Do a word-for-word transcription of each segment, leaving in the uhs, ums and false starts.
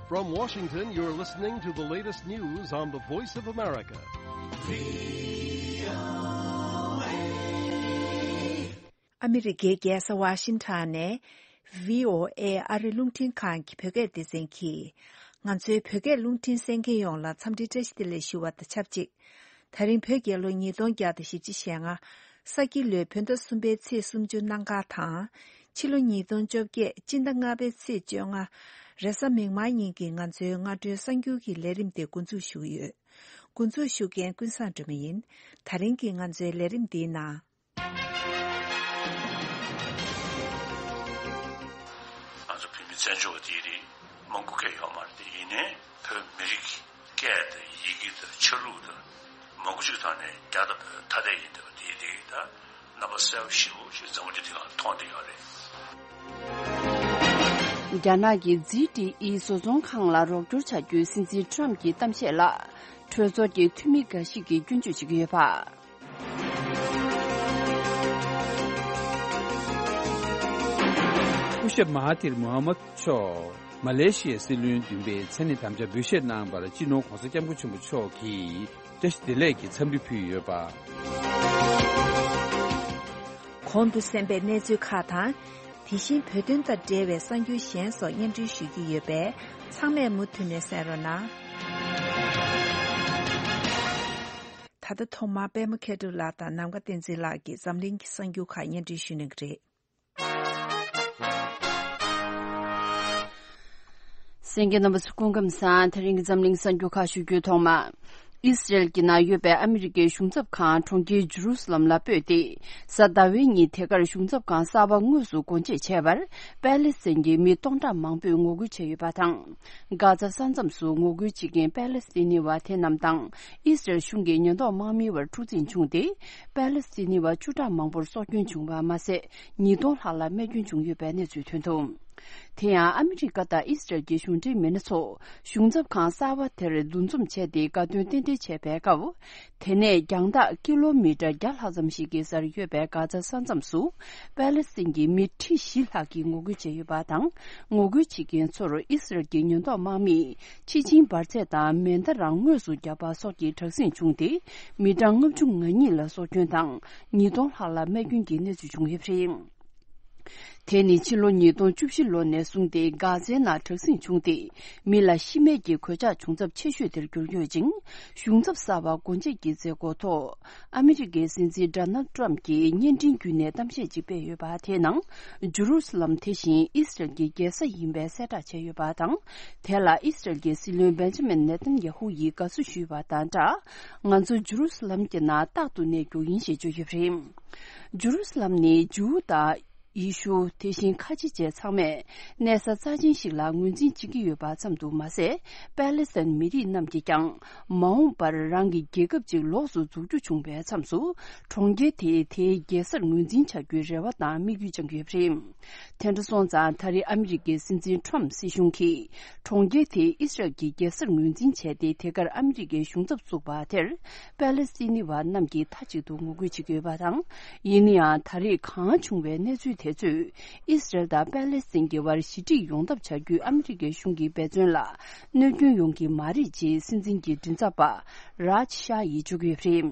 From Washington, you're listening to the latest news on the Voice of America. ཨ་མི་རི་ཀའི་རྒྱལ་ས་ཝ་ཤིང་ཊོན་ནས་བྷི་ཨོ་ཨེ་ཨ་རི་རླུང་འཕྲིན་ཁང་གི་བོད་སྐད་སྡེ་ཚན་གྱིས། ང་ཚོའི་བོད་སྐད་རླུང་འཕྲིན་གསན་མཁན་ཡོངས་ལ་འཚམས་འདྲི་བཀྲ་ཤིས་བདེ་ལེགས་ཞུ་བ་དང་ཆབས་ཅིག་ད་རིང་བོད་རྒྱལ་ལོ་ཉིས་སྟོང་བརྒྱ་དང་བཞི་བཅུ་ཞེ་ལྔ། ས་ཁྱི་ལོའི་བོད་ཟླ་གསུམ་པའི་ཚེས་སུམ་ཅུ་གནམ་གང་དང་། ཕྱི་ལོ་ཉིས་སྟོང་བཅོ་བརྒྱད་སྤྱི་ཟླ་ལྔ་པའི་ཚེས་བཅོ་ལྔ། རེས་གཟའ་མིག་དམར་ཉིན་གྱི་ང་ཚོའི་སྔ་དྲོའི་གསར་འགྱུར་གྱི་ལས་རིམ་དེ་འགོ་འཛུགས་ཞུ་གི་ཡོད། འགོ་འཛུགས་ཞུ་མཁན་ཀུན་བཟང་སྒྲོལ་མ་ཡིན། ད་རིང་གི་ང་ཚོའི་ལས་རིམ་འདིའི་ནང་། ང་ཚོ་བོད་མི་བཙན་བྱོལ་བ་དེའི་རིགས་མང་པོ་སྐད་ཡོད་མ་རེད་དེ། ཡིན་ནའི་བོད་མི་རིགས་སྐད་དང་ཡི་གེ་དང་ཆ་ལུགས་དང་མང་པོ་ཅིག་ཐོག་ནས་རྒྱ་དང་བོད་ཐ་དད་ཡིན་བསྡད་པ་དེའི་རིགས་ད་རྣམ་པ་གསལ་པོ་ཞེ་པོ་ཞིག་འཛམ་བུ་གླིང་འདི་སྒང་མཐོང་བསྡད་ཡོད་རེད། རྒྱ་ནག་གི་ཛི་ཏི་ཨི་བཟོ་ཚོང་ཁང་ལ་རོགས་སྐྱོར་བྱ་རྒྱུའི་སྲིད་འཛིན་ཊམ་གྱི་གཏམ་བཤད་ལ། གྲོས་ཚོགས་ཀྱི་འཐུས་མི་འགའ་ཞིག་གིས་སྐྱོན་བརྗོད་བྱེད་ཀྱི་ཡོད་པ། སྐུ་ཞབས་མ་ཧ་ཐིར་མུ་ཧམ་མད་མཆོག་མ་ལེ་ཤི་ཡའི་སྲིད་བློན་བདུན་པའི་མཚན་གནས་དམ་བཅའ་འབུལ་བཞེས་གནང་བར་སྤྱི་ནོར་༧གོང་ས་༧སྐྱབས་མགོན་ཆེན་པོ་མཆོག་གིས་བཀྲ་ཤིས་བདེ་ལེགས་ཀྱི་འཚམས་འདྲི་ཕུལ་ཡོད་པ། གོང་དུ་གསན་པའི་གནས་ཚུལ་ཁག་དང་། དེ་བཞིན་བོད་དོན་དང་འབྲེལ་བའི་གསར་འགྱུར་གཞན་སོགས་སྙན་སྒྲོན་ཞུ་རྒྱུ་ཡོད་པས། ཚང་མས་མུ་མཐུད་ནས་གསན་རོགས་གནང་། ད་ལྟ་ཐོག་མར་པད་མ་མཁས་གྲུབ་ལགས་དང་ནམ་མཁའ་བསྟན་འཛིན་ལགས་ཀྱིས་འཛམ་གླིང་གི་གསར་འགྱུར་ཁག་སྙན་སྒྲོན་ཞུ་གནང་གི་རེད། གསན་མཁན་རྣམ་པ་ཚོ་སྐུ་ཁམས་བཟང་། དེ་རིང་གི་འཛམ་གླིང་གསར་འགྱུར་ཁག་ཞུ་རྒྱུའི་ཐོག་མ། ཨི་སི་རེལ་གྱི་ནང་ཡོད་པའི་ཨ་མི་རི་ཀའི་གཞུང་ཚབ་ཁང་གྲོང་ཁྱེར་ཇུ་རུ་སི་ལམ་ལ་སྤོས་ཏེ། གཟའ་ཟླ་བའི་ཉིན་དེ་གར་གཞུང་ཚབ་ཁང་གསར་པ་དངོས་སུ་སྒོ་འབྱེད་བྱས་པར་པེ་ལེ་སི་ཐན་གྱི་མི་སྟོང་ཕྲག་མང་པོས་ངོ་རྒོལ་བྱས་ཡོད་པ་དང་། གྷ་ཛ་ས་མཚམས་སུ་ངོ་རྒོལ་བྱེད་མཁན་པེ་ལེ་སི་ཐན་བ་དེ་རྣམས་དང་ཨི་སི་རེལ་གཞུང་གི་ཉེན་རྟོག་དམག་མིའི་བར་འཁྲུག་འཛིང་བྱུང་སྟེ། པེ་ལེ་སི་ཐན་བ་བཅུ་ཕྲག་མང་པོར་སྲོག་སྐྱོན་བྱུང་བ་མ་ཟད། ཉིས་སྟོང་ལྷག་ལ་རྨས་སྐྱོན་བྱུང་ཡོད་པའི་གནས་ཚུལ་ཐོན་འདུག་དེ་ཡང་ཨ་མི་རི་ཀ་དང་ཨི་སི་རེལ་གྱི་གཞུང་འབྲེལ་མི་སྣ་ཚོ་གཞུང་ཚབ་ཁང་གསར་པ་དེར་འདུ་འཛོམས་བྱས་ཏེ་དགའ་སྟོན་རྟེན་འབྲེལ་བྱས་པའི་སྐབས། དེ་ནས་རྒྱང་ཐག་ཀི་ལོ་མི་ཊར་བརྒྱ་ལྷག་ཙམ་ཞིག་གི་སར་ཡོད་པའི་གྷ་ཛ་ས་མཚམས་སུ་པེ་ལེ་སི་ཐན་གྱི་མི་ཁྲི་བཞི་ལྷག་གིས་ངོ་རྒོལ་བྱས་ཡོད་པ་དང་། ངོ་རྒོལ་བྱེད་མཁན་ཚོར་ཨི་སི་རེལ་གྱི་ཉེན་རྟོག་དམག་མིས་ཕྱི་ཆིངས་འབར་རྫས་དང་མེ་མདའ་རང་དངོས་སུ་བརྒྱབ་པ་སོགས་ཀྱི་དྲག་ཟིང་བྱུང་སྟེ། མི་གྲངས་ལྔ་བཅུ་ང་གཉིས་ལ་སྲོག་སྐྱོན་དང་། ཉིས་སྟོང་ལྷག་ལ་རྨས་སྐྱོན་གྱི་གནས་ཚུལ་བྱུང་ཡོད་པ་རེད། དེ་ནི་ཕྱི་ལོ་ཉིས་སྟོང་བཅུ་བཞི་ལོ་ནས་བཟུང་སྟེ་གྷ་ཛའི་ནང་དྲག་ཟིང་བྱུང་སྟེ། མི་ལ་ཤི་རྨས་ཀྱི་གོད་ཆག་བྱུང་ཚབས་ཆེ་ཤོས་དེར་གྱུར་ཡོད་ཅིང་། གཞུང་ཚབ་གསར་པ་སྒོ་འབྱེད་ཀྱི་མཛད་སྒོ་ཐོག་ཨ་མི་རི་ཀའི་སྲིད་འཛིན་ཌོ་ནལ་ཊམ་གྱིས་བརྙན་འཕྲིན་བརྒྱུད་ནས་གཏམ་བཤད་ཅིག་སྤེལ་ཡོད་པ་དེའི་ནང་། ཇུ་རུ་སི་ལམ་དེ་བཞིན་ཨི་སི་རེལ་གྱི་རྒྱལ་ས་ཡིན་པའི་གསལ་བསྒྲགས་བྱས་ཡོད་པ་དང་། དེ་ལ་ཨི་སི་རེལ་གྱི་སྲིད་བློན་བེན་ཇ་མིན་ནེ་ཐན་ཡ་ཧུ་ཡིས་དགའ་བསུ་ཞུས་པ་དང་སྦྲགས། ང་ཚོ་ཇུ་རུ་སི་ལམ་གྱི་ནང་རྟག་ཏུ་གནས་རྒྱུ་ཡིན་ཞེས་བརྗོད་ཡོད་པ་རེད། ཇུ་རུ་སི་ལམ་ནི་ཇུའུ་དང་ཡེ་ཤུ། དེ་བཞིན་ཁ་ཆེ་བཅས་ཚང་མས་གནས་ས་རྩ་ཆེན་ཞིག་ལ་ངོས་འཛིན་བྱེད་ཀྱི་ཡོད་པ་ཙམ་དུ་མ་ཟད། པེ་ལེ་སི་ཐན་མི་རིགས་རྣམས་ཀྱིས་ཀྱང་མ་འོངས་པར་རང་གི་རྒྱལ་ཁབ་ཅིག་ལོགས་སུ་འཛུགས་རྒྱུ་བྱུང་བའི་མཚམས་སུ། གྲོང་ཁྱེར་དེ་དེའི་རྒྱལ་སར་ངོས་འཛིན་བྱ་རྒྱུའི་རེ་བ་དང་དམིགས་ཡུལ་བཅངས་ཡོད་པ་རེད། དེ་འདྲ་སོང་ཙང་། ད་རེས་ཨ་མི་རི་ཀའི་སྲིད་འཛིན་ཊམ་སྲིད་གཞུང་གིས་གྲོང་ཁྱེར་དེ་ཨི་སི་རལ་གྱི་རྒྱལ་སར་ངོས་འཛིན་བྱས་ཏེ། དེ་གར་ཨ་མི་རི་ཀའི་གཞུང་ཚབ་བཙུགས་པ་དེར། པེ་ལེ་སི་ཐི་ནི་བ་རྣམས་ཀྱིས་མཐའ་གཅིག་ཏུ་ངོ་རྒོལ་བྱེད་ཀྱི་ཡོད་པ་དང་། ཡིན་ན་ཡང་། ད་རེས་གང་བྱུང་བའི་གནས་ཚུལ་དེ་ཚོས་ཨི་སི་རལ་དང་པེ་ལེ་སི་ཐན་གྱི་བར་ཞི་འགྲིག་ཡོང་ཐབས་བྱ་རྒྱུའི་ཨ་མི་རི་ཀའི་གཞུང་གི་འབད་བརྩོན་ལ་གནོད་སྐྱོན་ཡོང་གི་མ་རེད་ཅེས་སྲིད་འཛིན་གྱི་མགྲིན་ཚབ་པ་རཱཇ་ཤཱ་ཡིས་བརྗོད་ཀྱི་ཡོད་པ་རེད།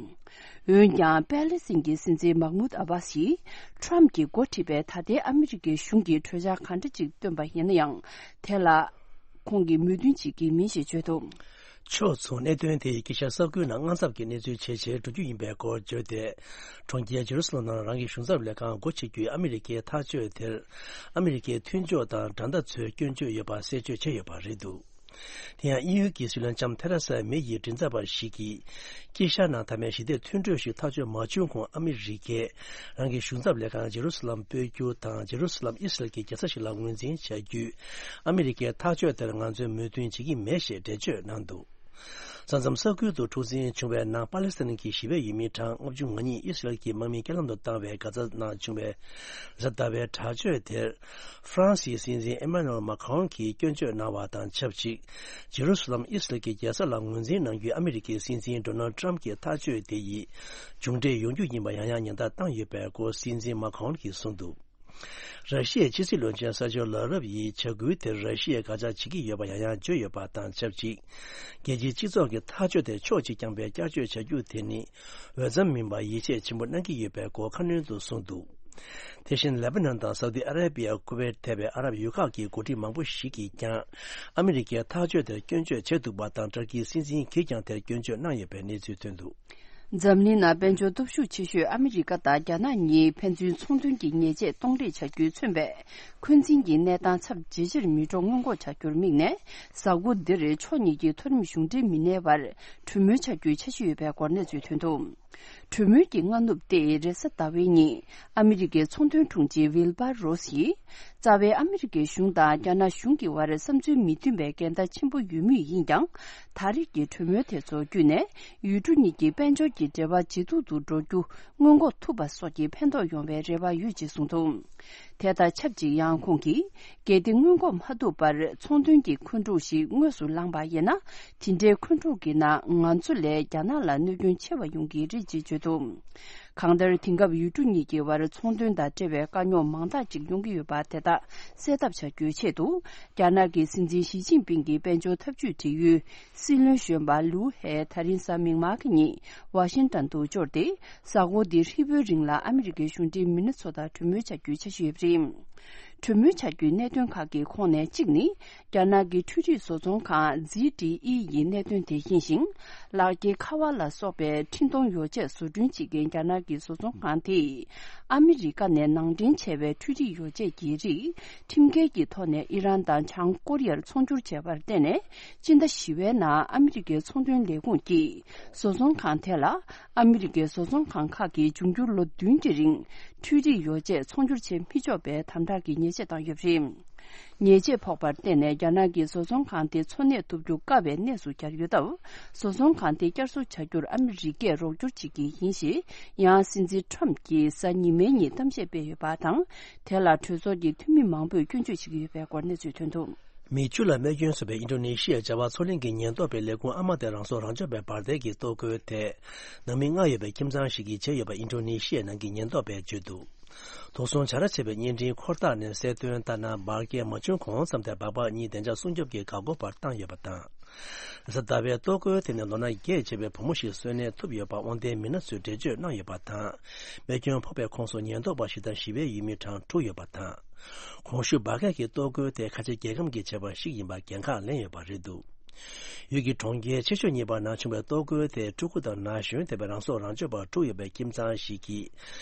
འོན་ཀྱང་། པེ་ལེ་སི་ཐན་གྱི་སྲིད་འཛིན་མཱ་མུད་ཨ་བྷ་སི་ཡིས་ཊམ་གྱིས་འགོ་ཁྲིད་པའི་ད་ལྟའི་ཨ་མི་རི་ཀའི་གཞུང་གིས་གྲོས་འཆར་གང་འདྲ་ཅིག་བཏོན་པ་ཡིན་ན་ཡང་། དེ་ལ་ཁོང་གིས་མོས་མཐུན་བྱེད་ཀྱི་མིན་ཞེས་བརྗོད་འདུག་ཕྱོགས་མཚུངས། གནད་དོན་དེ་དཀྱིལ་ཤར་ས་ཁུལ་ནང་དངངས་འཚབ་ཀྱི་གནས་ཚུལ་ཇེ་ཆེར་འགྲོ་རྒྱུ་ཡིན་པའི་སྐོར་བརྗོད་དེ། གྲོང་ཁྱེར་ཇེ་རུ་སི་ལམ་ནང་རང་གི་གཞུང་ཚབ་ལས་ཁང་སྒོ་ཕྱེ་རྒྱུའི་ཨ་མི་རི་ཀའི་ཐག་གཅོད་དེར། ཨ་མི་རི་ཀའི་མཐུན་ཕྱོགས་དང་འགྲན་ཟླ་ཚོས་སྐྱོན་བརྗོད་ཡོད་པ་གསལ་བརྗོད་བྱས་ཡོད་པ་རེད་འདུག་དེ་ཡང་དབྱིན་ཡུལ་གྱི་སྲིད་བློན་ལྕམ་ཐེ་རེ་ས་མེ་ཡི་མགྲིན་ཚབ་པ་ཞིག་གིས། དཀྱིལ་ཤར་ནང་མཐའ་མའི་ཞི་བདེ་མཐུན་གྲོས་ཤིག་ཐག་གཅོད་མ་བྱུང་གོང་། ཨ་མི་རི་ཀས་རང་གི་གཞུང་ཚབ་ལས་ཁང་ཇེ་རུ་སི་ལམ་སྤོས་རྒྱུ་དང་། ཇེ་རུ་སི་ལམ་ཨི་སི་རལ་གྱི་རྒྱལ་ས་ཞིག་ལ་ངོས་འཛིན་བྱ་རྒྱུའི་ཨ་མི་རི་ཀའི་ཐག་གཅོད་དེར་ང་ཚོས་མོས་མཐུན་བྱེད་ཀྱི་མེད་ཞེས་འགྲེལ་བརྗོད་གནང་འདུག་ས་མཚམས་ས་ཁུལ་དུ་འཁྲུག་འཛིང་བྱུང་བའི་ནང་པ་ལེ་སི་ཐན་གྱི་ཞི་བའི་ཡུལ་མི་གྲངས་ལྔ་བཅུ་ང་གཉིས་ཨི་སི་རལ་གྱི་དམག་མིས་རྐྱེན་ལམ་དུ་བཏང་བའི་གྷ་ཛ་ནང་བྱུང་བའི་གཟའ་ཟླ་བའི་དྲག་སྤྱོད་དེར། ཧྥ་རན་སིའི་སྲིད་འཛིན་ཨེ་མ་ནུ་ཨེལ་མཱ་ཁོང་གིས་སྐྱོན་བརྗོད་གནང་བ་དང་ཆབས་ཅིག་ཇེ་རུ་སི་ལམ་ཨི་སི་རལ་གྱི་རྒྱལ་ས་ལ་ངོས་འཛིན་གནང་རྒྱུའི་ཨ་མི་རི་ཀའི་སྲིད་འཛིན་ཌོ་ནལ་ཊམ་གྱི་ཐག་གཅོད་དེ་ཡིས་མཇུག་འབྲས་ཡོང་རྒྱུ་ཡིན་པ་ཡང་ཡང་ཉེན་བརྡ་བཏང་ཡོད་པའི་སྐོར་སྲིད་འཛིན་མཱ་ཁོང་གིས་གསུངས་འདུག་ར་ཤི་ཡའི་ཕྱི་སྲིད་བློན་ཆེན་ས་ཆོ་ལ་རབ་ཡིས་བྱ་འགུལ་དེར་ར་ཤི་ཡས་དགག་བྱ་བྱེད་ཀྱི་ཡོད་པ་ཡང་ཡང་བརྗོད་ཡོད་པ་དང་ཆབས་ཅིག་རྒྱལ་སྤྱིའི་སྤྱི་ཚོགས་ཀྱི་ཐག་གཅོད་དེ་ཕྱོགས་གཅིག་རྐྱང་པས་བསྐྱར་བཅོས་བྱ་རྒྱུ་དེ་ནི་འོས་འཚམ་མིན་པར་ཡིད་ཆེས་ཆེན་པོ་གནང་གི་ཡོད་པའི་སྐོར་ཁ་སྣོན་དུ་གསུངས་འདུག་དེ་བཞིན་ལེ་པ་ནན་དང་སའུ་ཏི་ཨ་ར་པི་ཡ། ཁུ་ཝེད་ཐེ་བའི་ཨ་རབ་ཡུལ་ཁག་གི་འགོ་ཁྲིད་མང་པོ་ཞིག་གིས་ཀྱང་ཨ་མི་རི་ཀའི་ཐག་གཅོད་དེར་སྐྱོན་བརྗོད་བྱས་འདུག་པ་དང་། ཏུར་ཀིའི་སྲིད་འཛིན་གྱིས་ཀྱང་དེར་སྐྱོན་བརྗོད་གནང་ཡོད་པའི་གནས་ཚུལ་ཐོན་འདུག་འཛམ་གླིང་ནང་དཔལ་འབྱོར་སྟོབས་ཤུགས་ཆེ་ཤོས་ཨ་མི་རི་ཀ་དང་རྒྱ་ནག་གཉིས་ཕན་ཚུན་ཚོང་དོན་གྱི་ཉེས་ཆད་གཏོང་རེས་བྱ་རྒྱུས་མཚོན་པའི་འཁོན་འཛིན་གྱི་གནས་སྟངས་ཚབས་ཇེ་ཆེར་མི་འགྲོ་སྔོན་འགོག་བྱ་རྒྱུར་དམིགས་ནས། གཟའ་འཁོར་འདིར་ཕྱོགས་གཉིས་ཀྱི་མཐོ་རིམ་གཞུང་འབྲེལ་མི་སྣའི་བར་གྲོས་མོལ་བྱ་རྒྱུའི་འཆར་གཞི་ཡོད་པའི་སྐོར་གནས་ཚུལ་ཐོན་འདུག་གྲོས་མོལ་གྱི་སྔ་ནུབ་སྟེ་རེས་གཟའ་ཟླ་བའི་ཉིན་ཨ་མི་རི་ཀའི་ཚོང་དོན་དྲུང་ཆེ་ཝིལ་བྷར་རོས་ཡིས། རྩ་བའི་ཨ་མི་རི་ཀའི་གཞུང་དང་རྒྱ་ནག་གཞུང་གི་བར་བསམ་ཚུལ་མི་མཐུན་པའི་འགལ་ཟླ་ཆེན་པོ་ཡོད་མུས་ཡིན་ཀྱང་། ད་རེས་ཀྱི་གྲོས་མོལ་དེ་ཚོ་བརྒྱུད་ནས་ཡུལ་གྲུ་གཉིས་ཀྱི་དཔལ་འབྱོར་གྱི་འབྲེལ་བ་ཇེ་སྡུག་ཏུ་འགྲོ་རྒྱུ་སྔོན་འགོག་ཐུབ་པ་སོགས་ཀྱི་ཕན་ཐོགས་ཡོང་བའི་རེ་བ་ཡོད་ཅེས་གསུངས་འདུག་དེ་དང་ཆབས་ཅིག་ཡང་ཁོང་གིས། གལ་ཏེ་སྔོན་འགོག་མ་ཐུབ་པར་ཚོང་དོན་གྱི་འཁོན་འཁྲུག་ཞིག་དངོས་སུ་ལངས་པ་ཡིན་ན། དེ་འདྲའི་འཁོན་འཁྲུག་གི་ནང་ང་ཚོ་ལས་རྒྱ་ནག་ལ་གནོད་སྐྱོན་ཆེ་བ་ཡོང་གི་རེད་ཅེས་བརྗོད་འདུག་གང་ལྟར། དེང་སྐབས་ཡུལ་གྲུ་གཉིས་ཀྱི་བར་ཚོང་དོན་དང་འབྲེལ་བའི་དཀའ་རྙོག་མང་དག་ཅིག་ཡོང་གི་ཡོད་པ་དེ་དག་སེལ་ཐབས་བྱ་རྒྱུའི་ཆེད་དུ། རྒྱ་ནག་གི་སྲིད་འཛིན་ཞི་ཅིན་ཕིང་གིས་དཔལ་འབྱོར་འཐབ་ཇུས་འབྲེལ་ཡོད་སྲིད་བློན་གཞོན་པ་ལུའུ་ཧེ་ད་རིང་གཟའ་མིག་དམར་གྱི་ཉིན་ཝ་ཤིང་ཏོན་དུ་འབྱོར་ཏེ། གཟའ་འཁོར་འདིའི་ཧྲིལ་པོའི་རིང་ལ་ཨ་མི་རི་ཀའི་གཞུང་འབྲེལ་མི་སྣ་ཚོ་དང་གྲོས་མོལ་བྱ་རྒྱུའི་འཆར་གཞི་ཡོད་པ་རེད། གྲོས་མོལ་བྱ་རྒྱུའི་གནད་དོན་ཁག་གི་ཁོངས་ནས་གཅིག་ནི། རྒྱ་ནག་གི་འཕྲུལ་རིག་བཟོ་ཚོང་ཁང་ཛི་ཌི་ཨི་ཡི་གནད་དོན་དེ་ཡིན་ཞིང་། ལག་འཁྱེར་ཁ་པར་ལ་སོགས་པའི་འཕྲིན་གཏོང་ཡོ་བྱད་བཟོ་སྐྲུན་བྱེད་མཁན་རྒྱ་ནག་གི་བཟོ་ཚོང་ཁང་དེས། ཨ་མི་རི་ཀ་ནས་ནང་འདྲེན་བྱས་པའི་འཕྲུལ་རིག་ཡོ་བྱད་ཀྱི་རིགས། ཁྲིམས་འགལ་གྱི་ཐོག་ནས་ཨི་རན་དང་བྱང་ཀོ་རི་ཡར་ཚོང་སྒྱུར་བྱས་པར་བརྟེན་ནས། སྤྱི་ཟླ་བཞི་པའི་ནང་ཨ་མི་རི་ཀའི་ཚོང་དོན་ལས་ཁུངས་ཀྱིས། བཟོ་ཚོང་ཁང་དེ་ལ། ཨ་མི་རི་ཀའི་བཟོ་ཚོང་ཁང་ཁག་གིས་འབྱུང་འགྱུར་ལོ་བདུན་གྱི་རིང་། འཕྲུལ་རིག་ཡོ་བྱད་ཚོང་སྒྱུར་བྱེད་མི་ཆོག་པའི་དམ་དྲག་གི་ཉེས་ཆད་བཏང་ཡོད་པ་རེད། ཉེས་ཆད་ཕོག་པར་བརྟེན་ནས་རྒྱ་ནག་གི་བཟོ་ཚོང་ཁང་དེ་འཚོ་གནས་ཐུབ་རྒྱུ་དཀའ་བའི་གནས་སུ་གྱར་ཡོད་སྟབས། བཟོ་ཚོང་ཁང་དེ་བསྐྱར་གསོ་བྱ་རྒྱུར་ཨ་མི་རི་ཀས་རོགས་སྐྱོར་བྱེད་ཀྱི་ཡིན་ཞེས། ཡང་སྲིད་འཛིན་ཁྲོམ་གྱིས་གཟའ་ཉི་མའི་ཉིན་གཏམ་བཤད་སྤེལ་ཡོད་པ་དང་། དེ་ལ་གྲོས་ཚོགས་ཀྱི་འཐུས་མི་མང་པོས་སྐྱོན་བརྗོད་བྱེད་ཀྱི་ཡོད་པའི་སྐོར་གནས་ཚུལ་ཐོན་འདུག་མི་བཅུ་ལ་རྨས་སྐྱོན་བཟོས་པའི་ཨིན་ཌོ་ནེ་ཤི་ཡའི་བྱ་བ་ཚོང་ལེན་གྱི་ཉེན་རྟོག་པའི་ལས་ཁུངས་ཨ་མ་དེ་རང་སྲོག་རང་སྐྱོབ་པའི་འབར་མདེལ་གྱི་གཏོར་རྒོལ་དེ། ནང་མི་ལྔ་ཡོད་པའི་ཁྱིམ་ཚང་ཞིག་གིས་བྱས་ཡོད་པ་ཨིན་ཌོ་ནེ་ཤི་ཡའི་ནང་གི་ཉེན་རྟོག་པས་བརྗོད་འདུག་དུག་སྲུང་བྱ་ར་བྱས་པའི་བརྙན་འཕྲིན་འཁོར་ཐག་ནས་གསལ་སྟོན་ལྟར་ན། འབར་གས་མ་བྱུང་གོང་ཙམ་དུ་སྦག་སྦག་གཉིས་བདེ་འཇགས་སྲུང་སྐྱོབ་ཀྱི་འགག་སྒོ་བར་བཏང་ཡོད་པ་དང་། རེས་གཟའ་ཟླ་བའི་གཏོར་རྒོལ་དེ་ནི་ལོ་ན་བརྒྱད་བྱས་པའི་བུ་མོ་ཞིག་གསོན་གནས་ཐུབ་ཡོད་པ་དབང་ལྡན་མི་སྣ་ཚོས་འགྲེལ་བརྗོད་གནང་ཡོད་པ་དང་། རྨས་སྐྱོན་ཕོག་པའི་ཁོངས་སུ་ཉེན་རྟོག་པ་ཞིག་དང་ཞི་བའི་ཡུལ་མི་གྲངས་དྲུག་ཡོད་པ་དང་། གོང་ཞུས་འབར་གས་ཀྱི་གཏོར་རྒོལ་དེ་ཁ་ཆེ་རྒྱལ་ཁམས་ཀྱིས་བྱས་པ་ཞིག་ཡིན་པ་འགན་ཁག་ལེན་ཡོད་པ་རེད་འདུག་ཡུལ་གྱི་གྲོང་ཁྱེར་ཆེ་ཤོས་གཉིས་བར་ན་བྱུང་བའི་གཏོར་རྒོལ་དེ་ཕྲུ་གུ་དང་ན་གཞོན་ཐེ་བའི་རང་སྲོག་རང་གཅོད་པ་དྲུག་ཡོད་པའི་ཁྱིམ་ཚང་ཞིག་གིས།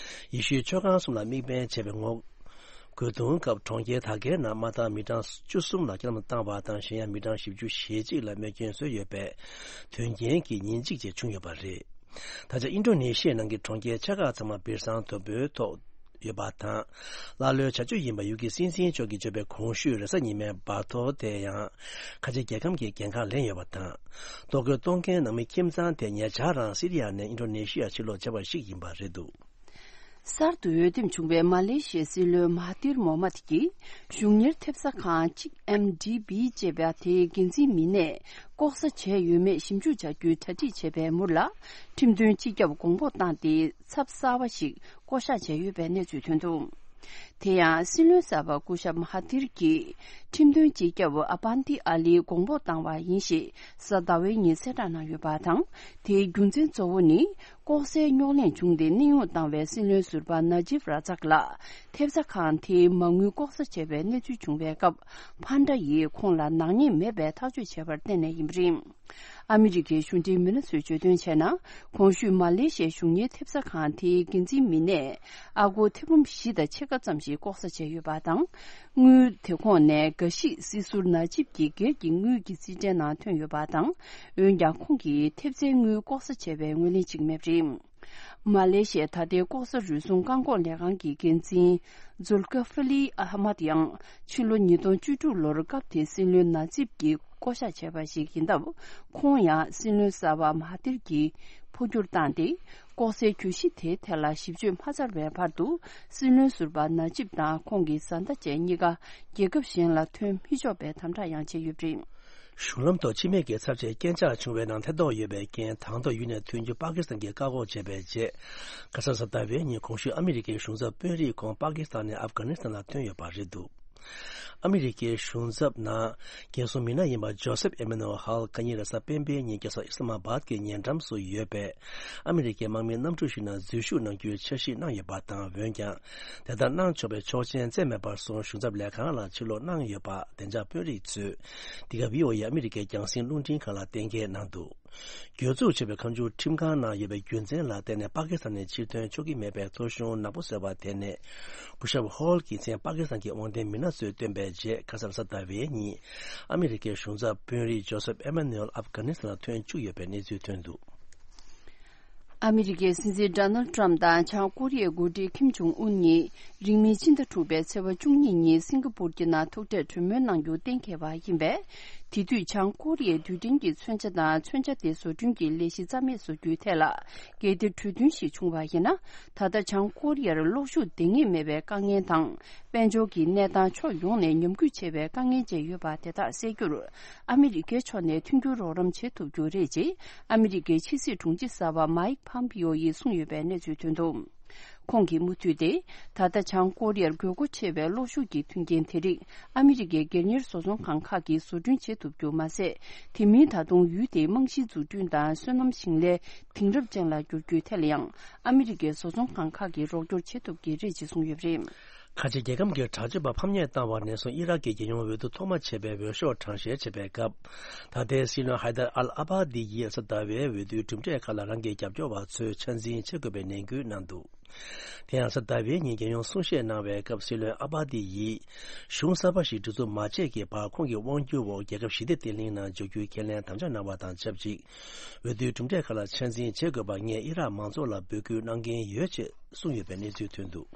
ཡེ་ཤུའི་མཆོད་ཁང་གསུམ་ལ་དམིགས་འབེན་བྱས་པའི་ངོ་རྒོལ་རྡུང་སྐབས་གྲོང་ཁྱེར་དག་གའི་ནང་མ་མཐའ་མི་གྲངས་བཅུ་གསུམ་ལ་རྐྱེན་ལམ་བཏང་བ་དང་། གཞན་ཡང་མི་གྲངས་བཞི་བཅུ་ཞེ་གཅིག་ལ་རྨས་སྐྱོན་བཟོས་ཡོད་པའི་དོན་རྐྱེན་གྱི་ཉིན་གཅིག་བྱས་བྱུང་ཡོད་པ་རེད། ད་ཆ་ཨིན་ཌོ་ནེ་ཤི་ཡའི་ནང་གི་གྲོང་ཁྱེར་ཆེ་ཁག་ཚང་མ་སྦིར་སང་དོད་པོའི་ཐོག་ཡོད་པ་དང་། ཀླ་ཀློའི་བྱ་སྤྱོད་ཡིན་པ་ཡུལ་གྱི་སྲིད་འཛིན་མཆོག་གིས་བརྗོད་པའི་གོང་ཞུས་རེས་གཟའ་ཉི་མའི་འབར་གཏོར་དེ་ཡང་ཁ་ཆེ་རྒྱལ་ཁམས་ཀྱིས་འགན་ཁག་ལེན་ཡོད་པ་དང་། གཏོར་རྒོལ་གཏོང་མཁན་ནང་མི་ཁྱིམ་ཚང་དེ་ཉེ་ཆར་རང་སི་རི་ཡ་ནས་ཨིན་ཌོ་ནེ་ཤི་ཡར་ཕྱིར་ལོག་བྱས་པ་ཞིག་ཡིན་པ་རེད་འདུག་གསར་དུ་འོས་འདེམས་བྱུང་བའི་མ་ལེ་ཤི་ཡའི་སྲིད་བློན་མ་ཧ་ཐིར་མོ་མད་ཀྱིས་གཞུང་གཉེར་ཐེབས་རྩ་ཁང་གཅིག་ཨེམ་ཌི་བི་ཅེས་པ་དེའི་འགན་འཛིན་མི་སྣས་ལྐོག་ཟ་བྱས་ཡོད་མེད་ཞིབ་འཇུག་བྱ་རྒྱུའི་གྲ་སྒྲིག་བྱས་པའི་མུར་ལ། ཁྲིམས་དོན་སྤྱི་ཁྱབ་དགོངས་པ་བཏང་སྟེ་ཚབ་གསར་པ་ཞིག་བསྐོ་གཞག་བྱས་ཡོད་པའི་གནས་ཚུལ་ཐོན་འདུག་དེ་ཡང་སྲིད་བློན་གསར་པ་སྐུ་ཞབས་མ་ཧ་ཐིར་གྱིས་ཁྲིམས་དོན་སྤྱི་ཁྱབ་ཨ་པན་ཏི་ཨ་ལི་དགོངས་པ་བཏང་བ་ཡིན་ཞེས་གཟའ་ཟླ་བའི་ཉིན་གསལ་བསྒྲགས་གནང་ཡོད་པ་དང་། དེའི་རྒྱུ་མཚན་གཙོ་བོ་ནི། ལྐོག་ཟའི་རྙོག་གླེང་བྱུང་སྟེ་གནས་དབྱུང་བཏང་བའི་སྲིད་བློན་ཟུར་པ་ན་ཇིབ་ར་ཛག་ལ་ཐེབས་རྩ་ཁང་དེའི་མ་དངུལ་ལྐོག་ཟ་བྱས་པའི་གནས་ཚུལ་བྱུང་བའི་སྐབས། ཕན་ཌ་ཡིས་ཁོང་ལ་ནག་ཉེས་མེད་པའི་ཐག་གཅོད་བྱས་པར་བརྟེན་ནས་ཡིན་པ་རེད། ཨ་མི་རི་ཀའི་གཞུང་འབྲེལ་མི་སྣ་ཚོས་བརྗོད་དོན་བྱས་ན། གོང་ཞུས་མ་ལེ་ཤི་ཡའི་གཞུང་གཉེར་ཐེབས་རྩ་ཁང་དེའི་འགན་འཛིན་མི་སྣས་ཨ་སྒོར་ཐེར་འབུམ་བཞི་དང་ཕྱེད་ཀ་ཙམ་ཞིག་ལྐོག་ཟ་བྱས་ཡོད་པ་དང་། དངུལ་དེ་ཁོངས་ནས་འགའ་ཞིག་སྲིད་ཟུར་ན་ཇིབ་ཀྱི་སྒེར་གྱི་དངུལ་གྱི་རྩིས་ཁྲའི་ནང་ཐོན་ཡོད་པ་དང་། འོན་ཀྱང་ཁོང་གིས་ཐེབས་རྩའི་དངུལ་ལྐོག་ཟ་བྱས་པའི་ངོས་ལེན་བྱེད་ཀྱི་མེད་པ་རེད། མ་ལེ་ཤི་ཡའི་ད་ལྟའི་ལྐོག་ཟ་རུལ་སུངས་བཀག་འགོག་ལས་ཁང་གི་འགན་འཛིན་ཛུལ་ཀ་ཧྥི་ལི་ཨ་ཧ་མད་ཡང་ཕྱི་ལོ་ཉིས་སྟོང་བཅུ་དྲུག་ལོར་སྐབས་དེའི་སྲིད་བློན་ན་ཛིབ་ཀྱིས་བསྐོ་གཞག་བྱས་པ་ཞིག་ཡིན་སྟབས། ཁོང་ཡང་སྲིད་བློན་གསར་པ་མ་ཧ་ཐིར་གྱིས་འཕོ་འགྱུར་བཏང་སྟེ། ལྐོག་ཟའི་གྱོད་གཞི་དེའི་ཐད་ལ་ཞིབ་དཔྱོད་མ་ཚར་བའི་བར་དུ། སྲིད་བློན་ཟུར་པ་ན་ཇིབ་དང་ཁོང་གི་བཟའ་ཟླ་བཅས་གཉིས་ཀ་རྒྱལ་ཁབ་གཞན་ལ་ཐོན་མི་ཆོག་པའི་དམ་དྲག་ཡང་བྱས་ཡོད་པ་རེད། གཞུང་ལམ་ཐོག་སྤྱི་མི་གི་ཚབས་ཆེའི་རྐྱེན་ཆག་བྱུང་བའི་ནང་ཐེ་གཏོགས་ཡོད་པའི་རྐྱེན། དང་ཐོག་ཡུལ་ནས་ཐོན་རྒྱུ་པ་ཀི་སི་ཐན་གྱིས་བཀག་འགོག་བྱས་པའི་རྗེས། ཁ་སང་གཟའ་ཟླ་བའི་ཉིན་གོང་ཞུས་ཨ་མི་རི་ཀའི་གཞུང་ཚབ་དཔོན་རིགས་ཁོང་པ་ཀི་སི་ཐན་ནས་ཨབ་གྷ་ནི་སི་ཐན་ལ་ཐོན་ཡོད་པ་རེད་འདུག་ཨ་མི་རི་ཀའི་གཞུང་ཚབ་ནང་རྒན་གསོ་མི་སྣ་ཡིན་པ་ཇོ་སེབ་ཨེ་མེ་ནོ་ཧལ་ཁ་ཉིན་རེས་གཟའ་སྤེན་པའི་ཉིན་རྒྱལ་ས་ཨི་སི་ལ་མ་བཱད་ཀྱི་ཉེ་འགྲམ་སུ་ཡོད་པའི་ཨ་མི་རི་ཀའི་དམག་མིའི་གནམ་གྲུ་ཞིག་ནང་འཛུལ་ཞུགས་གནང་རྒྱུའི་འཆར་གཞི་གནང་ཡོད་པ་དང་། འོན་ཀྱང་དེ་ལྟར་གནང་ཆོག་པའི་ཆོག་མཆན་བསྩལ་མེད་པར་སོང་གཞུང་ཚབ་ལས་ཁང་ལ་ཕྱིར་ལོག་གནང་ཡོད་པ་བདེ་འཇགས་དཔོན་རིགས་ཚོས་འདི་ག་བྷི་ཨོ་ཨེ་ཨ་མི་རི་ཀའི་རྒྱང་སྲིང་རླུང་འཕྲིན་ཁང་ལ་གཏན་འཁེལ་གནང་འདུག་གྱོད་འཛུགས་བྱས་པའི་ཁ་མཆུ་ཁྲིམས་ཁང་ནང་ཡོད་པའི་རྒྱུ་མཚན་ལ་བརྟེན་ནས་པ་ཀི་སི་ཐན་ནས་ཕྱིར་ཐོན་ཆོག་གི་མེད་པའི་ཐོ་གཞུང་ནག་པོ་བཟོས་པ་དེ་ནས། སྐུ་ཞབས་ཧོལ་གྱིས་མཚན་པ་ཀི་སི་ཐན་གྱི་དབང་ལྡན་མི་སྣ་ཚོས་བཏོན་པའི་རྗེས། ཁ་སང་གཟའ་ཟླ་བའི་ཉིན་ཨ་མི་རི་ཀའི་གཞུང་ཚབ་དཔོན་རིགས་ཇོ་སེབ་ཨེ་མ་ནུ་ཨེལ་ཨབ་གྷ་ནི་སི་ཐན་ལ་ཐོན་བཅུག་ཡོད་པའི་གནས་ཚུལ་ཐོན་འདུག་ཨ་མི་རི་ཀའི་སྲིད་འཛིན་ཌོ་ནལ་ཏྲམ་དང་བྱང་ཀོ་རི་ཡའི་འགོ་ཁྲིད་ཁིམ་ཇོང་ཨུན་གཉིས་རིང་མིན་ཕྱི་ཟླ་དྲུག་པའི་ཚེས་པ་བཅུ་གཉིས་ཉིན་སིང་ག་པུར་གྱི་ནང་ཐུག་འཕྲད་གྲོས་མོལ་གནང་རྒྱུ་གཏན་འཁེལ་བ་ཡིན་པས། དེ་དུས་བྱང་ཀོ་རི་ཡའི་རྡུལ་ཕྲན་གྱི་མཚོན་ཆ་དང་མཚོན་ཆ་དེ་བཟོ་སྐྲུན་གྱི་ལས་གཞི་རྩ་མེད་བཟོ་རྒྱུའི་ཐད་ལ་གལ་ཏེ་གྲོས་མཐུན་ཞིག་བྱུང་བ་ཡིན་ན། ད་ལྟ་བྱང་ཀོ་རི་ཡར་གློག་ཤུགས་ལྡང་ངེས་མེད་པའི་དཀའ་ངལ་དང་། དཔལ་འབྱོར་གྱི་གནས་སྟངས་ཕྱོགས་ཡོངས་ནས་ཉམས་རྒུད་ཆེ་བའི་དཀའ་ངལ་བཅས་ཡོད་པ་དེ་དག་སེལ་རྒྱུར། ཨ་མི་རི་ཀའི་ཕྱོགས་ནས་མཐུན་འགྱུར་རོགས་རམ་བྱེད་ཐུབ་རྒྱུ་རེད་ཅེས་ཨ་མི་རི་ཀའི་ཕྱི་སྲིད་དྲུང་ཆེ་གསར་པ་མའིག་ཕམ་པིའོ་ཡིས་གསུངས་ཡོད་པའི་གནས་ཚུལ་ཐོན་འདུག་ཁོང་གིས་མུ་མཐུད་དེ། ད་ལྟ་བྱང་ཀོ་རི་ཡར་དགོས་མཁོ་ཆེ་བའི་གློག་ཤུགས་ཀྱི་མཐུན་རྐྱེན་དེ་རིགས་ཨ་མི་རི་ཀའི་སྒེར་གཉེར་བཟོ་ཚོང་ཁང་ཁག་གིས་བཟོ་སྐྲུན་བྱེད་ཐུབ་རྒྱུ་མ་ཟད། དེ་མིན་ད་དུང་ཡུལ་དེའི་རྨང་གཞིའི་འཛུགས་སྐྲུན་དང་སོ་ནམ་ཞིང་ལས་དེང་རབས་ཅན་ལ་བསྒྱུར་རྒྱུའི་ཐད་ལ་ཡང་ཨ་མི་རི་ཀའི་བཟོ་ཚོང་ཁང་ཁག་གིས་རོགས་སྐྱོར་བྱེད་ཐུབ་ཀྱི་རེད་ཅེས་གསུངས་ཡོད་པ་རེད། ཁ་ཆེ་རྒྱལ་ཁམས་ཀྱི་དྲག་སྤྱོད་པ་ཕམ་ཉེས་བཏང་བ་ནས་བཟུང་ཨི་རག་གི་རྒྱལ་ཡོངས་འོས་བསྡུ་ཐོག་མ་བྱས་པའི་འོས་ཤོག་གྲངས་བཤེར་བྱེད་པའི་སྐབས། ད་ལྟའི་སྲིད་བློན་ཧའི་དར་ཨལ་ཨ་བྷ་དི་ཡིས་གཟའ་ཟླ་བའི་འོས་བསྡུའི་གྲུབ་འབྲས་ཁག་ལ་རང་གི་རྒྱབ་སྐྱོར་བ་ཚོས་ཆ་འཛིན་བྱེད་དགོས་པའི་ནན་སྐུལ་གནང་འདུག་དེ་ཡང་གཟའ་ཟླ་བའི་ཉིན་རྒྱལ་ཡོངས་གསུང་བཤད་གནང་བའི་སྐབས། སྲིད་བློན་ཨ་བྷ་དི་ཡིས་གཞུང་གསར་པ་ཞིག་གྲོས་བསྡུར་མ་བྱས་ཀྱི་བར་ཁོང་གི་དབང་སྒྱུར་འོག་རྒྱལ་ཁབ་ཞི་བདེ་བརྟན་ལྷིང་ནང་འཇུག་རྒྱུའི་ཁས་ལེན་དམ་བཅའ་གནང་བ་དང་ཆབས་ཅིག་འོས་བསྡུའི་གྲུབ་འབྲས་ཁག་ལ་ཆ་འཛིན་བྱེད་དགོས་པ་ངས་ཨི་རག་མང་ཚོགས་ལ་འབོད་སྐུལ་གནང་གིན་ཡོད་ཅེས་གསུངས་ཡོད་པའི་གནས་ཚུལ་ཐོན་འདུག་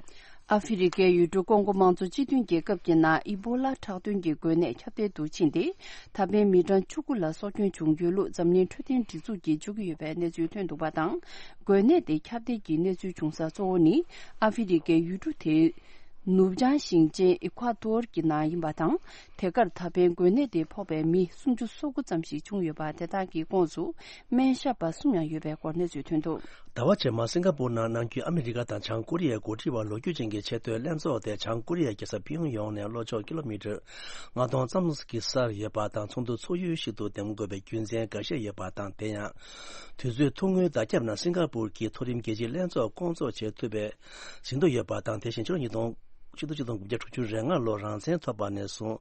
ཨ་ཧྥེ་རི་ཁའི་ཡུལ་གྲུ་ཀོང་གོ་དམངས་གཙོ་སྤྱི་མཐུན་རྒྱལ་ཁབ་ཀྱི་ནང་ཨི་བྷོ་ལ་ཁྲག་དོན་གྱི་འགོས་ནད་ཁྱབ་གདལ་དུ་ཕྱིན་ཏེ། ད་ཕན་མི་གྲངས་བཅུ་དགུ་ལ་སྲོག་སྐྱོན་བྱུང་ཡོད་ལུགས་འཛམ་གླིང་འཕྲོད་བསྟེན་སྒྲིག་འཛུགས་ཀྱིས་བརྗོད་ཀྱི་ཡོད་པའི་གནས་ཚུལ་ཐོན་འདུག་པ་དང་། འགོས་ནད་དེ་ཁྱབ་གདལ་གྱི་གནས་ཚུལ་བྱུང་ས་གཙོ་བོ་ནི་ཨ་ཧྥེ་རི་ཁའི་ཡུལ་གྲུ་དེའི་ནུབ་བྱང་ཞིང་ཆེན་ཨི་ཁུ་ཝ་ཏོར་གྱི་ནང་ཡིན་པ་དང་། དེ་གར་ད་ཕན་འགོས་ནད་དེ་ཕོག་པའི་མི་སུམ་ཅུ་སོ་དགུ་ཙམ་ཞིག་བྱུང་ཡོད་པ། དེ་དག་གི་ཁོངས་སུ་སྨན་ཞབས་པ་གསུམ་ཡང་ཡོད་པའི་སྐོར་གནས་ཚུལ་ཐོན་འདུག་ཟླ་བ་རྗེས་མར་སིང་ག་པུར་ནང་གནང་རྒྱུའི་ཨ་མི་རི་ཀ་དང་བྱང་ཀོ་རི་ཡའི་འགོ་ཁྲིད་བར་ལོ་རྒྱུས་ཅན་གྱི་ཆེས་མཐོའི་ལྷན་ཚོགས་དེ་བྱང་ཀོ་རི་ཡའི་རྒྱལ་ས་ཕིའུ་ཡོང་ནས་ལྷོ་ཕྱོགས་ཀི་ལོ་མི་ཊར་ལྔ་སྟོང་ཙམ་གྱི་སར་ཡོད་པ་དང་། ཚོགས་འདུ་འཚོགས་ཡུལ་ཞིག་ཏུ་འདེམས་དགོས་པའི་རྒྱུ་མཚན་འགའ་ཤས་ཡོད་པ་དང་། དེ་ཡང་དུས་ཚོད་ཐུང་ངུའི་བརྡ་ཁྱབ་ནང་སིང་ག་པུར་གྱི་མཐོ་རིམ་རྒྱལ་སྤྱིའི་ལྷན་ཚོགས་སྐོང་ཚོགས་བྱེད་ཐུབ་པའི་ཟིན་ཐོ་ཡོད་པ་དང་། དེ་བཞིན་ཕྱི་ལོ་ཉིས་སྟོང་ཕྱི་ལོ་ཆིག་སྟོང་དགུ་བརྒྱ་དྲུག་ཅུ་རེ་ལྔ་ལོར་རང་བཙན་ཐོབ་པ་ནས་བཟུང་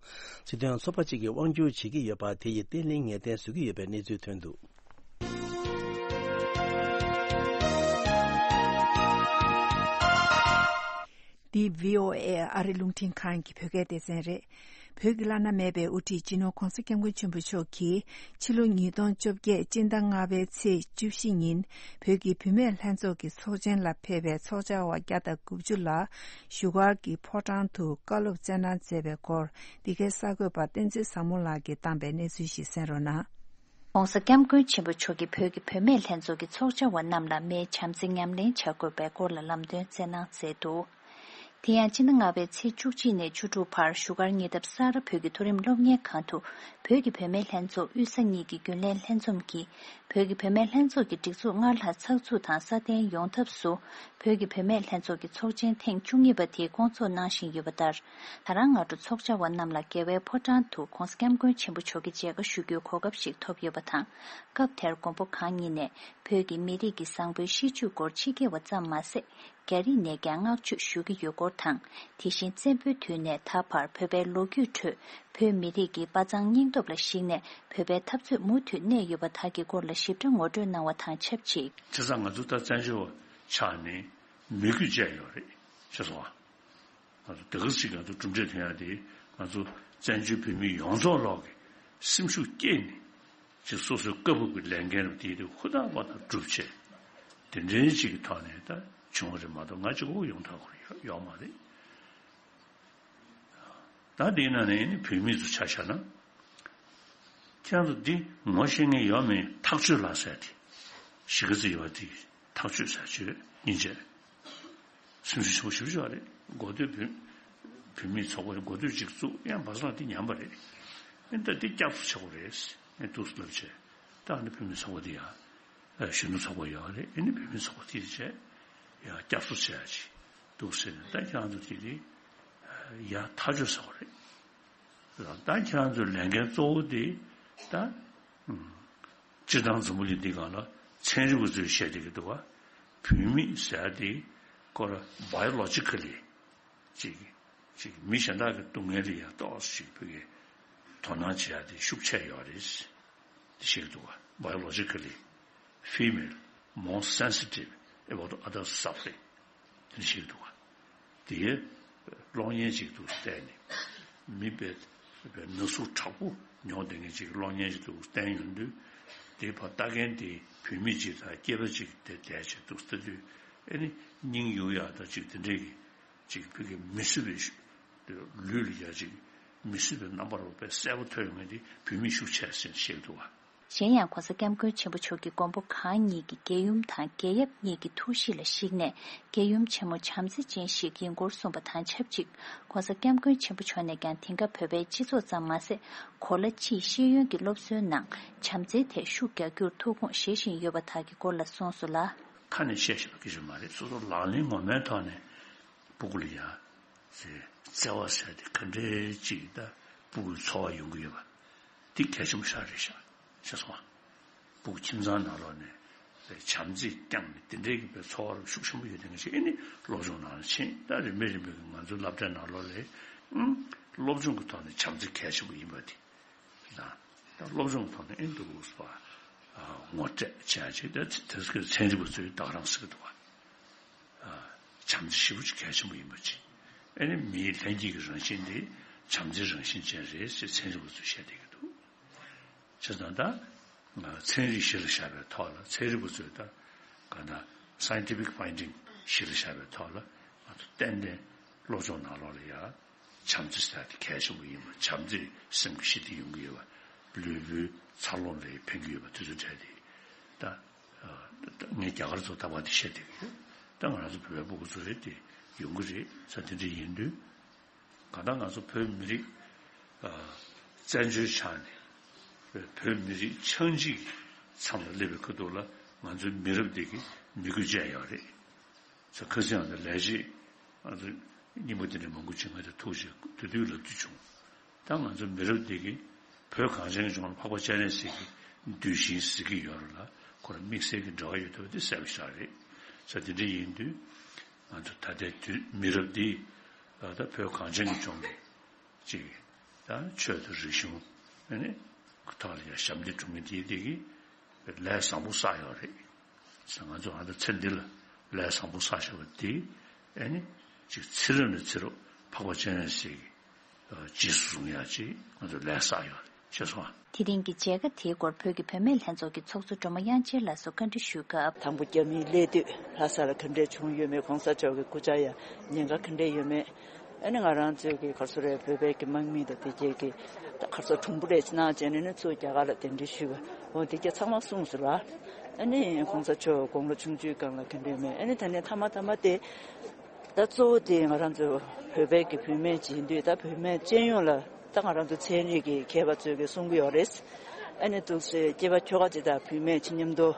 སྲིད་དོན་ཚོགས་པ་གཅིག་གིས་དབང་སྒྱུར་བྱེད་ཀྱི་ཡོད་པ་དེ་ཡིས་བརྟན་ལྷིང་ངེས་གཏན་བཟོ་གི་ཡོད་པའི་གནས་ཚུལ་ཐོན་འདུག་འདི་བྷི་ཨོ་ཨེ་ཨ་རི་རླུང་འཕྲིན་ཁང་གི་བོད་སྐད་སྡེ་ཚན་རེད། བོད་ཀྱི་བླ་ན་མེད་པའི་དབུ་ཁྲིད་སྤྱི་ནོར་༧གོང་ས་༧སྐྱབས་མགོན་ཆེན་པོ་མཆོག་གིས་ཕྱི་ལོ་ཉིས་སྟོང་བཅོ་བརྒྱད་སྤྱི་ཟླ་ལྔ་པའི་ཚེས་བཅུ་བཞི་ཉིན་བོད་ཀྱི་བུད་མེད་ལྷན་ཚོགས་ཀྱི་ཚོགས་ཆེན་ལ་ཕེབས་པའི་ཚོགས་བཅར་བ་བརྒྱ་དང་དགུ་བཅུ་ལ་བཞུགས་སྒར་གྱི་ཕོ་བྲང་དུ་བཀའ་སློབ་སྩལ་གནང་མཛད་པའི་སྐོར། འདི་གའི་གསར་འགོད་པ་བསྟན་འཛིན་བཟང་མོ་ལགས་ཀྱིས་བཏང་པའི་གནས་ཚུལ་ཞིག་གསན་རོགས་གནང་། ༧གོང་ས་༧སྐྱབས་མགོན་ཆེན་པོ་མཆོག་གིས་བོད་ཀྱི་བུད་མེད་ལྷན་ཚོགས་ཀྱི་ཚོགས་བཅར་བ་རྣམས་ལ་མིའི་བྱམས་བརྩེ་ཉམས་ལེན་བྱ་དགོས་པའི་སྐོར་ལ་ལམ་སྟོན་སྩལ་གནང་མཛད་འདུག་དེ་ཡང་སྤྱི་ཟླ་ལྔ་པའི་ཚེས་བཅུ་གཅིག་ནས་བཅུ་དྲུག་བར་བཞུགས་སྒར་ཉེ་འདབས་ས་རཱ་བོད་ཀྱི་མཐོ་རིམ་སློབ་གཉེར་ཁང་དུ་བོད་ཀྱི་བུད་མེད་ལྷན་ཚོགས་དབུས་ས་གཉིས་ཀྱི་རྒྱུན་ལས་ལྷན་འཛོམས་ཀྱིས་བོད་ཀྱི་བུད་མེད་ལྷན་ཚོགས་ཀྱི་སྒྲིག་འཛུགས་སྔར་ལྷག་ཚགས་ཚུད་དང་སྲ་བརྟན་ཡོང་ཐབས་སུ། བོད་ཀྱི་བུད་མེད་ལྷན་ཚོགས་ཀྱི་ཚོགས་ཆེན་ཐེངས་བཅུ་གཉིས་པ་དེ་སྐོང་ཚོགས་གནང་བཞིན་ཡོད་པ་ལྟར། ད་རང་སྔ་དྲོ་ཚོགས་བཅར་བ་རྣམས་ལ་རྒྱལ་བའི་ཕོ་བྲང་དུ་༧གོང་ས་༧སྐྱབས་མགོན་ཆེན་པོ་མཆོག་གིས་མཇལ་ཁ་ཞུ་རྒྱུའི་གོ་སྐབས་ཤིག་ཐོབ་ཡོད་པ་དང་། སྐབས་དེར་མགོན་པོ་གང་ཉིད་ནས་བོད་ཀྱི་མི་རིགས་ཀྱི་བཟང་པོའི་གཤིས་རྒྱུད་སྐོར་ཕྱི་རྒྱལ་བ་ཙམ་མ་ཟད། རྒྱ་རིགས་ནས་ཀྱང་བསྔགས་བརྗོད་ཞུ་གི་ཡོད་སྐོར་དང་། དེ་བཞིན་བཙན་པོའི་དུས་ནས་ད་བར་བོད་པའི་ལོ་རྒྱུས་ཁྲོད་བོད་མི་རིགས་ཀྱི་དཔའ་མཛངས་སྙིང་སྟོབས་ལ་གཞིགས་ནས་བོད་པའི་འཐབ་རྩོད་མུ་མཐུད་གནས་ཡོད་པ་དག་གི་སྐོར་ལ་ཞིབ་ཕྲ་ངོ་སྤྲོད་གནང་བ་དང་ཆབས་ཅིག། བྱས་ཙང་ང་ཚོ་ད་བཙན་བྱོལ་བ་ཆགས་ནས་མི་རྒྱུ་བཅས་ཡོད་རེད། ཤེས་སོང་ཨ། ང་ཚོ་དེ་ག་ཅིག་ང་ཚོ་གྲུབ་འབྲས་ཐོན་ཡ་དེ་ང་ཚོ་བཙན་བྱོལ་བོད་མི་ཡོངས་རྫོགས་ལོག་གི་སེམས་ཤུགས་བསྐྱེད་ནས་ཅིག་སོ་སོའི་སྐབས་བབ་ཀྱི་ལས་འགན་རུ་དེ་དེ་ཧུར་ཐག་པ་དང་སྒྲུབ་བྱས་དེ་འདྲའི་ཅིག་གི་ཐོག་ནས་ད་བྱུང་བ་རེད་མ་གཏོགས་ང་གཅིག་པོ་ཡོང་ཐག་ཁུར་ཡོད་མ་རེད། ད་དེའི་ནང་ནས་ནི་བོད་མི་ཚོ་ཆ་བཞག་ན། ཁྱེད་རང་ཚོ་འདི་ངོ་ཤེས་མཁན་ཡོད་མེད་ཐག་གཅོད་ལ་ཟེར་ཏེ། གཞིས་ཀ་རྩེ་ཡོད་པ་དེ་ཐག་གཅོད་ཟེར་བྱས་སྙིང་རྗེ། སེམས་ཤུགས་ཆེན་པོ་ཞེ་པོ་ཅིག་ཡོད་རེད། འགོ་སྟོད་བོད་བོད་མིའི་ཚོགས་པ་འགོ་སྟོད་ཅིག་བཙུགས་ཡང་བར་སོང་དེ་ཉམས་པ་རེད། ཨེ་ད་འདི་སྐྱབས་སུ་ཆ་དགོས་རེད། ཨེ་འདུག་སེ་ལབ་བྱས། ད་ཨ་ནི་བུད་མེད་ཚོགས་པ་འདི་ཡ། ཨེ་གཞོན་ནུ་ཚོགས་པ་ཡོད་རེད། ཨེ་ནི་བུད་མེད་ཚོགས་པ་དེ་བྱས། ཡ་སྐྱབས་སུ་ཆ་ཡ་ཅིག་འདུག་ཟེར་ནས། ད་ཁྱེད་རང་ཚོ་དེ་དེ་ཡ་ཐག་གཅོད་ཟེར་བ་རེད། ད་ཁྱེད་རང་ཚོའི་ལས་འགན་གཙོ་བོ་དེ་ད་སྤྱིར་བཏང་འཛམ་བུ་གླིང་འདི་སྒང་ལ་ཚན་རིག་པ་ཚོས་བཤད་བསྡད་ཀྱི་འདུག་བ། བུད་མེད་ཟེར་ཡ་དེ་ཁོ་ར་biologically ཅིག་ཅིག་མི་གཞན་དག་གི་སྡུག་བསྔལ་ལ་ཡ་ཏོག་ཙམ་ཅིག་བོད་ཀྱི་དོ་སྣང་བྱེད་ཡ་དེ་ཤུགས་ཆེ་ཡོད་རེད། དེ་བཤད་འདུག་བ། Biologically female more sensitive about other suffering དེ་འདྲ་བཤད་འདུག་བ། དེའི་གློག་བརྙན་ཅིག་འདུག་བལྟས་ནས། མི་དཔེ་དཔེ་ན་ཟུག་དྲག་པོ་མྱོང་བསྡད་མཁན་ཅིག་གློག་བརྙན་ཅིག་འདུག་བསྟན་ཡོང་དུས། དེ་ཕར་ལྟ་མཁན་དེ་བུད་མེད་ཅིག་དང་སྐྱེས་པ་ཅིག་དེ་བསྡད་བྱས་འདུག་ལྟ་དུས། ཨེ་ནི་སྙིང་གཡུག་ཡག་དང་ཅིག་དེ་འདྲས་ཀྱི་ཅིག་བོད་ཀྱི་མི་སྲིད་པའི་ལུས་ལ་ཡ་ཅིག་མི་སྲིད་པའི་རྣམ་པ་རོ་དཔེ་གསལ་པོ་ཐོན་ཡོང་མཁན་དེ་བུད་མེད་ཤུགས་ཆེ་ཟེར་བཤད་འདུག་བ། གཞན་ཡང་༸གོང་ས་༸སྐྱབས་མགོན་ཆེན་པོ་མཆོག་གི་མགོན་པོ་གང་ཉིད་ཀྱི་རྒྱལ་ཡུམ་དང་རྒྱལ་ཡབ་གཉིས་ཀྱི་ཐུགས་གཤིས་ལ་གཞིགས་ནས། རྒྱལ་ཡུམ་ཆེན་མོ་བྱམས་བརྩེ་ཅན་ཞིག་ཡིན་སྐོར་གསུངས་པ་དང་ཆབས་ཅིག ༸གོང་ས་༸སྐྱབས་མགོན་ཆེན་པོ་མཆོག་ནས་ཀྱང་དེང་སྐབས་བོད་པའི་སྤྱི་ཚོགས་ཙམ་མ་ཟད། གོ་ལ་སྤྱིའི་ཤེས་ཡོན་གྱི་སློབ་གསོའི་ནང་བྱམས་བརྩེའི་ཐད་ཤུགས་རྒྱག་རྒྱུར་ཐུགས་དགོངས་བཞེས་བཞིན་ཡོད་པ་དག་གི་སྐོར་ལ་གསུངས་སོང་ལ། ཁ་ནས་བཤད་བཞིན་པ་སྐད་ཆ་མ་རེད། སོ་སོ་ལག་ལེན་ངོ་མའི་ཐོག་ནས་སྤུ་གུ་ལ་ཡ་ཟེར། བརྩེ་བ་ཟེར་དེ་ག་འདྲའི་ཅིག་ད་སྤུ་གུའི་འཚོ་བ་ཡོང་གི་ཡོད་པ་དེ་གལ་ཆེན་པོ་ཞིག་རེད་ཤག་ཤེས་སོང་ང་། སྤུ་གུ་ཁྱིམ་ཚང་ནང་ལོགས་ནས་བྱམས་བརྩེ་བསྐྱངས་ནས་དེ་འདྲའི་གི་བའི་འཚོ་བ་རུ་ཤུགས་ཆེན་པོ་ཡོད་དེ་ང་ཅིག་ཨེ་ནི་སློབ་སྦྱོང་ནང་ལ་ཕྱིན། ད་རིམ་པས་རིམ་པས་ང་ཚོའི་སློབ་གྲྭའི་ནང་ལོགས་ལ་ཨང་སློབ་སྦྱོང་གི་ཐོག་ནས་བྱམས་བརྩེ་གལ་ཆེན་པོ་ཡིན་པ་དེ། ད་སློབ་སྦྱོང་ཐོག་ནས་ཨེ་འདུག་ཟེར་བ། ངོ་སྤྲོད་བྱ་ཆེད་དེ་དེ་ཚོའི་ཚན་རིག་པ་ཚོས་ད་ག་རང་ཟེར་གི་འདུག་བ། བྱམས་བརྩེ་ཞེ་པོ་ཅིག་གལ་ཆེན་པོ་ཡིན་པ་ཅིག་ཨེ་ནི་མིའི་ལྷན་སྐྱེས་ཀྱི་རང་བཞིན་དེ་བྱམས་བརྩེའི་རང་བཞིན་ཅན་རེད་ཅེས་ཚན་རིག་པ་ཚོས་བཤད་བསྡད་ཀྱི་འདུག་བྱས་ཙང་ད་ཚན་རིག་གཞི་ལ་བཞག་པའི་ཐོག་ལ། ཚན་རིག་པ་ཚོས་ད་ག་ན་scientific finding གཞི་ལ་བཞག་པའི་ཐོག་ལ་ང་ཚོ་ཏན་ཏན་སློབ་སྦྱོང་ནང་ལོགས་ལ་ཡ། བྱམས་བརྩེ་ཟེར་དེ་གལ་ཆེན་པོ་ཡིན་པ། བྱམས་བརྩེས་སེམས་ཀྱི་ཞི་བདེ་ཡོང་གི་ཡོད་པ། ལུས་པོའི་འཚར་ལོངས་ལ་ཕན་གྱི་ཡོད་པ་དེ་ཚོ་གྲས་དེ། ད་ངས་རྒྱ་གར་ཚོ་ད་བར་དེ་བཤད་བསྡད་ཀྱི་ཡོད། ད་ང་རང་ཚོ་བོད་པའི་སྤུ་གུ་ཚོ་རེད་དེ་ཡོང་གི་རེད་ཟེར། དེ་འདྲ་ཡིན་དུས་གང་ལྟར་ང་ཚོ་བོད་མི་རིགས་བཙན་བྱོལ་ཆགས་ནས་བོད་མི་རིགས་ཆགས་འཇིག་མཚམས་ལ་སླེབས་པའི་ཁ་ཐུག་ལ་ང་ཚོའི་མི་རབས་འདི་གི་མི་རྒྱུད་བཅས་ཡོད་རེད། ས་ཁ་སང་ཡང་ལས་བྱེད་ང་ཚོ་རྙིང་པ་དེ་འདྲ་མང་པོ་ཅིག་ང་ཚོ་ཐུག་བྱས་དུས་དུས་ལབ་རྒྱུ་བྱུང་། ད་ང་ཚོ་མི་རབས་འདི་གིས་བོད་གངས་ཅན་གྱི་ལྗོངས་ལ་འཕགས་པ་སྤྱན་རས་གཟིགས་ཀྱི་གདུལ་ཞིང་ཟེར་གྱི་ཡོད་རེད་ལ། ཁོ་རང་དམིགས་བསལ་གྱི་འབྲེལ་བ་ཡོད་ཐུབ་པ་དེ་གསལ་པོ་ཞིག་རེད། ས་དེ་འདྲ་ཡིན་དུས་ང་ཚོ་ད་ལྟའི་དུས་མི་རབས་འདི་ད་བོད་གངས་ཅན་གྱི་ལྗོངས་ཀྱི་ཅིག་ད་ཆོས་དང་རིག་གཞུང་ཨ་ནི་ཐོག་ལ་ཡང་ཞབས་འདེགས་སྒྲུབ་མཁན་དེ་དེ་གིས་ལས་བཟང་པོ་བསགས་ཡོད་རེད། ང་ཚོ་ཨ་ད་ཚེ་འདི་ལ་ལས་བཟང་པོ་བསགས་བཞག་པ་དེ་ཨ་ནི་ཅིག་ཚེ་རབས་ནས་ཚེ་རབས་འཕགས་པ་སྤྱན་རས་གཟིགས་ཀྱི་རྗེས་སུ་བཟུང་ཡག་ཅིག་ང་ཚོ་ལས་བསགས་ཡོད་རེད། ཤེས་སོང་ཨ། དེ་རིང་གི་མཇལ་ཁ་དེའི་སྐོར་བོད་ཀྱི་བུད་མེད་ལྷན་ཚོགས་ཀྱི་ཚོགས་གཙོ་སྒྲོལ་མ་དབྱངས་ཅན་ལགས་སུ་བཀའ་འདྲི་ཞུས་སྐབས། དང་པོ་རྒྱ་མིའི་སླེབས་དུས་ལྷ་ས་ལ་ག་འདྲས་བྱུང་ཡོད་མེད། གོང་ས་མཆོག་གི་སྐུ་བཅར་ཡ་ཉེན་ཁ་ག་འདྲས་ཡོད་མེད། ཨ་ནི་ང་རང་ཚོའི་གི་ག་རེ་ཟེར་རེད། བོད་པའི་གི་དམག་མི་དང་དེ་རྗེས་ཀྱི་ད་ག་རེ་ཟེར་གྲུང་པོ་རེད་ཅེས་གནང་བྱས་ནས་ནི་ཚུར་རྒྱ་གར་ལ་གདན་འདྲེན་ཞུས་པ། འོ་དེ་རྒྱ་ཚང་མ་གསུངས་སོང་ལ། ཨ་ནི་གོང་ས་མཆོག་དགུང་ལོ་ཆུང་ཆུང་སྒང་ལ་ག་འདྲས་མེད། ཨ་ནི་ད་ནི་མཐའ་མ་མཐའ་མ་དེ་ད་གཙོ་བོ་དེ་ང་རང་ཚོ་བོད་པའི་གི་བུད་མེད་ཅིག་ཡིན་དུས། ད་བུད་མེད་སྤྱི་ཡོངས་ལ་ད་ང་རང་ཚོ་ཚན་རིག་གི་མཁས་པ་ཚོས་གི་གསུང་གི་ཡོད་རེད། ཨ་ནི་འདུག་སེ་སྐྱེས་པ་ཁྱོ་ག་ཅིག་དང་བུད་མེད་ཅིག་མཉམ་དུ་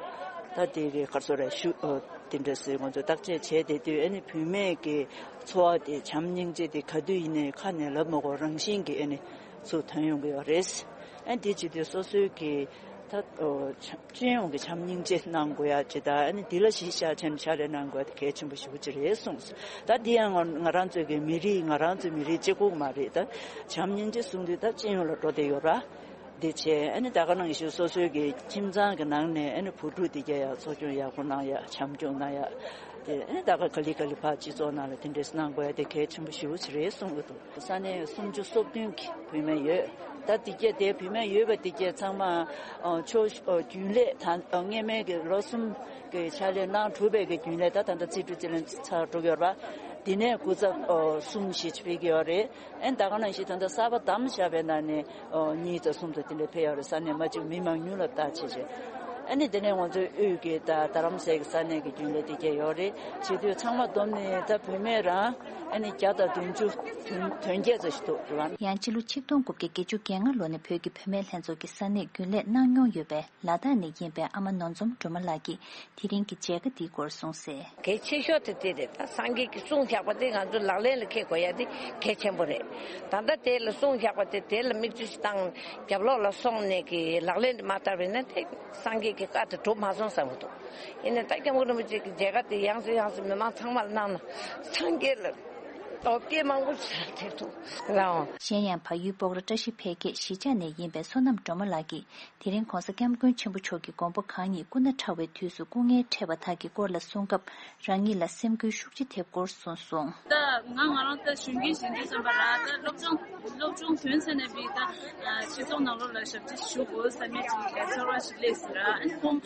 ད་དེ་གི་ག་རེ་ཟེར་རེད། ཞུ་ཨོ་དེ་འདྲ་སེ་ང་ཚོ་བརྟག་དཔྱད་བྱས་བསྡད་དུས། ཨ་ནི་བུད་མེད་ཀྱི་འཚོ་བ་དེ་བྱམས་སྙིང་རྗེ་དེ་ག་དུས་ཡིན་ནའི་ཁ་ནས་ལབ་མ་དགོས་རང་བཞིན་གྱིས་ཨ་ནི་ཚུར་ཐོན་ཡོང་གི་ཡོད་རེད། ཨ་ནི་དེ་བྱེད་དུས་སོ་སོའི་གི་ད་ཨོ་བྱམས་སྤྱི་ཡོངས་ཀྱི་བྱམས་སྙིང་རྗེ་གནང་དགོས་ཡ་ཅིག་དང་། ཨ་ནི་འདི་ལ་གཞི་བཞག་བྱས་ནས་ཕྱག་ལས་གནང་དགོས་ཡ་དེ་གལ་ཆེན་པོ་ཞེ་པོ་ཅིག་རེད་གསུངས་སོང་། ད་འདི་ཡང་ང་ང་རང་ཚོའི་གི་མི་རིགས་ང་རང་ཚོའི་མི་རིགས་གཅིག་པོ་མ་རེད། ད་བྱམས་སྙིང་རྗེ་གསུང་དུས་ད་སྤྱི་ཡོངས་ལ་འགྲོ་བསྡད་ཡོད་ར། འདི་བྱས་ཨ་ནི་ད་ག་ནང་བཞིན་སོ་སོའི་གི་ཁྱིམ་ཚང་གི་ནང་ནས་ཨ་ནི་བུ་ཕྲུག་དེ་ག་ཡ་འཚོ་སྐྱོང་ཡག་པོ་གནང་ཡ། བྱམས་སྐྱོང་གནང་ཡ། དེ་ཨ་ནི་ད་ག་ག་ལེ་ག་ལེ་ཕར་སྤྱི་ཚོགས་ནང་ལ་དེ་འདྲས་གནང་དགོས་ཡ་དེ་གལ་ཆེན་པོ་ཞེ་པོ་ཅིག་རེད་གསུང་གི་འདུག་ས་གནས་སུམ་ཅུ་སོ་བདུན་གྱི་བུད་མེད་ཡོད། ད་དེ་ག་དེ་བུད་མེད་ཡོད་པ་དེ་ག་ཚང་མ་ཨ་ཆོས་ཨ་རྒྱུན་ལས་ད་ཨ་སྔས་མའི་གི་ལོ་གསུམ་གི་ཕྱག་ལས་གནང་གྲུབ་པའི་གི་རྒྱུན་ལས་ད་ད་ལྟ་རྩིས་སྤྲོད་རྩིས་ལེན་ཚར་འགྲོ་གི་ཡོད་རེད་པ། དེ་ནས་སྐུ་ཚབ་ཨ་གསུམ་ཞིག་ཕེབས་ཀྱི་ཡོད་རེད། ཨ་ནི་ད་ག་ནང་བཞིན་ད་ལྟ་གསར་པ་བདམས་བཞག་པའི་ནང་ནས་ཨོ་གཉིས་དང་གསུམ་དང་དེ་འདྲ་ཕེབས་ཡོད་རེད། ས་གནས་མ་གཅིག་མི་མང་ཉུང་ལ་བལྟ་བྱས་བྱས། ཨ་ནི་དེ་ནས་ང་ཚོའི་དབུས་ཀྱི་ད་རྡ་རམ་ས་ལའི་གི་ས་གནས་ཀྱི་རྒྱུན་ལས་དེ་གྱད་ཡོད་རེད། བྱེད་དུས་ཚང་མ་བསྡོམས་ནས་ད་བུད་མེད་རང་ཨ་ནི་བརྒྱ་དང་བདུན་ཅུ་དོན་དོན་བརྒྱད་ཙམ་ཞིག་འདུག་རེད་བ། ཡང་ཕྱི་ལོ་ཆིག་སྟོང་དགུ་བརྒྱ་བརྒྱད་ཅུ་གྱ་ལྔ་ལོ་ནས་བོད་ཀྱི་བུད་མེད་ལྷན་ཚོགས་ཀྱི་ས་གནས་རྒྱུན་ལས་གནང་མྱོང་ཡོད་པའི་ལ་དྭགས་ནས་ཡིན་པའི་ཨ་མ་ནོར་འཛོམས་སྒྲོལ་མ་ལགས་ཀྱིས་དེ་རིང་གི་མཇལ་ཁ་འདིའི་སྐོར་གསུངས་གསལ། གལ་ཆེ་ཤོས་དེ་དེ་རེད། ད་སངས་རྒྱས་ཀྱིས་གསུངས་བཞག་པ་དེ་ང་ཚོ་ལག་ལེན་ལ་འཁེལ་དགོས་ཡ་དེ་གལ་ཆེན་པོ་རེད། ད་ལྟ་དེ་ལ་གསུངས་བཞག་པ་དེ་དེ་ལ་མིག་ཆུ་ཞིག་བཏང་རྒྱབ་ལོགས་ལ་སོང་ནས་ཀྱི་ལག་ལེན་དུ་མ་བསྟར་བས་ན་དེ་སངས་རྒྱས་ཀྱི་བཀའ་དེ་གྲུབ་མ་སོང་བསམ་གྱི་འདུག་ཡིན་ནའི་ད་སྐྱབས་མགོན་རིན་པོ་ཆེ་གི་མཇལ་ཁ་དེ་ཡང་སེ་ཡང་སེ་མི་མང་ཚང་མ་ལ་གནང་ན་སངས་རྒྱས་ལ་སྟོབས་སྐྱེད་མང་པོ་ཞིག་ཐེབས་ཐུབ་ལའང་། གཞན་ཡང་བལ་ཡུལ་སྤོག་ར་བཀྲ་ཤིས་འཕེལ་རྒྱས་གཞིས་ཆགས་ནས་ཡིན་པའི་བསོད་ནམས་སྒྲོལ་མ་ལགས་ཀྱིས། དེ་རིང་༸གོང་ས་༸སྐྱབས་མགོན་ཆེན་པོ་མཆོག་གི་མགོན་པོ་གང་ཉིད་སྐུ་ན་ཕྲ་བའི་དུས་སུ་སྐུ་ངལ་འཕྲད་པ་དག་གི་སྐོར་ལ་གསུང་སྐབས། རང་ཉིད་ལ་སེམས་འགུལ་ཤུགས་ཆེ་ཐེབས་སྐོར་གསུངས་སོང་། ད་ང་ང་རང་ད་གཞོན་སྐྱེས་ཞིག་ཡིན་དུས་ཙམ་པ་ར་ད་སློབ་སྦྱོང་སློབ་སྦྱོང་དོན་ཚན་ནས་བི་ད་སྤྱི་ཚོགས་ནང་ལོགས་ལ་ཞབས་ཕྱི་ཞུ་དགོས་བསམ་མེད་ཅིག་གི་ཚོར་བ་ཞིག་སླེབས་ཟིན་ར། ཨ་ནི་ཁོང་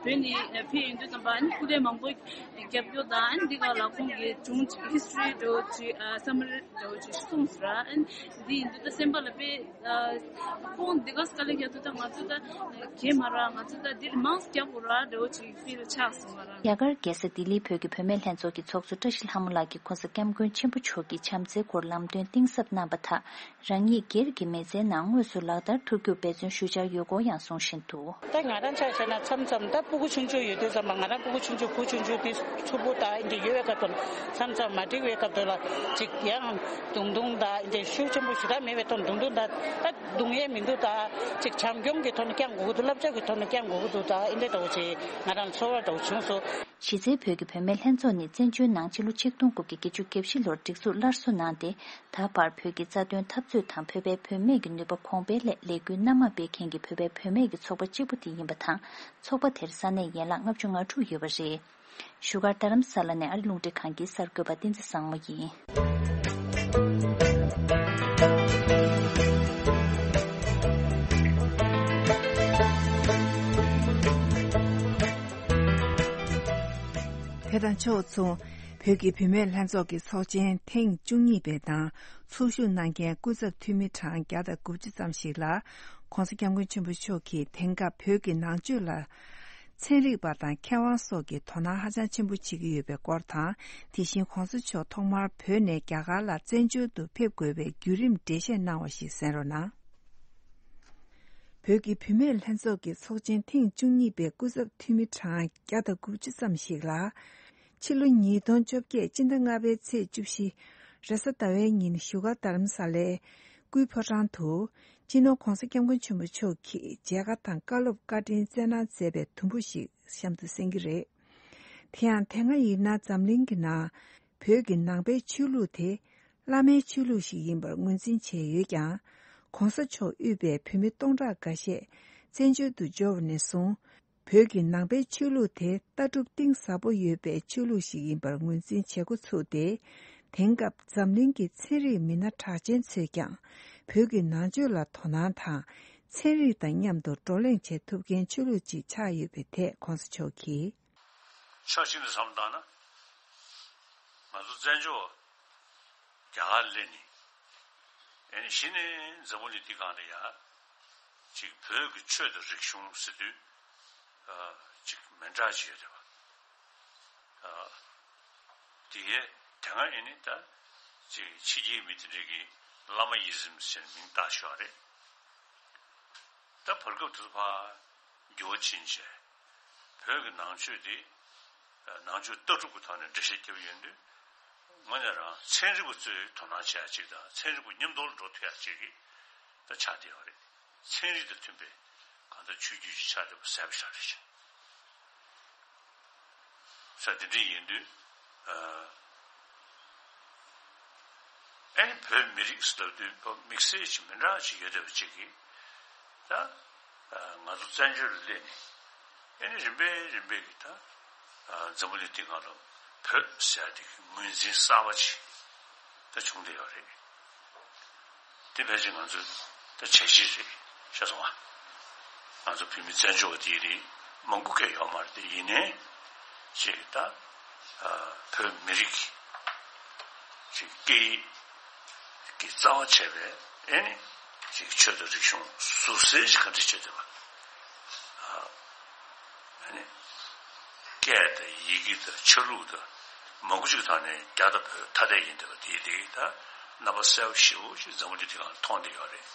བོད་ནས་ཕེབས་ཡོང་དུས་ཙམ་པ་ཨ་ནི་སྐུ་ལས་མང་པོ་རྒྱབ་སྐྱོར་དང་ཨ་ནི་འདི་ག་ལ་ཁོང་གི་བྱུང་ཧི་སི་ཊོ་རི་འདྲ་བོ་ཅིག་སམ་མ་རི་འདྲ་བོ་ཅིག་གསུངས་ཟིན་ར། ཨ་ནི་འདི་ཡིན་དུས་ད་སེམས་པ་ལ་དཔེ། ཁོང་འདི་ག་སྐབས་ལ་རྒྱག་དུས་ད་ང་ཚོ་ད་གས་མ་ར་ང་ཚོ་ད་འདིར་མང་རྒྱག་དགོས་ར་འདྲ་བོ་ཅིག་ཕིལ་ཆགས་སོང་བ་ར། རྒྱ་གར་རྒྱལ་ས་ལྡི་ལིའི་བོད་ཀྱི་བུད་མེད་ལྷན་ཚོགས་ཀྱི་ཚོགས་གཙོ་བཀྲ་ཤིས་ལྷ་མོ་ལགས་ཀྱིས་༸གོང་ས་༸སྐྱབས་མགོན་ཆེན་པོ་མཆོག་གི་བྱམས་བརྩེའི་སྐོར་ལམ་སྟོན་གཏིང་ཟབ་གནང་པ་དག་རང་ཉིད་སྒེར་གྱི་མི་ཚེའི་ནང་དངོས་སུ་ལག་བསྟར་ཐུབ་རྒྱུར་འབད་བརྩོན་ཞུ་འཆར་ཡོད་སྐོར་ཡང་གསུང་བཞིན་འདུག་ད་ང་རང་ཆ་བཞག་ན་མཚམས་མཚམས་ད་སྤུ་གུ་ཆུང་ཆུང་ཡོད་དུས་ཙམ་པ་ང་རང་སྤུ་གུ་ཆུང་ཆུང་བུ་ཆུང་ཆུང་དེ་ཕྲུ་གུ་ད་འདི་ཡོད་པའི་སྐབས་དང་མཚམས་མཚམས་མ་འགྲིག་པའི་སྐབས་དེ་ལ་ཅིག་ཡང་དུང་དུང་ད་འདི་ཤུགས་ཆེན་པོ་ཞེ་དྲག་མེད་པའི་ཐོག་དུང་དུང་ད་ད་རྡུང་ཡས་མི་འདུག་ད་ཅིག་བྱམས་སྐྱོང་གི་ཐོག་ནས་བསྐྱང་དགོས་ཀྱི་འདུག་བསླབ་བྱ་གི་ཐོག་ནས་བསྐྱང་དགོས་ཀྱི་འདུག་ད་འདི་འདྲ་བོ་ཅིག་ང་རང་ཚོར་བ་འདྲ་བོ་བྱུང་སོང་། གཞི་རྩའི་བོད་ཀྱི་བུད་མེད་ལྷན་ཚོགས་ནི་བཙན་བྱོལ་ནང་ཕྱི་ལོ་ཆིག་སྟོང་དགུ་བརྒྱ་བརྒྱད་ཅུ་གྱ་བཞི་ལོར་སྒྲིག་འཛུགས་སླར་གསོ་གནང་སྟེ། ད་བར་བོད་ཀྱི་རྩ་དོན་འཐབ་རྩོད་དང་བོད་པའི་བུད་མེད་ཀྱི་ནུས་པ་གོང་འཕེལ་སླད་ལས་འགུལ་སྣ་མང་སྤེལ་མཁན་གྱི་བོད་པའི་བུད་མེད་ཀྱི་ཚོགས་པ་གཅིག་པུ་དེ་ཡིན་པ་དང་། ཚོགས་པ་དེར་ས་གནས་ཡན་ལག་ལྔ་བཅུ་ང་དྲུག་ཡོད་པ་རེད། བཞུགས་སྒར་རྡ་རམ་ས་ལ་ནས་ཨ་རི་རླུང་འཕྲིན་ཁང་གི་གསར་འགོད་པ་བསྟན་འཛིན་བཟང་མོ་ཡིན། དེ་དང་ཕྱོགས་མཚུངས། བོད་ཀྱི་བུད་མེད་ལྷན་ཚོགས་ཀྱི་ཚོགས་ཆེན་ཐེངས་བཅུ་གཉིས་པའི་དང་ཚོགས་ཞུགས་གནང་མཁན་སྐུ་ཚབ་འཐུས་མི་གྲངས་བརྒྱ་དང་དགུ་བཅུ་ཙམ་ཞིག་ལ། ༸གོང་ས་༸སྐྱབས་མགོན་ཆེན་པོ་མཆོག་གིས་དེང་སྐབས་བོད་ཀྱི་ནང་ཆོས་ལ། ཚན་རིག་པ་དང་མཁས་དབང་སོགས་ཀྱིས་དོ་སྣང་ཧ་ཅང་ཆེན་པོ་བྱེད་ཀྱི་ཡོད་པའི་སྐོར་དང་། དེ་བཞིན་༸གོང་ས་མཆོག་ཐོག་མར་བོད་ནས་རྒྱ་གར་ལ་བཙན་བྱོལ་དུ་ཕེབས་དགོས་པའི་བརྒྱུད་རིམ་འགྲེལ་བཤད་གནང་བ་ཞིག་གསན་རོགས་གནང་། བོད་ཀྱི་བུད་མེད་ལྷན་ཚོགས་ཀྱི་ཚོགས་ཆེན་ཐེངས་བཅུ་གཉིས་པའི་སྐུ་ཚབ་འཐུས་མི་གྲངས་བརྒྱ་དང་དགུ་བཅུ་ཙམ་ཞིག་ལ། ཕྱི་ལོ་ཉིས་སྟོང་བཅོ་བརྒྱད་སྤྱི་ཟླ་ལྔ་པའི་ཚེས་བཅུ་བཞི། རེས་གཟའ་ཟླ་བའི་ཉིན་བཞུགས་སྒར་རྡ་རམ་ས་ལའི་སྐུའི་ཕོ་བྲང་དུ། སྤྱི་ནོར་༸གོང་ས་༸སྐྱབས་མགོན་ཆེན་པོ་མཆོག་གིས་མཇལ་ཁ་དང་བཀའ་སློབ་བཀའ་དྲིན་སྩལ་གནང་མཛད་པའི་དུམ་བུ་ཞིག་གཤམ་དུ་གསན་གྱི་རེད། དེ་ཡང་དེ་སྔ་ཡིན་ན་འཛམ་གླིང་གི་ནང་། བོད་ཀྱི་ནང་པའི་ཆོས་ལུགས་དེ། བླ་མའི་ཆོས་ལུགས་ཤིག་ཡིན་པར་ངོས་འཛིན་བྱས་ཡོད་ཀྱང་། ༸གོང་ས་མཆོག་དབུས་པའི་བོད་མི་སྟོང་ཕྲག་འགའ་ཤས་བཙན་བྱོལ་དུ་འབྱོར་བ་ནས་བཟུང་། བོད་ཀྱི་ནང་པའི་ཆོས་ལུགས་དེ་ལྟ་གྲུབ་གཏིང་ཟབ་པོ་ཡོད་པའི་ཆོས་ལུགས་ཤིག་ཡིན་པར་ངོས་འཛིན་བྱེད་འགོ་ཚུགས་ཏེ། དེང་སྐབས་འཛམ་གླིང་གི་ཚན་རིག་མི་སྣ་གྲགས་ཅན་ཚོས་ཀྱང་། བོད་ཀྱི་ནང་ཆོས་ལ་དོ་སྣང་དང་། ཚན་རིག་དང་མཉམ་དུ་བགྲོ་གླེང་བྱེད་ཐུབ་མཁན་ཆོས་ལུགས་ཅིག་ཆགས་ཡོད་པའི་ཐད་༸གོང་ས་མཆོག་གིས། ཕྱོགས་གཅིག་ནས་བསམ་བློ་བཏང་ན། ང་ཚོ་བཙན་བྱོལ་རྒྱ་གར་སླེབས་ནས། ཨེ་ནི་གཞི་ནས་འཛམ་བུ་གླིང་འདི་སྒང་ལ་ཡ། ཅིག་བོད་ཀྱི་ཆོས་དང་རིག་གཞུང་ཟེར་དུས། ཨ། ཅིག་མི་འདྲ་ཅིག་ཡོད་རེད་བ། ཨ། དེ་ཡས་དེ་སྔ་ཨེ་ནི་ད། ཅིག་ཕྱི་རྒྱལ་མི་དེ་འདྲས་ཀྱིས་བླ་མ་ཡི་ཟིམ་ཟེར་མིང་བཏགས་ཤག་རེད། ད་བར་སྐབས་དུ་ཕར་འགྱུར་བ་ཕྱིན་བྱས། བོད་ཀྱི་ནང་ཆོས་འདི་ནང་ཆོས་ལྟ་གྲུབ་ཀྱི་ཐོག་ནས་འགྲེལ་བཤད་རྒྱབ་ཡོང་དུས། དངོས་གནས་རང་ཚན་རིག་པ་ཚོས་དོ་སྣང་བྱེད་ཡ་ཅིག་དང་ཚན་རིག་པ་མཉམ་དུ་འགྲོ་ཐུབ་ཡ་ཅིག་གི་ད་ཆགས་བསྡད་ཡོད་རེད། ཚན་རིག་དང་མཐུན་པའི་གང་ལྟར་ཆོས་བརྒྱུད་ཅིག་ཆགས་བསྡད་པ་གསལ་པོ་ཆགས་རེད་ཤག་ས་དེ་འདྲ་ཡིན་དུས། ཨ། ཨ་ནི་བོད་མི་རིགས་ཟེར་དུས་བོད་དམིགས་བསལ་ཅིག་མི་འདྲ་ཅིག་ཡོད་བསྡད་པ་ཅིག་གིས། ད། ཨ། ང་ཚོ་བཙན་བྱོལ་ལ་སླེབས་ནས། ཨ་ནི་རིམ་པས་རིམ་པས་ཀྱིས་ད། ཨ། འཛམ་བུ་གླིང་འདི་སྒང་ལ་བོད་ཟེར་ཡ་དེ་གི་ངོས་འཛིན་གསར་པ་ཅིག་ད་བྱུང་བསྡད་ཡོད་རེད། དེ་ཕལ་ཆེར་ང་ཚོའི་ད་བྱས་རྗེས་རེད་ཤག་སོང་ང་། ང་ཚོ་བོད་མི་བཙན་བྱོལ་བ་དེ་ཡི་རིགས་མང་པོ་སྐད་ཡོད་མ་རེད་དེ་ཡིན་ནའི། ཅིག་ད། ཨ། བོད་མི་རིགས་ཀྱི་ཅིག་སྐད་ཡིག་གི་རྩ་བ་བྱས་པའི་ཨེ་ནི་ཅིག་ཆོས་དང་རིག་གཞུང་ཟུར་གསལ་ཞིག་ག་འདྲ་བྱས་བསྡད་པ། ཨ། ཨ་ནི། སྐད་དང་ཡི་གེ་དང་ཆ་ལུགས་དང་མང་པོ་ཅིག་ཐོག་ནས་རྒྱ་དང་བོད་ཐ་དད་ཡིན་བསྡད་པ་དེ་དེ་ད་རྣམ་པ་གསལ་པོ་ཞེ་པོ་ཅིག་འཛམ་བུ་གླིང་འདི་སྒང་མཐོང་བསྡད་ཡོད་རེད།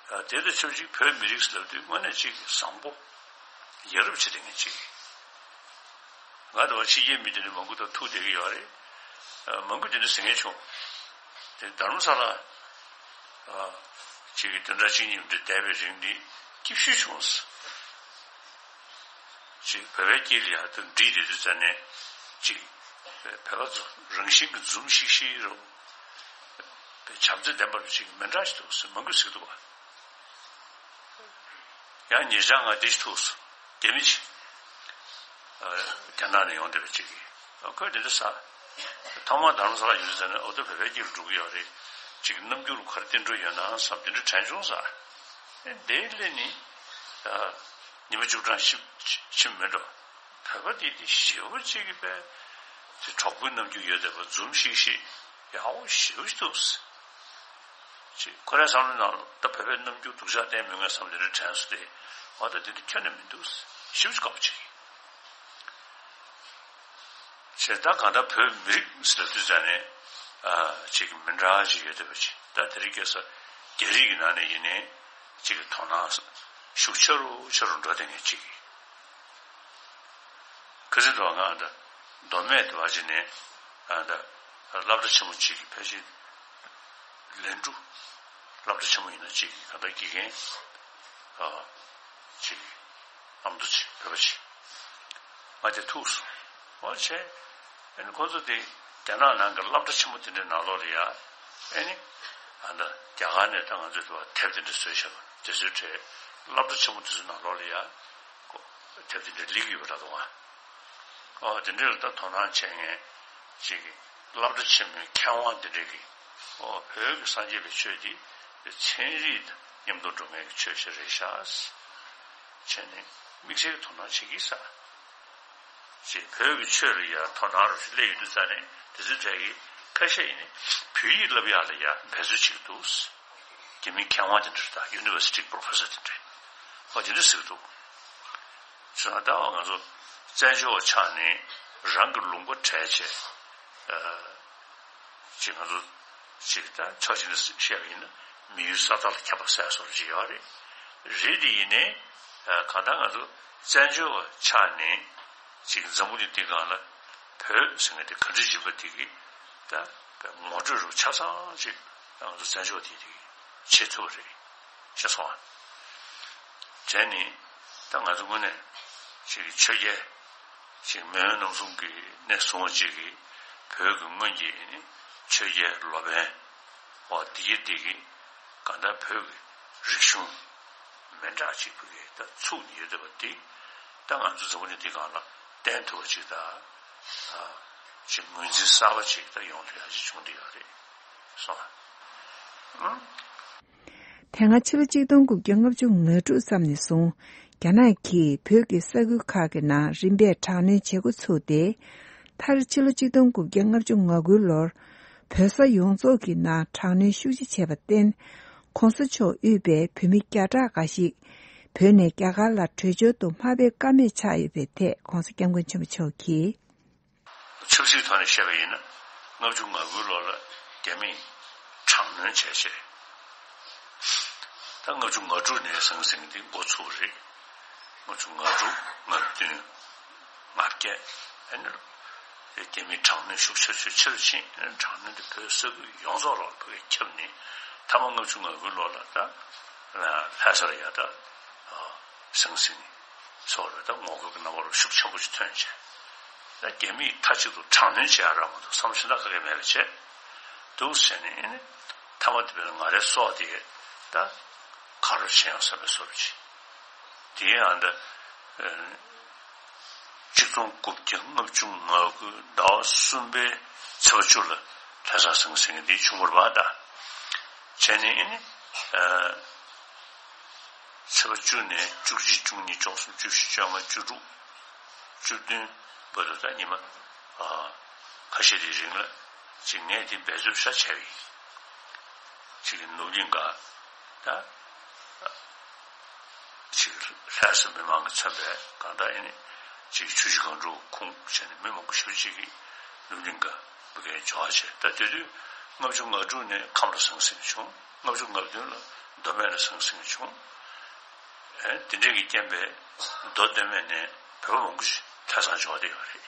ཨ། དེ་དང་ཆབས་ཅིག་བོད་མི་རིགས་ལབ་དུས་དངོས་གནས་ཅིག་བཟང་པོ། ཡ་རབས་བྱེད་བསྡད་མཁན་ཅིག་ང་དང་ཕྱི་རྒྱལ་མི་དེ་འདྲ་མང་པོ་དང་ཐུག་བསྡད་ཀྱི་ཡོད་རེད། ཨ། མང་པོ་དེ་འདྲ་ཟེར་མཁན་བྱུང་། དེ་རྡ་རམ་ས་ལ། ཨ། ཅིག་གི་བདུན་ཕྲག་གཅིག་གཉིས་འདྲ་བསྡད་པའི་རིང་འདི་སྐྱིད་ཤོས་བྱུང་སོང་། ཅིག་བོད་པའི་དཀྱིལ་ལ་ཡ་དང་འདྲིས་བསྡད་དུས་ཙ་ནས་ཅིག་བོད་པ་ཚོ་རང་བཞིན་གྱི་འཛུམ་ཤིག་ཤིག་རུ། བྱམས་བརྩེ་ལྡན་པ་རུ་ཅིག་མི་འདྲ་ཞིག་འདུག་ཟེར་མང་པོས་ཟེར་གྱི་འདུག་བ། ཡང་ཉེ་ཆར་ང་འདི་ཞིག་ཐུག་སོང་། རྒྱ་མི་ཅིག་ཨ། རྒྱ་ནག་ནས་ཡོང་བསྡད་པ་ཅིག་གིས། ཨ། ཁོས་འདི་འདྲ་ཟེར། ཐོག་མར་རྡ་རམ་ས་ལ་ཡོང་དུས་ཙ་ནས་འོ་ད་བོད་པའི་དཀྱིལ་ལ་འགྲོ་གི་ཡོད་རེད། ཅིག་རྣམ་འགྱུར་ག་རེ་བསྟན་འགྲོ་ཡོད་ན་བསམ་དེ་འདྲ་དྲན་བྱུང་ཟེར། ཨེ། འདིའི་སླད་ནི། ཨ། ཉི་མ་བཅུ་གྲངས་ཕྱིན་ཕྱིན་མེད་འགྲོ། བོད་པ་འདི་འདི་ཞེ་པོ་ཅིག་གི་པས། དེ་གྲོགས་པོའི་རྣམ་འགྱུར་ཡོད་བསྡད་པ། འཛུམ་ཤིག་ཤིག་ཡག་པོ་ཞེ་པོ་ཅིག་འདུག་ཟེར། ཅིག་ཁོ་རའི་བསམ་བློའི་ནང་ད་བོད་པའི་རྣམ་འགྱུར་སྡུག་ཅག་བསྟན་མི་ངན་བསམ་དེ་འདྲ་དྲན་སོང་སྟེ། འོ་ད་དེ་འདྲ་ཁྱོན་ནས་མི་འདུག་ཟེར། ཞེ་པོ་ཅིག་དགའ་པོ་བྱེད་ཀྱི། བྱས་ད་གང་ལྟར་བོད་མི་རིགས་ཟེར་དུས་ཙ་ནས། ཨ། ཅིག་མི་འདྲ་ཅིག་ཡོད་བསྡད་པ་ཅིག་ད་དེ་རིང་ཁ་སང་རྒྱ་རིགས་ཀྱི་ནང་ནས་ཡིན་ནའི་ཅིག་གི་དོ་སྣང་ཤུགས་ཆེ་རུ་ཆེ་རུ་འགྲོ་བསྡད་མཁན་ཅིག་གི། ཁ་སང་དུ་ང་ད་མདོ་སྨད་དུ་བ་ཅིག་ནས། ཨ། ད་སློབ་གྲྭ་ཆེན་མོ་ཅིག་གི་ཕལ་ཆེར་ལན་ཀྲུའུ་སློབ་གྲྭ་ཆེན་མོ་ཡིན་ན་ཅིག་གི་གང་ལྟར་དགེ་རྒན། ཨ། ཅིག་ཨ་མདོ་ཅིག་བོད་པ་ཅིག་ང་དེ་ཐུག་སོང་། འོ་བྱས། ཨ་ནི་ཁོ་ཚོ་དེ་རྒྱ་ནག་ནང་གི་སློབ་གྲྭ་ཆེན་མོ་དེ་འདྲའི་ནང་ལོགས་ལ་ཡ། ཨ་ནི། ཨ། ད་རྒྱ་གར་ནས་ད་ང་ཚོའི་དུ་བ་དེབ་དེ་འདྲ་བཟོས་བཞག་པ་དེ་ཚོའི་གྲས། སློབ་གྲྭ་ཆེན་མོ་དེ་ཚོའི་ནང་ལོགས་ལ་ཡ། ཁོ་དེབ་དེ་འདྲ་སླེབས་ཀྱི་ཡོད་པ་འདྲ་འདུག་ཨ། ཨོ། དེ་འདྲ་ལ་ད་དོ་སྣང་བྱེད་མཁན་ཅིག་གི་སློབ་གྲྭ་ཆེན་མོའི་མཁས་དབང་དེ་འདྲས་ཀྱིས། ཨོ། བོད་ཀྱི་སངས་རྒྱས་པའི་ཆོས་འདི་ཚན་རིག་དང་མཉམ་དུ་འགྲོ་མཁན་གྱི་ཆོས་ཤིག་རེད་ཤག་བྱས་ནས་དམིགས་བསལ་གྱི་དོ་སྣང་བྱེད་ཀྱི་ས། ཅིག་བོད་ཀྱི་ཆོས་ལ་ཡང་དོ་སྣང་རུ་སླེབས་ཡོང་དུས་ཙ་ནས་དེ་ཚོའི་གྲས་ཀྱི་ཁ་ཤས་ཡིན་ནས་བོད་ཡིག་བསླབ་ཡག་ལ་ཡང་འབད་རྩོལ་བྱེད་ཀྱི་འདུག་རྒྱ་མིའི་མཁས་དབང་དེ་འདྲ་དང་ཡུ་ནི་ཝར་སི་ཊི་པོ་རོ་ཕེ་སར་དེ་འདྲས། ཨོ། དེ་འདྲ་ཟེར་གྱི་འདུག་བྱས་ཙང་ད་ང་ཚོ་བཙན་བྱོལ་བ་ཆགས་ནས་རང་གི་ལུང་པ་བྲལ་བྱས། ཨ། ཅིག་ང་ཚོ་ཅིག་ད་ཕྱོགས་གཅིག་ནས་བཤད་པ་ཡིན་ན་མི་ཡུལ་ས་ཐག་ལ་ཁྱབ་པ་ཟེར་བཟོ་འདྲ་ཅིག་ཡོད་རེད། རེད་དེ་ཡིན་ནའི། ཨ། གང་ལྟར་ང་ཚོ་བཙན་བྱོལ་བ་ཆགས་ནས་ཅིག་འཛམ་བུ་གླིང་འདི་སྒང་ལ་བོད་ཟེར་མཁན་དེ་ག་འདྲ་ཡིན་པ་དེ་གི་ད་ངོ་སྤྲོད་རུ་ཆ་ཚང་ཅིག་ད་ང་ཚོ་བཙན་བྱོལ་བ་དེ་དེ་གི་བྱེད་ཐུབ་པ་རེད། ཤེས་སོང་ཨ། བྱས་ནས་ད་ང་ཚོ་དངོས་གནས་ཅིག་ཆོས་རྒྱལ་ཅིག་མེས་དབོན་རྣམ་གསུམ་གྱི་གནས་སྲུང་བ་ཅིག་གིས་བོད་ཀྱི་སྔོན་གྱི་ནི་ཆོས་རྒྱལ་ལོ་པཎ་བ་འདི་གི་འདི་གི་གང་ལྟར་བོད་ཀྱི་རིག་གཞུང་མི་འདྲ་ཅིག་བོད་ཀྱི་ད་ཚུགས་ནས་ཡོད་བསྡད་པ་འདི་ད་ང་ཚོ་འཛམ་བུ་གླིང་འདི་སྒང་ལ་བསྟན་ཐུབ་པ་ཅིག་ད་ཅིག་ངོས་འཛིན་གསར་པ་ཅིག་ད་ཡོང་ཐུབ་ཡག་ཅིག་བྱུང་བསྡད་ཡོད་རེད་སོང་ཨ། དེ་སྔ་ཕྱི་ལོ་གཅིག་སྟོང་དགུ་བརྒྱ་ལྔ་བཅུ་ང་དྲུག་ཙམ་ནས་བཟུང་རྒྱ་ནག་གིས་བོད་ཀྱི་ས་ཁུལ་ཁག་གི་ནང་རིམ་པས་དྲག་གནོན་བྱེད་འགོ་ཚུགས་ཏེ། མཐར་ཕྱི་ལོ་གཅིག་སྟོང་དགུ་བརྒྱ་ལྔ་བཅུ་ང་དགུའི་ལོར་བོད་ས་ཡོངས་རྫོགས་ཀྱི་ནང་དྲག་གནོན་ཤུགས་ཆེ་བྱས་པར་བརྟེན། ༸གོང་ས་མཆོག་དབུས་པའི་བོད་མི་བརྒྱ་ཕྲག་འགའ་ཞིག་བོད་ནས་རྒྱ་གར་ལ་བྲོས་བྱོལ་དུ་མ་ཕེབས་ཀ་མེད་ཆགས་ཡོད་པའི་ཐད་༸གོང་ས་༸སྐྱབས་མགོན་ཆེན་པོ་མཆོག་གིས། ཆབ་སྲིད་ཐོག་ནས་བཤད་པ་ཡིན་ན། ལྔ་བཅུ་ང་དགུའི་ལོ་ལ་རྒྱ་མིས་དྲག་གནོན་བྱས་བྱས། ད་ལྔ་བཅུ་ང་དྲུག་ནས་ཟང་ཟིང་འདི་འགོ་ཚུགས་རེད། ལྔ་བཅུ་ང་དྲུག་ང་བདུན་ང་བརྒྱད། ཨ་ནི་རྒྱ་མིའི་དྲག་གནོན་ཤུགས་ཆེ་ཤུགས་ཆེ་རུ་ཕྱིན། ཨ་ནི་དྲག་གནོན་འདི་བོད་ས་ཁུལ་ཡོངས་རྫོགས་ལ་བོད་ཁྱབ་ནས་མཐའ་མ་ལྔ་བཅུ་ང་དགུའི་ལོ་ལ་ད་ལྷ་ས་ལ་ཡ་ད་ཟང་ཟིང་སོགས་ལ་ད་ངོ་རྒོལ་གྱི་རྣམ་པ་རུ་ཤུགས་ཆེན་པོ་ཞིག་ཐོན་བྱས། ད་རྒྱ་མིས་མཐའ་གཅིག་ཏུ་དྲག་གནོན་བྱེད་ཡ་རག་མ་གཏོགས་བསམ་ཤེས་ད་ག་གེ་མེད་པ་བྱས་འདུག་ཟེར་ནས། ཨ་ནི་མཐའ་མ་དེ་བས་ང་རའི་སྲོག་དེ་ད་ག་རུ་ཕྱིན་ཡང་བསམ་པའི་བཟོ་འདྲ་ཅིག་དེ་ཡང་ད་ཨ་གཅིག་སྟོང་དགུ་བརྒྱ་ལྔ་བཅུ་ང་དགུ་ཟླ་བ་གསུམ་པའི་ཚེས་པ་བཅུ་ལ་ལྷ་ས་ཟང་ཟིང་འདི་བྱུང་བ་རེད་པ། ད་བྱས་ནས་ཨ་ནི་ཨ་ཚེས་པ་བཅུ་ནས་བཅུ་གཅིག་བཅུ་གཉིས་བཅུ་གསུམ་བཅུ་བཞི་བཅོ་ལྔ་བཅུ་དྲུག་བཅུ་བདུན་བར་དུ་ད་ཉི་མ་ཨ་ཁ་ཤས་དེའི་རིང་ལ་ཅིག་ངས་དེ་འབད་རྩོལ་ཤ་བྱས་པ་ཡིན། ཅིག་གི་ནུབ་གླིང་ག་ད་ ཅིག་ལྷ་ས་མི་མང་གིས་མཚོན་པའི་གང་ལྟར་ཨེ་ནི་ཅིག་ཆུ་བཞི་སྒང་དྲུག་ཁུངས་བྱས་ནས་མི་མང་པོ་ཞེ་པོ་ཅིག་གིས་ནུབ་གླིང་ག་བོད་སྐད་སྦྱོང་བ་བྱས། ད་དེ་དུས་ལྔ་བཅུ་ང་དྲུག་ནས་ཁམས་ལ་ཟང་ཟིང་བྱུང་། ལྔ་བཅུ་ང་བདུན་ལ་མདོ་སྨད་ལ་ཟང་ཟིང་བྱུང་། ཨེ་དེ་འདྲས་ཀྱི་རྐྱེན་པས་མདོ་སྟོད་སྨད་ནས་བོད་པ་མང་པོ་ཞིག་ཐར་སང་འབྱོར་བསྡད་ཡོད་རེད།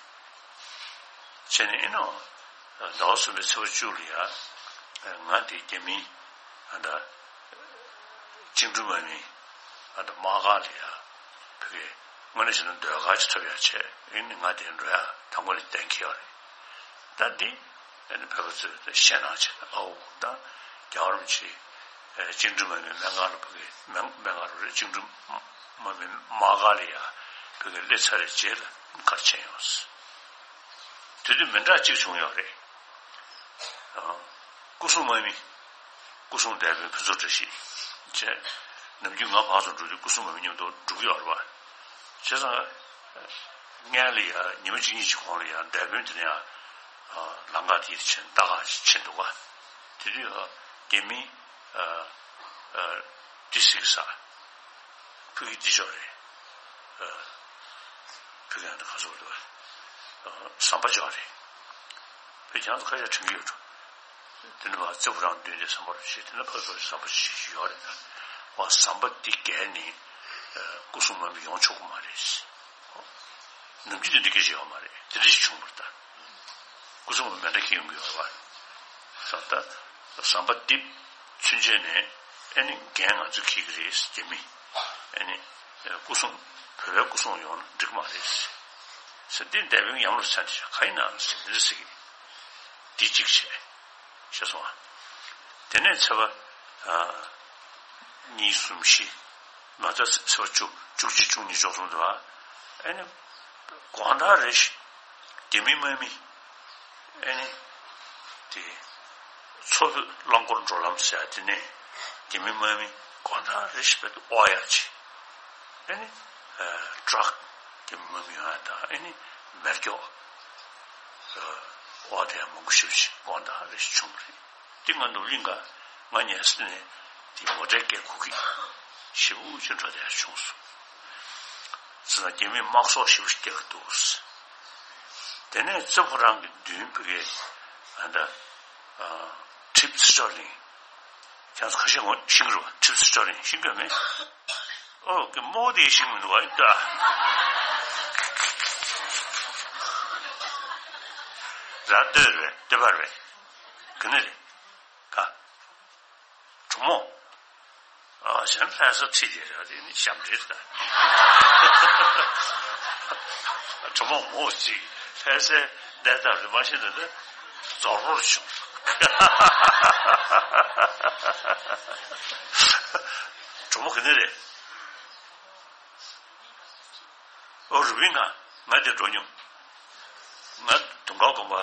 བྱས་ནས་ཨེ་ནོ། ཟླ་བ་གསུམ་པའི་ཚེས་པ་བཅུ་ལ་ཡ། ང་དེ་རྒྱ་མིའི་ཨ་ད་བཅིངས་འགྲོལ་དམག་མི་ཨ་ད་དམག་སྒར་ལ་ཡ། བོད་སྐད་དངོས་གནས་བྱས་ན་ཟློས་གར་ཅིག་ཐོབ་ཡ་བྱས། ཨེ་ནི་ང་དེ་འགྲོ་ཡ་དང་པོ་ནས་གཏན་འཁེལ་བ་རེད། ད་འདི་ཨེ་ནི་བོད་པ་ཚོས་ད་ཞེད་སྣང་བྱས་ནས། ཨའོ། ད་རྒྱལ་བ་རིན་པོ་ཆེ་ཨེ་བཅིངས་འགྲོལ་དམག་མི་སྨན་ཁང་ལ་བོད་སྐད་སྨན་སྨན་ཁང་རེད། བཅིངས་འགྲོལ་དམག་མི་དམག་སྒར་ལ་ཡ་བོད་སྐད་སླེབས་ཚར་བའི་རྗེས་ལ་ག་རེ་བྱས་ཡོང་། དེ་དུས་མི་འདྲ་གཅིག་བྱུང་ཡོད་རེད། ཨ། སྐུ་སྲུང་དམག་མི། སྐུ་སྲུང་འདས་པོའི་ཕུན་ཚོགས་བཀྲ་ཤིས་བཅས། ནམ་རྒྱུན་ང་ཕར་ཚུར་འགྲོ་དུས་སྐུ་སྲུང་དམག་མི་མཉམ་དུ་འགྲོ་གི་ཡོད་རེད་པ། བྱས་ཙང་། སྔོན་ལ་ཡ་ཉི་མ་གཅིག་གཉིས་ཀྱི་གོང་ལ་ཡ་འདས་པོའི་དེ་ནས་ཡ། ཨ། ལམ་ཁ་དེ་ཕྱིན་ལྟ་ག་ཕྱིན་འདུག་ག། དེ་དུས་ཨ་རྒྱ་མི། ཨ། ཨ། ཏི་སི་གི་ས། ཕ་གི་འདི་ཕྱོགས་རེད། ཨ། ཕ་གི་ཡང་ད་ག་ཚོད་འདུག་ག། ཨ། ཟམ་པ་ཕྱོགས་རེད། ཕ་གི་ཡང་ད་ཁ་ཤས་དྲན་གྱི་ཡོད་འགྲོ། དེ་ནས་ཕར་རྩེ་ཕོ་བྲང་མདུན་དེ་ཟམ་པ་རེད་ཤག། དེ་ནས་ཕར་ཚུར་ཟམ་པ་ཞིག་ཡོད་རེད་ད། ཨོ། ཟམ་པ་འདི་བརྒལ་ནས། ཨ། སྐུ་སྲུང་དམག་མི་ཡོང་ཆོག་གི་མ་རེད། ནམ་རྒྱུན་དེ་འདྲ་སྐད་ཆ་ཡོད་མ་རེད། དེ་འདྲ་ཞིག་བྱུང་བ་རེད་ད། སྐུ་སྲུང་མི་མེ་མདའ་འཁྱེར་ཡོང་གི་ཡོད་རེད་པ། ད་ལྟ་ཟམ་པ་འདི་ཚུན་ཆད་ནས་ཨེ་ནི་འགན་ང་ཚོས་འཁྱེར་གྱི་རེད། རྒྱ་མི་ཨེ་ནི་སྐུ་སྲུང་། བོད་པའི་སྐུ་སྲུང་ཡོང་ན་འགྲིག་མ་རེད་ཟེར། འདི་འདས་པོའི་ཉམས་ལ་ཚད་འདི་ཆ་ག་ཡིན་ནམ་ཟེར་འདི་འདྲ་ཟེར་གྱི། འདི་གཅིག་བྱས། ཤེས་སོང་ཨ། དེ་ནས་ཚེས་པ། ཨ། གཉིས་གསུམ་བཞི། མ་རྩ་ཚེས་པ་བཅུ། བཅུ་གཅིག། བཅུ་གཉིས། བཅུ་གསུམ་དུ་ཨ། ཨེ་ནི། དགོང་དག་རེ་ཞིག་རྒྱ་མི་དམག་མི། ཨེ་ནི། དེ། མཚོ་བོད་རླངས་འཁོར་འགྲོ་ལམ་ཟེར་ཡ་དེ་ནས་རྒྱ་མི་དམག་མི་དགོང་དག་རེ་ཞིག་བོད་དུ་དབོར་ཡ་བྱས། ཨེ་ནི། ཨ། ཊག་རྒྱ་མི་དམག་མི་ཡོང་ཡ་དང་། ཨེ་ནི། མེ་སྒྱོགས། ཨ། དབོར་བསྡད་ཡ་མང་པོ་ཞེ་པོ་ཅིག་དགོང་དག་རེ་ཞིག་བྱུང་བ་རེད། དེ་ང་ནུབ་གླིང་ག་ང་ཉལ་ས་ནས་དེ་མོ་ཊའི་སྐད་གོ་གི་ཞེ་པོ་ཅིག་འགྲོ་བསྡད་ཡ་བྱུང་སོང་། ཟེར་ན་རྒྱ་མིས་དམག་སོག་ཞེ་པོ་ཞིག་རྒྱག་གི་འདུག། དེ་ནས་རྩེ་ཕོ་བྲང་གི་མདུན་ཕ་གིའི་ཨ་ད། ཨ། ཁྲིབ་ཚེ་སྒྲོན་གླིང་། ཁྱེད་ཚོ་ཁ་ཤས་ངོ་ཤེས་ཀྱི་རེད་པ། ཁྲིབ་ཚེ་སྒྲོན་གླིང་ཤེས་ཀྱི་མེད། ཨོ། ཀྱི་རྨོ་དེ་ཤེས་མི་འདུག་པ། ཨེ་ད། ར་སྟོད་རེད། སྟོད་པ་རེད། ག་ནས་རེད། ག་གྲོ་མོ། ཨ། གཞན་ལྷ་ས་ཁྲིད་དེ་རེད། དེ་ནི་ཞབས་འདྲེན་ད། གྲོ་མོ་མོ་གཅིག་ལྷ་སའི་གནས་སྟངས་རེད། མ་ཤེས་ན་ད་རྫོར་རོར་བྱུང་། གྲོ་མོ་ག་ནས་རེད། ཨོ། རུས་སྦལ་སྒང་། ང་དེ་འགྲོ་མྱོང་། ང་དུང་དཀར་དགོན་པ་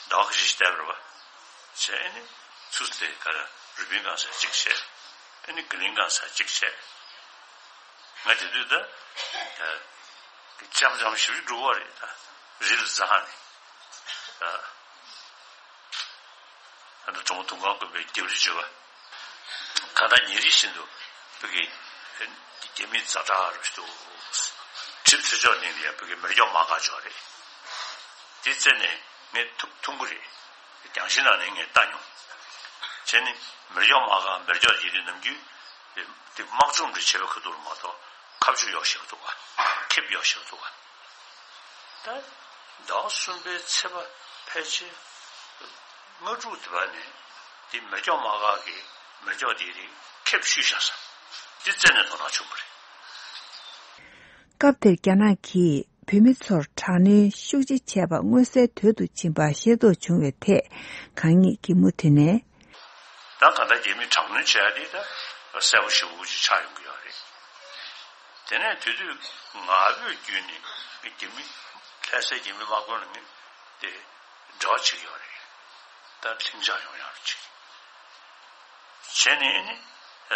ཟླ་བ་ཁ་ཤས་ཤིག་བསྡད་པ་རེད་པ། བྱས་ཨེ་ནི་ཚུར་དེ་ག་རེ་རུས་སྦལ་སྒང་ས་གཅིག་བྱས། ཨེ་ནི་དགེ་ལྡན་སྒང་ས་གཅིག་བྱས། ང་དེ་དུས་ད་འཆམ་འཆམ་ཞིབ་ཞིབ་འགྲོ་བ་རེད་ད། རི་ལ་འཛེགས་ནས། ཨ། ཨ་ནི་གྲོང་དུང་དཀར་དགོན་པའི་རྒྱབ་རི་བརྗོད་པ། གང་ལྟར་ཉིན་རེ་བཞིན་དུ་བོད་ཀྱི་རྒྱ་མི་ཛ་དྲག་རུ་ཞིག་འདུག། ཁྲིབ་ཚེ་སྒྲོན་གླིང་ལ་ཡང་བོད་ཀྱི་མེ་སྒྱོགས་དམག་སྒར་ཅིག་ཡོད་རེད། དེ་རྩེ་ནས་ངས་ཐུག་ཐུག་གི་རེད། རྒྱང་ཤིང་ནང་ནས་ངས་ལྟ་མྱོང་། བྱས་ནས་མེ་སྒྱོགས་དམག་སྒར། མེ་སྒྱོགས་ཡིན་དུས་ནམ་རྒྱུན་དེ་དམག་སྦྱོང་འདྲ་བྱེད་པའི་ཁ་ཐུག་ལ་མ་གཏོགས་ཁ་གཅོད་ཡོག་ཤེས་ཀྱི་འདུག་ག། ཁེབས་ཡོག་ཤེས་ཀྱི་འདུག་ག། ད་ཟླ་བ་གསུམ་པའི་ཚེས་པ་ཕལ་ཆེར་ལྔ་དྲུག་དེ་བར་ནས་དེ་མེ་སྒྱོགས་དམག་སྒར་གྱི་མེ་སྒྱོགས་དེའི་རིགས་ཁེབས་བཤུས་བཞག་ས་དེ་རྩེ་ནས་དོ་སྣང་བྱུང་བ་རེད། སྐབས་དེར་རྒྱ་ནག་གིས་བོད་མི་ཚོར་དྲག་གནོན་ཤུགས་ཆེ་བྱས་པ་མངོན་གསལ་དོད་དུ་ཕྱིན་པ་ཤེས་རྟོགས་བྱུང་བའི་ཐད་གང་ཉིད་ཀྱིས་མུ་མཐུད་ནས། ད་ག་ད་རྒྱ་མིས་དྲག་གནོན་བྱས་ཏེ་ད་གསལ་པོ་ཞེ་པོ་ཅིག་ཆགས་ཡོང་གི་ཡོད་རེད། དེ་ནས་དེ་དུས་ང་ཕོད་བརྒྱུད་ནས་རྒྱ་མི་ལྷ་སའི་རྒྱ་མི་དམག་དཔོན་ལ་ངས་དེ་འབྲེལ་བ་བྱེད་ཀྱི་ཡོད་རེད། ད་ལྷིང་འཇགས་ཡོང་ཡག་ཅིག་བྱས་ནས་ནི།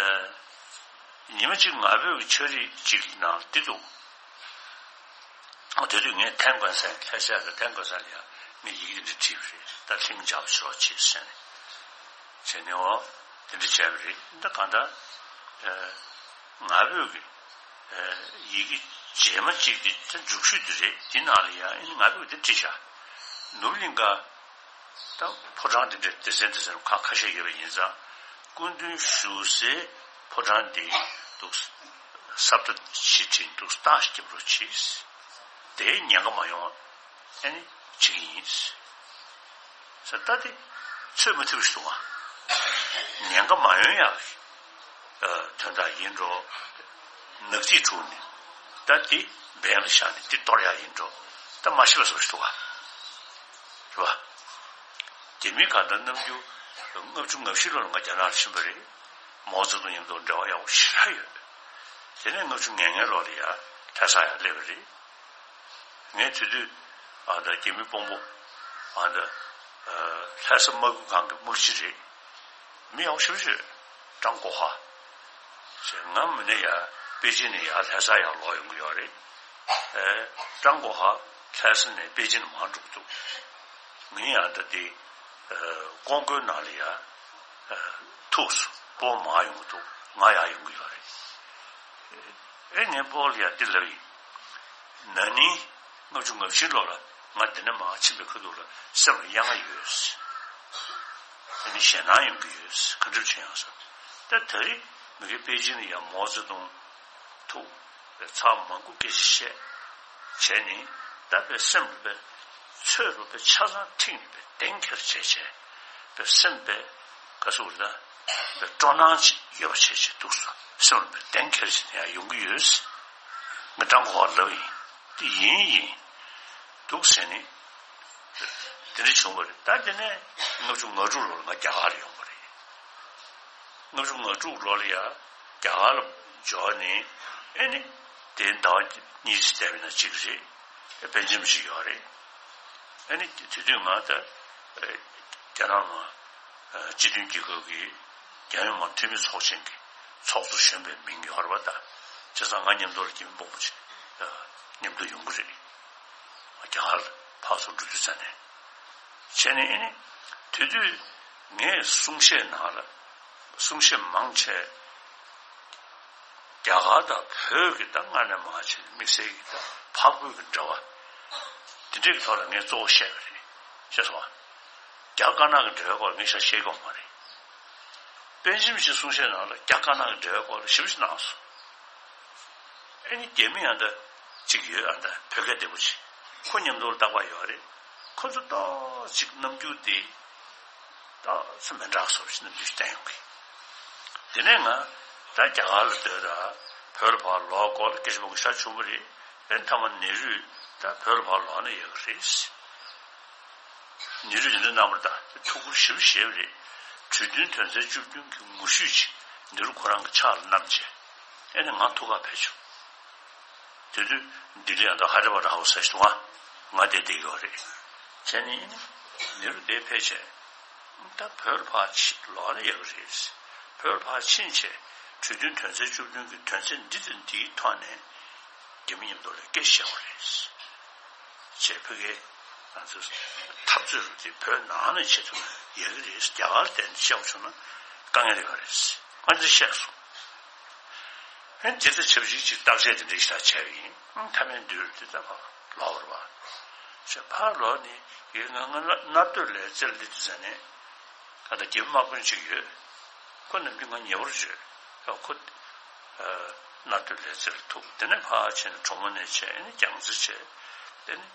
ཨ། ཉི་མ་གཅིག་ང་ཕོད་ཀྱི་ཕྱག་བྲིས་གཅིག་ནང་འདི་འདུག། ཨ། དེ་དུས་ངས་ཐན་ཀོན་སན། ལྷ་སའི་ཐན་ཀོན་སན་ལ་ཡང་ངས་ཡི་གེ་འདི་བྲིས་པ་རེད། ད་ལྷིང་འཇགས་པོ་བྱེད་རོགས་བྱེད་ཟེར་ནས། བྱས་ནས་འོ་དེ་འདྲ་བྱས་པ་རེད། འདི་གང་ལྟར། ཨ། ང་ཕོད་ཀྱི་ ཡི་གེ་རྗེས་མ་གཅིག་དེ་ད་མཇུག་ཤོས་དེ་རེད། དེ་ནང་ལ་ཡང་ཨ་ནི་ང་ཕོད་དེ་བྲིས་བཞག་ནུབ་གླིང་ཀ་ད་ཕོ་བྲང་དེ་འདྲའི་སྡེ་ཚན་སྡེ་ཚན་ཁག་ཁ་ཤས་ཡོད་པ་ཡིན་ཙང་སྐུ་མདུན་བཞུགས་སའི་ཕོ་བྲང་དེ་འདུག་ས་བཏབ་ཕྱིར་འགྲིམ་འདུག་སྟངས་ཤིག་རྒྱབ་རོགས་གྱིས། དེའི་ཉེན་ཁ་མ་ཡོང་བ་ཨ་ནི་བྱེད་ཀྱི་ཡིན། ས་ད་དེ་ཚོད་མ་ཐིབ་ཞིག་འདུག་ཨ། ཉེན་ཁ་མ་ཡོང་ཡག་གི་དོན་དག་ཡིན་འགྲོ། ནག་རྩིས་འཁྲུག་ནས་ད་དེ་འབེན་ལ་བཞག་ནས་དེ་གཏོར་ཡག་ཡིན་འགྲོ། ད་མ་ཤི་བ་བཟོ་ཞིག་འདུག་ཨ། རེད་བ། རྒྱ་མི་གང་ལྟར་གནམ་རྒྱུན་ལྔ་བཅུ་ང་བཞི་ལོར་ང་རྒྱ་ནག་ལ་ཕྱིན་པ་རེད། མའོ་ཙེ་ཏུང་མཉམ་དུ་འབྲེལ་བ་ཡག་པོ་ཞེ་དྲག་ཡོད། དེ་ནས་ལྔ་བཅུ་ང་ལྔ་ལོ་ལ་ཡ་ལྷ་ས་ཡར་སླེབས་པ་རེད། ངས་དེ་དུས་ཨ་ད་རྒྱ་མི་དཔོན་པོ་ཨ་ད་ལྷ་ས་དམག་ཁུལ་ཁང་གི་དམག་སྤྱི་རེད། མི་ཡག་པོ་ཞེ་པོ་ཅིག་ཡོད། ཀྲང་གོ་ཧྭ་ཞེས། ང་མི་ནས་ཡར་པེ་ཅིན་ནས་ཡར་ལྷ་ས་ཡར་ལོག་ཡོང་གི་ཡོད་རེད། ཨེ། ཀྲང་གོ་ཧྭ་ལྷ་ས་ནས་པེ་ཅིན་མར་འགྲོ་གི་འདུག་ངས་ཡང་ད་དེ་ཀོང་ཀོའི་ནང་ལ་ཡ་ཐུག་སོང་། སྤོ་མར་ཡོང་གི་འདུག་ང་ཡར་ཡོང་གི་ཡོད་རེད། ཨེ། ངས་སྤོ་ལ་ཡ་འདི་ལབ་ཡིན། ན་ནིང་ལྔ་བཅུ་ང་བཞི་ལོ་ལ་ང་འདི་ནས་མར་ཕྱིན་པའི་ཁ་ཐུག་ལ་སེམས་ལ་གཡེང་ཡོད། ཨ་ནི་ཞེད་སྣང་ཡོང་གི་ཡོད། ག་འདྲ་བྱེད་ཡོང་ས། ད་ད་རེས་མི་གི་པེ་ཅིན་ལ་ཡ་མའོ་ཙེ་ཏུང་ཐུག་པའི་ཚར་མང་པོ་སྐད་ཆ་བཤད་བྱས་ནས་ད་པའི་སེམས་ལ་པའི་ཚོད་རུ་པའི་ཆ་ཚང་ཐིག་ནས་པའི་གདེང་འཁེལ་བྱས་བྱས་པའི་སེམས་པའི་ག་སུ་རེད་ད་པའི་སྤྲོ་སྣང་ཅིག་ཡོད་པ་བྱས་བྱས་འདུག་སོ། སེམས་ལ་པའི་གདེང་འཁེལ་བྱས་ནས་ཡང་ཡོང་གི་ཡོད། ངས་ཀྲང་གོ་ཧྭ་ལབ་ཡིན། དེ་ཡིན་ཡིན་འདུག་ཟེར་ནས་དེ་འདྲ་བྱུང་བ་རེད། ད་དེ་ནས་ལྔ་བཅུ་ང་དྲུག་ལོར་ང་རྒྱ་གར་ལ་ཡོང་བ་རེད། ལྔ་བཅུ་ང་དྲུག་ལོ་ལ་ཡ་རྒྱ་གར་ལ་འབྱོར་ནས་ཨེ་ནི་དེའི་ཟླ་བ་གཉིས་ཙམ་བསྡད་པ་ཡིན་ན་གཅིག་རེད། དཔེ་ཆ་ཞིག་ཡོད་རེད། ཨེ་ནི་དེ་དུས་ང་ད་རྒྱ་ནག་ནང་སྤྱི་མཐུན་རྒྱལ་ཁབ་ཀྱི་རྒྱལ་ཡོངས་མི་མང་འཐུས་མི་ཚོགས་ཆེན་གྱི་ཚོགས་གཙོ་གཞོན་པའི་མིང་ཡོད་རེད་པ། ད་བྱས་ཙང་ང་མཉམ་དུ་ལ་རྒྱ་མི་དཔོན་པོ་ཅིག་མཉམ་དུ་ཡོང་གི་རེད། རྒྱ་གར་ལ་ཕར་ཚུར་འགྲོ་དུས་ཙ་ནས། བྱས་ནས་ཨེ་ནི་དེ་དུས་ངས་གསུང་བཤད་ནང་ལ་གསུང་བཤད་མང་ཆེ་རྒྱ་གར་དང་བོད་ཀྱི་ད་སྔར་ནས་མར་བྱས་ནས་དམིགས་བསལ་གྱི་ད་འཕགས་བོད་ཀྱི་འབྲེལ་བ་དེ་འདྲའི་ཐོག་ལ་ངས་གཙོ་བོ་བཤད་པ་རེད། ཤེས་སོང་ང་། རྒྱ་དཀར་ནག་གི་འབྲེལ་བའི་སྐོར་ངས་ཤ་བཤད་ཀྱི་ཡོད་མ་རེད། པཎ་ཆེན་ཞིག་གསུང་བཤད་ནང་ལ་རྒྱ་དཀར་ནག་གི་འབྲེལ་བའི་སྐོར་ལ་ཞིབ་ཞིབ་གནང་སོང་། ཨེ་ནི་རྒྱ་མི་ཡང་ད་གཅིག་ཡོད། ཨ་ད་བོད་སྐད་བདེ་པོ་ཆེ། ཁོ་མཉམ་དུ་རྟག་པར་ཡོད་རེད། ཁོ་ཚོ་ཏོག་ཅིག་རྣམ་འགྱུར་དེ་ཏོག་ཙམ་མི་འདྲ་བཟོ་ཞིག་རྣམ་འགྱུར་ཞིག་བསྟན་ཡོང་གི། དེ་ནས་ང་ད་རྒྱ་གར་ལ་སྡོད་ད་བོད་ལ་ཕར་ལོག་སྐོར་ལ་སྐད་ཆ་མང་པོ་ཞིག་བྱུང་བ་རེད། ཨེ་མཐའ་མ་ནེ་རུས་ད་བོད་ལ་ཕར་ལོག་ན་ཡག་གི་རེད། ནེ་རུས་དེ་འདྲ་གནང་བར་ད་ཐུགས་ཁུར་ཞེ་པོ་བཞེས་པ་རེད། གྲོས་མཐུན་དོན་ཚན་བཅུ་བདུན་གྱི་ངོ་བཤུས་ཅིག་ནེ་རུ་ཁོ་རང་གི་ཕྱག་ལ་བསྣམས་བྱས། ཨེ་ནས་ང་ཐུག་ག་ཕེབས་བྱུང་། དེ་དུས་ལྡི་ལི་ཡང་ད་ཧའི་ཌ་ར་བཱད་ཧའུ་སི་ཟེར་ཞིག་འདུག་ག་ང་དེར་བསྡད་ཀྱི་ཡོད་རེད། བྱས་ནས་ཨེ་ནས་ནེ་རུ་དེར་ཕེབས་བྱས། ད་བོད་ལ་ཕར་ཕྱིན་ལོག་ན་ཡག་གི་རེད། བོད་ལ་ཕར་ཕྱིན་བྱས་གྲོས་མཐུན་དོན་ཚན་བཅུ་བདུན་གྱི་དོན་ཚན་འདི་དང་འདིའི་ཐོག་ནས་རྒྱ་མི་མཉམ་དུ་ལ་སྐད་ཆ་བཤད་དགོས་རེད། ཅེས་བོད་སྐད་ང་ཚོ་འཐབ་རྩོད་རུ་དེ་བོད་ནང་ནས་བྱེད་ཐུབ་ན་ཡག་གི་རེད། རྒྱ་གར་དེ་ནས་བཤད་དགོས་བྱུང་ན་དཀའ་ངལ་ཡོད་རེད། ང་ཚོས་བཤད་སོང་། ཧན་དེ་ཚོ་ཆབས་ཅིག་ཅིག་བརྟག་དཔྱད་དེ་འདྲ་ཞིག་བྱས་པ་ཡིན། མཐའ་མའི་མདུན་དེ་ལྟ་བུ་ལོག་རེད་པ། ཞེས་ཕར་ལོག་ནས་ཡོད་ང་ང་མནའ་སྟོད་ལ་རྩེར་སླེབས་དུས་ཙ་ནས་ང་དང་རྒྱ་མི་དམག་དཔོན་ཅིག་ཡོད། ཁོ་ནམ་རྒྱུན་ང་ཉེ་བར་བྱོས། ཡང་ཁོ་མནའ་སྟོད་ལ་རྩེར་ཐུག་དེ་ནས་ཕར་ཕྱིན་ནས་གྲོ་མོ་ནས་བྱས་ནས་རྒྱང་རྩེ་བྱས་དེ་ནས་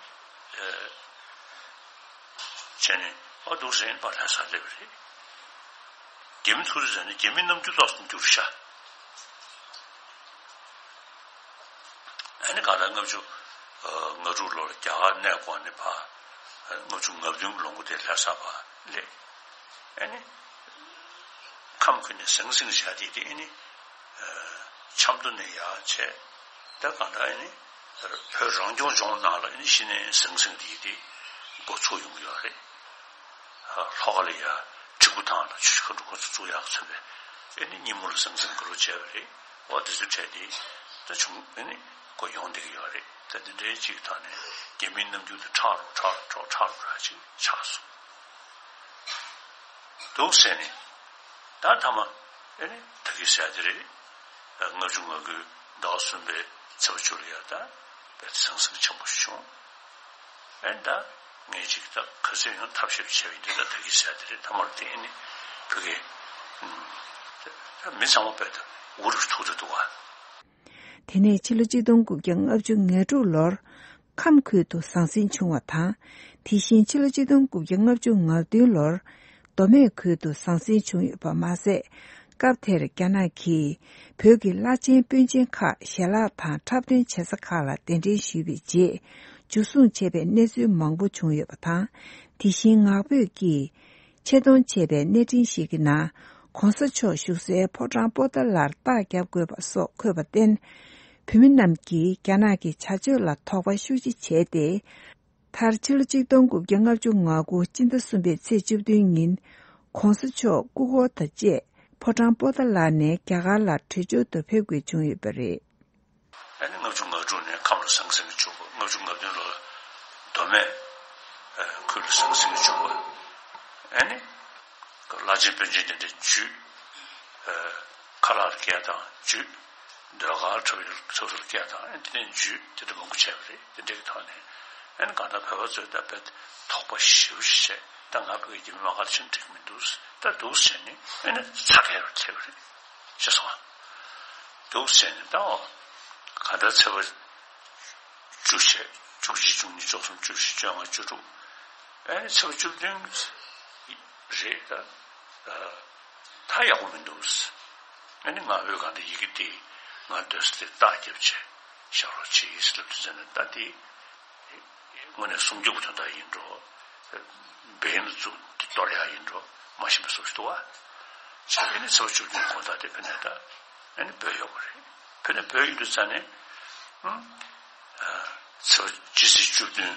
བྱས་ནས་ཨ་འདུག་ཟེར་ནས་ཕར་ལྷ་སར་སླེབས་པ་རེད། རྒྱ་མི་ཚུར་ཟེར་ནས་རྒྱ་མིའི་རྣམ་འགྱུར་ཏོག་ཙམ་འགྱུར་ཤག་ཨ་ནི་གང་ལྟར་ལྔ་བཅུ་ང་དྲུག་ལོར་རྒྱ་གར་གནས་སྐོར་ནས་ཕར་ལྔ་བཅུ་ང་བདུན་ལོ་ངོ་དེ་ལྷ་ས་ཕར་སླེབས། ཨ་ནི་ཁམས་ཁུལ་ནས་ཟང་ཟིང་བྱས་ཏེ་དེ་ཨ་ནི་ཆབ་མདོ་ནས་ཡར་བྱས། ད་གང་ལྟར་ཨ་ནི་བོད་རང་སྐྱོང་ལྗོངས་ནང་ལ་ཨ་ནི་གཞི་ནས་ཟང་ཟིང་དེ་དེ་འགོ་ཚུགས་ཡོང་གི་ཡོད་རེད། ལྷོ་ཁ་ལ་ཡ་གྲི་གུ་ཐང་ལ་ཆུ་ཤུར་ཁ་འགྲོ་ཁོ་ཚོ་བཙུགས་ཡག་མཚོན་པས་ཨེ་ནི་སྙི་མོ་ལ་ཟང་ཟིང་ག་རུ་བྱས་པ་རེད། འོ་དེ་ཚོའི་གྲས་དེ་ད་བྱུང་ཨེ་ནི་ཁོ་ཡོང་བསྡད་ཀྱི་ཡོད་རེད། ད་དེ་འདྲའི་ཅིག་ཐོག་ནས་རྒྱ་མིའི་རྣམ་འགྱུར་དེ་ཕྲ་རུ་ཕྲ་རུ་ཕྲ་རུ་ཕྲ་རུ་ར་ཅིག་ཆགས་སོང་འདུག་ཟེར་ནས་ད་ཐ་མ་ཨེ་ནི་ད་གི་ཟེར་དེ་རེད། ལྔ་བཅུ་ང་དགུའི་ ཟླ་བ་གསུམ་པའི་ཚེས་པ་བཅུ་ལ་ཡ་ད་བས་ཟང་ཟིང་ཆེན་པོ་ཞིག་བྱུང་། ཨེ་ད་ངས་ཅིག་ད་ག་ཚོད་ཡང་ཐབས་ཤེས་བྱས་པ་ཡིན་དུས་ད་ད་གིན་ཟེར་དེ་རེད། ཐ་མར་དེ་ཨེ་ནི་བོད་སྐད་ད་མི་ཚང་མ་བས་ད་འུ་རུ་ཐུག་ད་འདུག་བ། དེ་ནས་ཕྱི་ལོ་ཆིག་སྟོང་དགུ་བརྒྱ་ལྔ་བཅུ་ང་དྲུག་ལོར་ཁམས་ཁུལ་དུ་ཟང་ཟིང་བྱུང་བ་དང་། དེ་བཞིན་ཕྱི་ལོ་ཆིག་སྟོང་དགུ་བརྒྱ་ལྔ་བཅུ་ང་བདུན་ལོར་མདོ་སྨད་ཁུལ་དུ་ཟང་ཟིང་བྱུང་ཡོད་པ་མ་ཟད། སྐབས་དེར་རྒྱ་ནག་གིས་བོད་ཀྱི་བླ་ཆེན་དཔོན་ཆེན་ཁག་ཞལ་ལག་དང་འཁྲབ་སྟོན་བྱེད་ས་ཁག་ལ་གདན་འདྲེན་ཞུས་པའི་རྗེས་འཇུ་བཟུང་བྱས་པའི་གནས་ཚུལ་མང་པོ་བྱུང་ཡོད་པ་དང་། དེ་བཞིན་ངག་སྦོས་ཀྱིས་ཆེད་གཏོང་བྱས་པའི་གནས་འཕྲིན་ཞིག་གི་ནང་གོང་ས་མཆོག་བཞུགས་སའི་ཕོ་བྲང་པོ་ཏཱ་ལར་རྟ་བརྒྱབ་དགོས་པ་སོགས་འཁོད་པར་བརྟེན། བོད་མི་རྣམས་ཀྱིས་རྒྱ་ནག་གི་བྱ་སྤྱོད་ལ་དོགས་པ་ཤུགས་ཆེ་བྱས་ཏེ། མཐར་ཕྱི་ལོ་ཆིག་སྟོང་དགུ་བརྒྱ་ལྔ་བཅུ་ང་དགུ་སྤྱི་ཟླ་གསུམ་པའི་ཚེས་བཅུ་བདུན་ཉིན་གོང་ས་མཆོག་སྐུ་འཁོར་དང་བཅས་ཕོ་བྲང་པོ་ཏཱ་ལ་ནས་རྒྱ་གར་ལ་བྲོས་བྱོལ་དུ་ཕེབས་དགོས་བྱུང་ཡོད་པ་རེད། ཨ་ནི་ལྔ་བཅུ་ང་དྲུག་ནས་ཁམས་ལ་ཟང་ཟིང་གི་བྱུང་བ། ལྔ་བཅུ་ང་བདུན་ལོར་མདོ་སྨད་ཁུལ་ལ་ཟང་ཟིང་གི་བྱུང་བ། ཨ་ནི་བླ་ཆེན་དཔོན་ཆེན་དེ་འདྲ་འཇུས། ཁ་ལག་སྐྱེལ་དང་འཇུས། ཟློས་གར་འཁྲབ་ཡུལ་ཚོགས་སུ་སྐྱེལ་དང་ཨ་ནི་དེ་འདྲ་འཇུས་དེ་འདྲ་མང་པོ་བྱས་པ་རེད། དེ་འདྲ་གི་ཐོག་ནས་ཨ་ནི་གང་ལྟར་བོད་པ་ཚོས་ད་བོད་དོགས་པ་ཞེ་པོ་ཞིག་བྱས། ད་ང་བོད་ཀྱི་རྒྱ་མི་དམག་སྒར་ཕྱིན་འགྲིག་མི་འདུག་ད་འདུག་བྱས་ནས་ཨ་ནི་ཚ་གྱང་སླེབས་པ་རེད། ཤེས་སོང་ཨ། འདུག་བྱས་ནས་ད་འོ་གང་ལྟར་ཚེས་པ་བཅུ་བྱས། བཅུ་གཅིག་བཅུ་གཉིས་བཅུ་གསུམ་བཅུ་བཞི་བཅོ་ལྔ་བཅུ་དྲུག་ཨེ་ཚེས་པ་བཅུ་བདུན་རེད་ད། ད་ཡག་པོ་མི་འདུག་ཨ་ནི་ང་བོད་གང་ལྟར་ཡི་གེ་དེ་ང་སྡོད་ས་དེ་རྟགས་བརྒྱབ་བྱས་ཤག་རོགས་བྱེད་ཡིན་ཟེར་ལབ་དུས་ཙམ་ནས་ད་དེ། དངོས་གནས་སྲུང་སྐྱོབ་དོན་དག་ཡིན་འགྲོ། འབེན་ལ་བཙུགས་ཏེ་གཏོར་ཡག་ཡིན་འགྲོ་མ་ཤེས་པའི་བཟོ་ཞིག་འདུག་བ། བྱས་ཨ་ནི་ཚེས་པ་བཅུ་བདུན་དགོང་དག་དེ་ཕ་ནས་ད་ཨ་ནི་བོད་ཡོང་བ་རེད། ཕ་ནས་བོད་ཡོང་དུས་ཙ་ནས་ཨང་ཚེས་པ་སྤྱི་ཚེས་བཅུ་བདུན་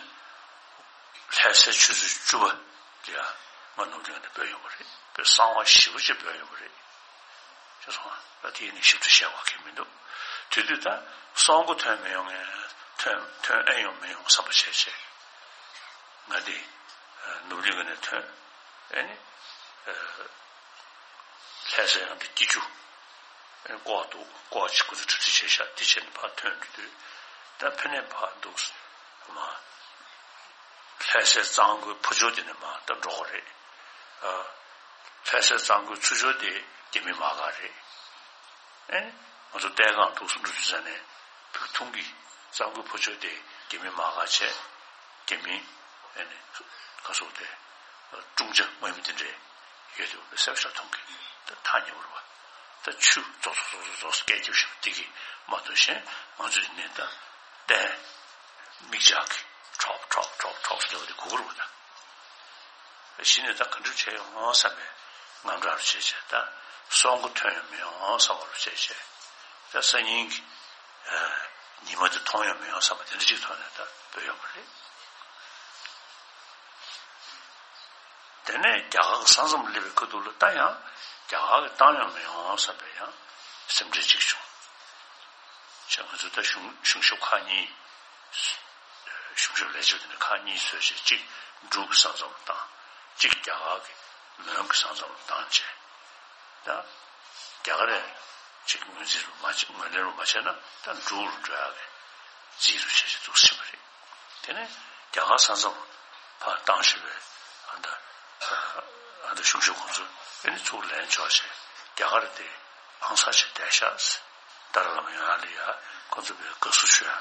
ལྷ་སའི་ཆུ་ཚོད་བཅུ་པ་དེ་ཡང་ང་ནུབ་གླིང་ནས་བོད་ཡོང་བ་རེད། བོད་གསང་བ་ཞེ་པོ་ཅིག་བོད་ཡོང་བ་རེད། ཅེས་སོང་ང་། ད་དེ་ནི་ཞིབ་ཏུ་བཤད་པ་གལ་མི་འདུག་དེ་དུས་ད་སྲོག་མགོ་ཐོན་མི་ཡོང་ངས་ཐོན་ཐོན་ཨེ་ཡོང་མི་ཡོང་བསམ་པ་བྱས་བྱས། ང་དེ་ནུབ་གླིང་ག་ནས་ཐོན། ཨེ་ནི་ལྷ་ས་ཡང་དེ་སྐྱིད་ཆུ་ཨེ་ནི་ལྐོག་ཏུ་ལྐོག་ཅིག་ཁོ་ཚོ་གྲ་སྒྲིག་བྱས་ཤག་དེ་བྱས་ནས་ཕར་ཐོན་འགྲོ་དུས་ད་ཕ་ནས་ཕར་འདུག་མ། ལྷ་སའི་གཙང་པོའི་ཕུ་ཕྱོགས་དེ་ནས་མར་ད་འགྲོ་དགོས་རེད། ཨ། ལྷ་སའི་གཙང་པོའི་ཚུར་ཕྱོགས་དེ་རྒྱ་མི་དམག་སྒར་རེད། ཨེ། ང་ཚོ་ལྟས་གང་འདུག་སེ་འགྲོ་དུས་ཙ་ནས་བོད་ཐུང་གི་གཙང་པོའི་ཕུ་ཕྱོགས་དེ་རྒྱ་མི་དམག་སྒར་བྱས། རྒྱ་མི་ཨེ་ནས་ག་སོགས་དེ་ཀྲུང་ཅ་དམག་མི་དེ་འདྲས་ཡོད་དུས་བོད་སེམས་ཤ་ཐུང་གི་ད་ཐག་ཉེ་བོ་རེད་བ། ད་ཆུ་རྫོགས་རྫོགས་རྫོགས་རྫོགས་སྐད་རྒྱབ་ཤོག་དེ་གི་མ་གཏོགས་གཞན་ང་ཚོའི་ནས་ད་ལྟས། མིག་ཆག་གི་ཁྲོག་ཁྲོག་ཁྲོག་ཁྲོག་ཟེར་བ་དེ་གོ་གི་རེད་བ་ད། གཞི་ནས་ད་ག་འདྲ་བྱས་ཡོང་ངོ་བསམ་པའི་དངངས་སྐྲག་རུ་བྱས་བྱས་ད་སྲོག་མགོ་ཐོན་ཡོང་མི་ཡོང་བསམ་པ་རུ་བྱས་བྱས་ད་སང་ཉིན་གྱི་ཉི་མ་དེ་མཐོང་ཡོང་མི་ཡོང་བསམ་པ་དེ་འདྲ་ཅིག་ཐོག་ནས་ད་བོད་ཡོང་བ་རེད། དེ་ནས་རྒྱ་གར་གྱི་ས་མཚམས་སླེབས་པའི་ཁ་ཐུག་ལ་ད་ཡང་རྒྱ་གར་གྱིས་བཏང་ཡོང་མི་ཡོང་བསམ་པའི་ཡང་སེམས་ཁྲལ་ཅིག་བྱུང་། བྱས་ང་ཚོ་ད་གཞུང་གཞུང་ཞབས་ཁག་གཉིས། གཞུང་ཞབས་ལས་བྱེད་དེ་ནས་ཁག་གཉིས་བཟོས་བྱས་གཅིག་འབྲུག་གི་ས་མཚམས་ལ་བཏང་། གཅིག་རྒྱ་གར་གྱི་མོན་གྱི་ས་མཚམས་ལ་བཏང་བྱས། ད་རྒྱ་གར་ནས་གཅིག་ངོས་འཛིན་རུ་མ་བྱས་ངོས་ལེན་རུ་མ་བྱས་ན་ད་འབྲུག་རུ་འགྲོ་ཡག་གི་རྩིས་རུ་བྱས་བྱས་འདུག་ཟིན་པ་རེད། དེ་ནས་རྒྱ་གར་ས་མཚམས་ཕར་བཏང་ཞེས་པའི་ཨ་ད་ཨ་ད་གཞུང་ཞབས་ཁོང་ཚོ་ཨེ་ནི་ཚུར་ལན་འབྱོར་བྱས་རྒྱ་གར་དེ་ཨང་གསར་བྱས་བསྡད་ཤག་ཏཱ་ལའི་བླ་མ་ཡོང་ཡག་ལ་ཡ་ཁོང་ཚོ་བས་དགའ་བསུ་ཞུ་ཡག་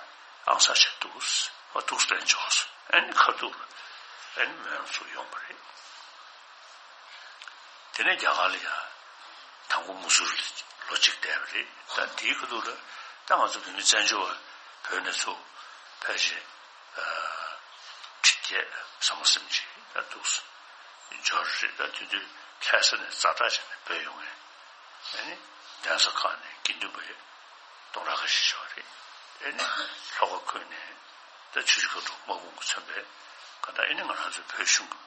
ཨང་གསར་བྱས་འདུག་ཨ་འདུག་ལན་འབྱོར་སོང་། ཨེ་ནི་ཁ་ཐུག་ལ་ཨེ་ནི་མོན་ལ་ཚུར་ཡོང་བ་རེད། དེ་ནས་རྒྱ་གར་ལ་ཡ་དང་པོ་མུ་སུ་རི་ལ་ལོ་གཅིག་བསྡད་པ་རེད། ད་དེའི་ཁ་ཐུག་ལ་ད་ང་ཚོ་བོད་མི་བཙན་བྱོལ་བ་བོད་ནས་ཚུར་ཕལ་ཆེར་ཁྲི་བརྒྱད་ཟ་མ་ཟིན་ཅིག་ད་འདུག་འབྱོར་རེད། ད་དེ་དུས་ལྷ་ས་ནས་ཛ་དྲག་བྱས་ནས་བོད་ཡོང་ངས་ཨ་ནི་གདན་ས་ཁག་ནས་དགེ་འདུན་པ་ཡོད། སྟོང་ཕྲག་ཁ་ཤས་ཤོར་བ་རེད། ཨེ་ནི་ལྷོ་ཁ་ཁུལ་ནས་ད་ཆུ་བཞི་སྒང་དྲུག་དམག་དཔུང་གིས་མཚོན་པའི་ག་ད་ཨེ་ནི་ང་རང་ཚོའི་བོད་གཞུང་གི་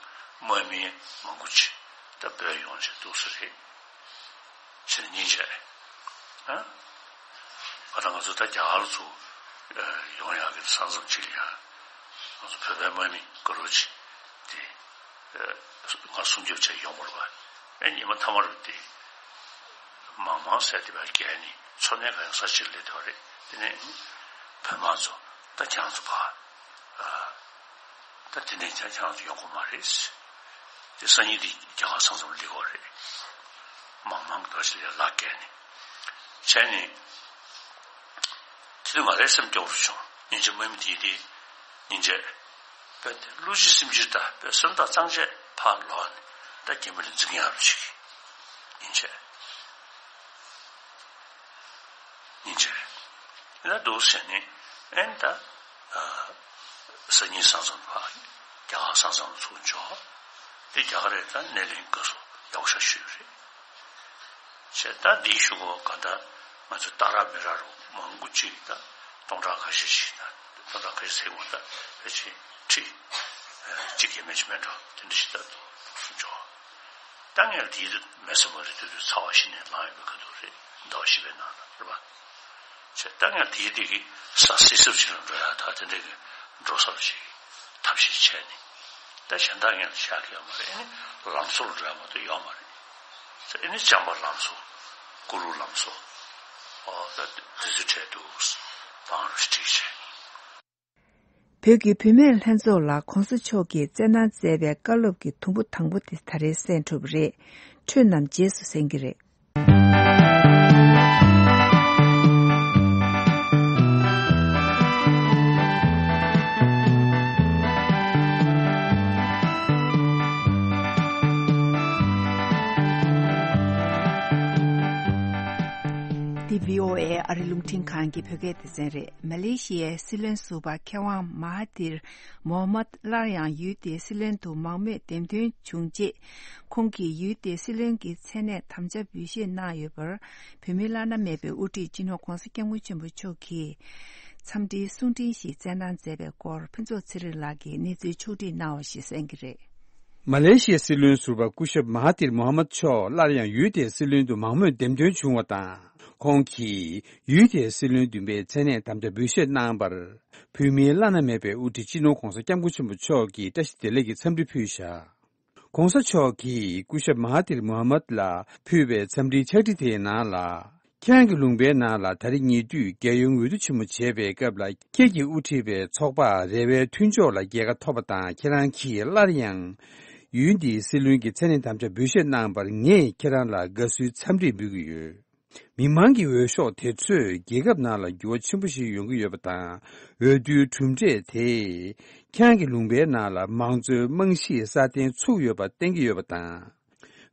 དམག་མི་མང་པོ་ཅིག་ད་བོད་ཡོང་བྱས་འདུག་ས་རེད། བྱས་ནས་སྙིང་རྗེ་ཨེ། ཨ། ག་ད་ང་ཚོ་ད་རྒྱ་གར་ཚུར་ཡོང་ཡག་གི་ས་མཚམས་ཅིག་ལ་ཡང་ང་ཚོ་བོད་པའི་དམག་མི་དགའ་རབ་ཅིག་དེ། ང་སྲུང་སྐྱོབ་བྱས་ཡོང་བ་རེད་བ། ཨེ་ཉི་མ་མཐའ་མ་རུ་དེ། མང་མང་ཟས་དེ་བ་རྒྱལ་ནི་འཚོ་གནས་ག་ཡང་ས་ཕྱིར་སླེབས་དེ་བ་རེད། ནས་བོད་དམག་ཚོ་ད་ཁྱེད་རང་ཚོ་ཕར་ཨ་ད་དེ་འདྲས་ཀྱང་ཁྱེད་རང་ཚོ་ཡོང་གི་མ་རེད། དེ་སང་ཉིན་དེ་རྒྱ་གར་ས་མཚམས་སླེབས་ཀྱི་རེད། མང་མང་གི་ད་ཅི་ལས་ལག་བཀལ་ནས་བྱས་ནས། དེ་དུས་ང་རའི་སེམས་སྐྱོ་བོ་བྱུང་། སྙིང་རྗེ་དམག་མི་དེ་དེ་སྙིང་རྗེ། དཔེ་བློ་གཅིག་སེམས་གཅིག་ད་དཔེ་སེམས་ཐག་གཙང་བཅད་ཕར་ལོག་ནས་ད་རྒྱ་མི་ལ་འཛིང་ཡག་རུ་བྱེད་ཀྱི། སྙིང་རྗེ། སྙིང་རྗེ། ཡིན་ན་འདུག་ཟེར་ནས་ཨེ་ད་ཨ་སང་ཉིན་ས་མཚམས་ཕར་རྒྱ་གར་ས་མཚམས་ཚུར་འབྱོར། དེ་རྒྱ་གར་རེད། ད་སྣེ་ལེན་དགའ་བསུ་ཡག་པོ་ཞེ་ཞུས་རེད། བྱས་ད་འདིའི་གཞུག་གུ་ག་ད་ང་ཚོ་ཏཱ་ར་མི་ར་རུ་མང་པོ་ཅིག་ད་སྟོང་ཕྲག་ཁ་ཤས་ཤིག་ད་སྟོང་ཕྲག་ཁ་ཤས་ཟེར་བ་ད་ཕལ་ཆེར་ཁྲི་གཅིག་ཡས་མས་ཅིག་མེད་འགྲོ། དེ་འདྲ་ཞིག་ད་འདུག་སུ་འབྱོར། ད་ངས་དེའི་དུས་མེད་ས་མ་རེད། དེ་དུས་ཚ་བ་ཞིག་ནས་ལངས་ཡོད་པའི་ཁ་ཐུག་རེད། ཟླ་བ་བཞི་པའི་ནང་ལ་རེད་པ། བྱས་ད་ངས་དེའི་དུས་ཀྱི་ས་སིབ་སིབ་ཅིག་ལ་འགྲོ་ཡ་ད་དེ་འདྲ་གི་འགྲོ་ས་ཅིག་ཐབས་ཤེས་བྱས་ནས་ད་གཞན་དག་ངས་བཞག་གི་ཡོད་མ་རེད། ཨེ་ནི་ལམ་བཟོ་ལ་འགྲོ་ཡ་མ་གཏོགས་ཡོད་མ་རེད། ཨེ་ནི་བྱམས་པ་ལམ་བཟོ། གུ་རུ་ལམ་བཟོ། ཨོ་ད་དེ་ཚོ་བྲལ་འདུག་བང་རུ་སྒྲིག་བྱས། བོད་ཀྱི་བུད་མེད་ལྷན་ཚོགས་ལ་༸གོང་ས་མཆོག་གིས་བསྩལ་གནང་མཛད་པའི་བཀའ་སློབ་ཀྱི་དུམ་བུ་དང་པོ་དེ་ད་རེས་གསན་གྲུབ་པ་རེད། ཁྱེད་རྣམས་རྗེས་སུ་གསན་གྱི་རེད། འདི་བྷི་ཨོ་ཨེ་ཨ་རི་རླུང་འཕྲིན་ཁང་གི་བོད་སྐད་སྡེ་ཚན་རེད། མ་ལེ་ཤི་ཡའི་སྲིད་བློན་ཟུར་པ་མཁས་དབང་མ་ཧ་ཐིར་མོ་ཧ་མད་སླར་ཡང་ཡུལ་དེའི་སྲིད་བློན་དུ་མང་མོས་འདེམས་ཐོན་བྱུང་རྗེས། ཁོང་གིས་ཡུལ་དེའི་སྲིད་བློན་གྱི་མཚན་གནས་དམ་བཅའ་འབུལ་བཞེས་གནང་ཡོད་པར། བོད་མིའི་བླ་ན་མེད་པའི་དབུ་ཁྲིད་སྤྱི་ནོར་༸གོང་ས་༸སྐྱབས་མགོན་ཆེན་པོ་མཆོག་གིས་འཚམས་འདྲིའི་གསུང་འཕྲིན་ཞིག་བསྩལ་གནང་མཛད་པའི་སྐོར། ཕུན་ཚོགས་ཚེ་རིང་ལགས་ཀྱིས་གནས་ཚུལ་ཕྱོགས་བསྒྲིགས་གནང་བ་ཞིག་གསན་གྱི་རེད། མ་ལེ་ཤི་ཡའི་སྲིད་བློན་ཟུར་པ་སྐུ་ཞབས་མ་ཧ་ཐིར་མོ་ཧ་མད་མཆོག་སླར་ཡང་ཡུལ་དེའི་སྲིད་བློན་དུ་མང་མོས་འདེམས་ཐོན་བྱུང་བ་དང་། ཁོང་གིས་ཡུལ་དེའི་སྲིད་བློན་བདུན་པའི་མཚན་གནས་དམ་བཅའ་འབུལ་བཞེས་གནང་བར། བོད་མིའི་བླ་ན་མེད་པའི་དབུ་ཁྲིད་སྤྱི་ནོར་༸གོང་ས་༸སྐྱབས་མགོན་ཆེན་པོ་མཆོག་གིས་བཀྲ་ཤིས་བདེ་ལེགས་ཀྱི་འཚམས་འདྲི་ཕུལ་བཞག ༸གོང་ས་མཆོག་གིས་སྐུ་ཞབས་མ་ཧ་ཐིར་མོ་ཧ་མད་ལ་ཕུལ་བའི་འཚམས་འདྲིའི་ཕྱག་བྲིས་དེའི་ནང་ལ། ཁྱེད་རང་གི་ལུང་པའི་ནང་ལ་ད་རེས་ཉེ་དུས་རྒྱལ་ཡོངས་འོས་བསྡུ་ཆེན་མོ་བྱས་པའི་སྐབས་ལ། ཁྱེད་ཀྱིས་དབུ་ཁྲིད་པའི་ཚོགས་པ་རེ་བའི་མཐུན་ཕྱོགས་ལ་རྒྱལ་ཁ་ཐོབ་པ་དང་། ཁྱེད་རང་གིས་སླར་ཡང་ཡུལ་འདིའི་སྲིད་བློན་གྱི་མཚན་གནས་དམ་བཅའ་འབུལ་བཞེས་གནང་བར། ངས་ཁྱེད་རང་ལ་དགའ་བསུའི་འཚམས་འདྲི་འབུལ་གྱི་ཡོད། མི་མང་གི་འོས་ཤོག་དེ་ཚོས་རྒྱལ་ཁབ་ནང་ལ་འགྱུར་བ་ཆེན་པོ་ཞིག་ཡོང་གི་ཡོད་པ་དང་། འོས་བསྡུའི་གྲུབ་འབྲས་དེས་ཁྱེད་རང་གི་ལུང་པའི་ནང་ལ་མང་གཙོའི་རྨང་གཞི་སྲ་བརྟན་ཚུགས་ཡོད་པ་བསྟན་གྱི་ཡོད་པ་དང་།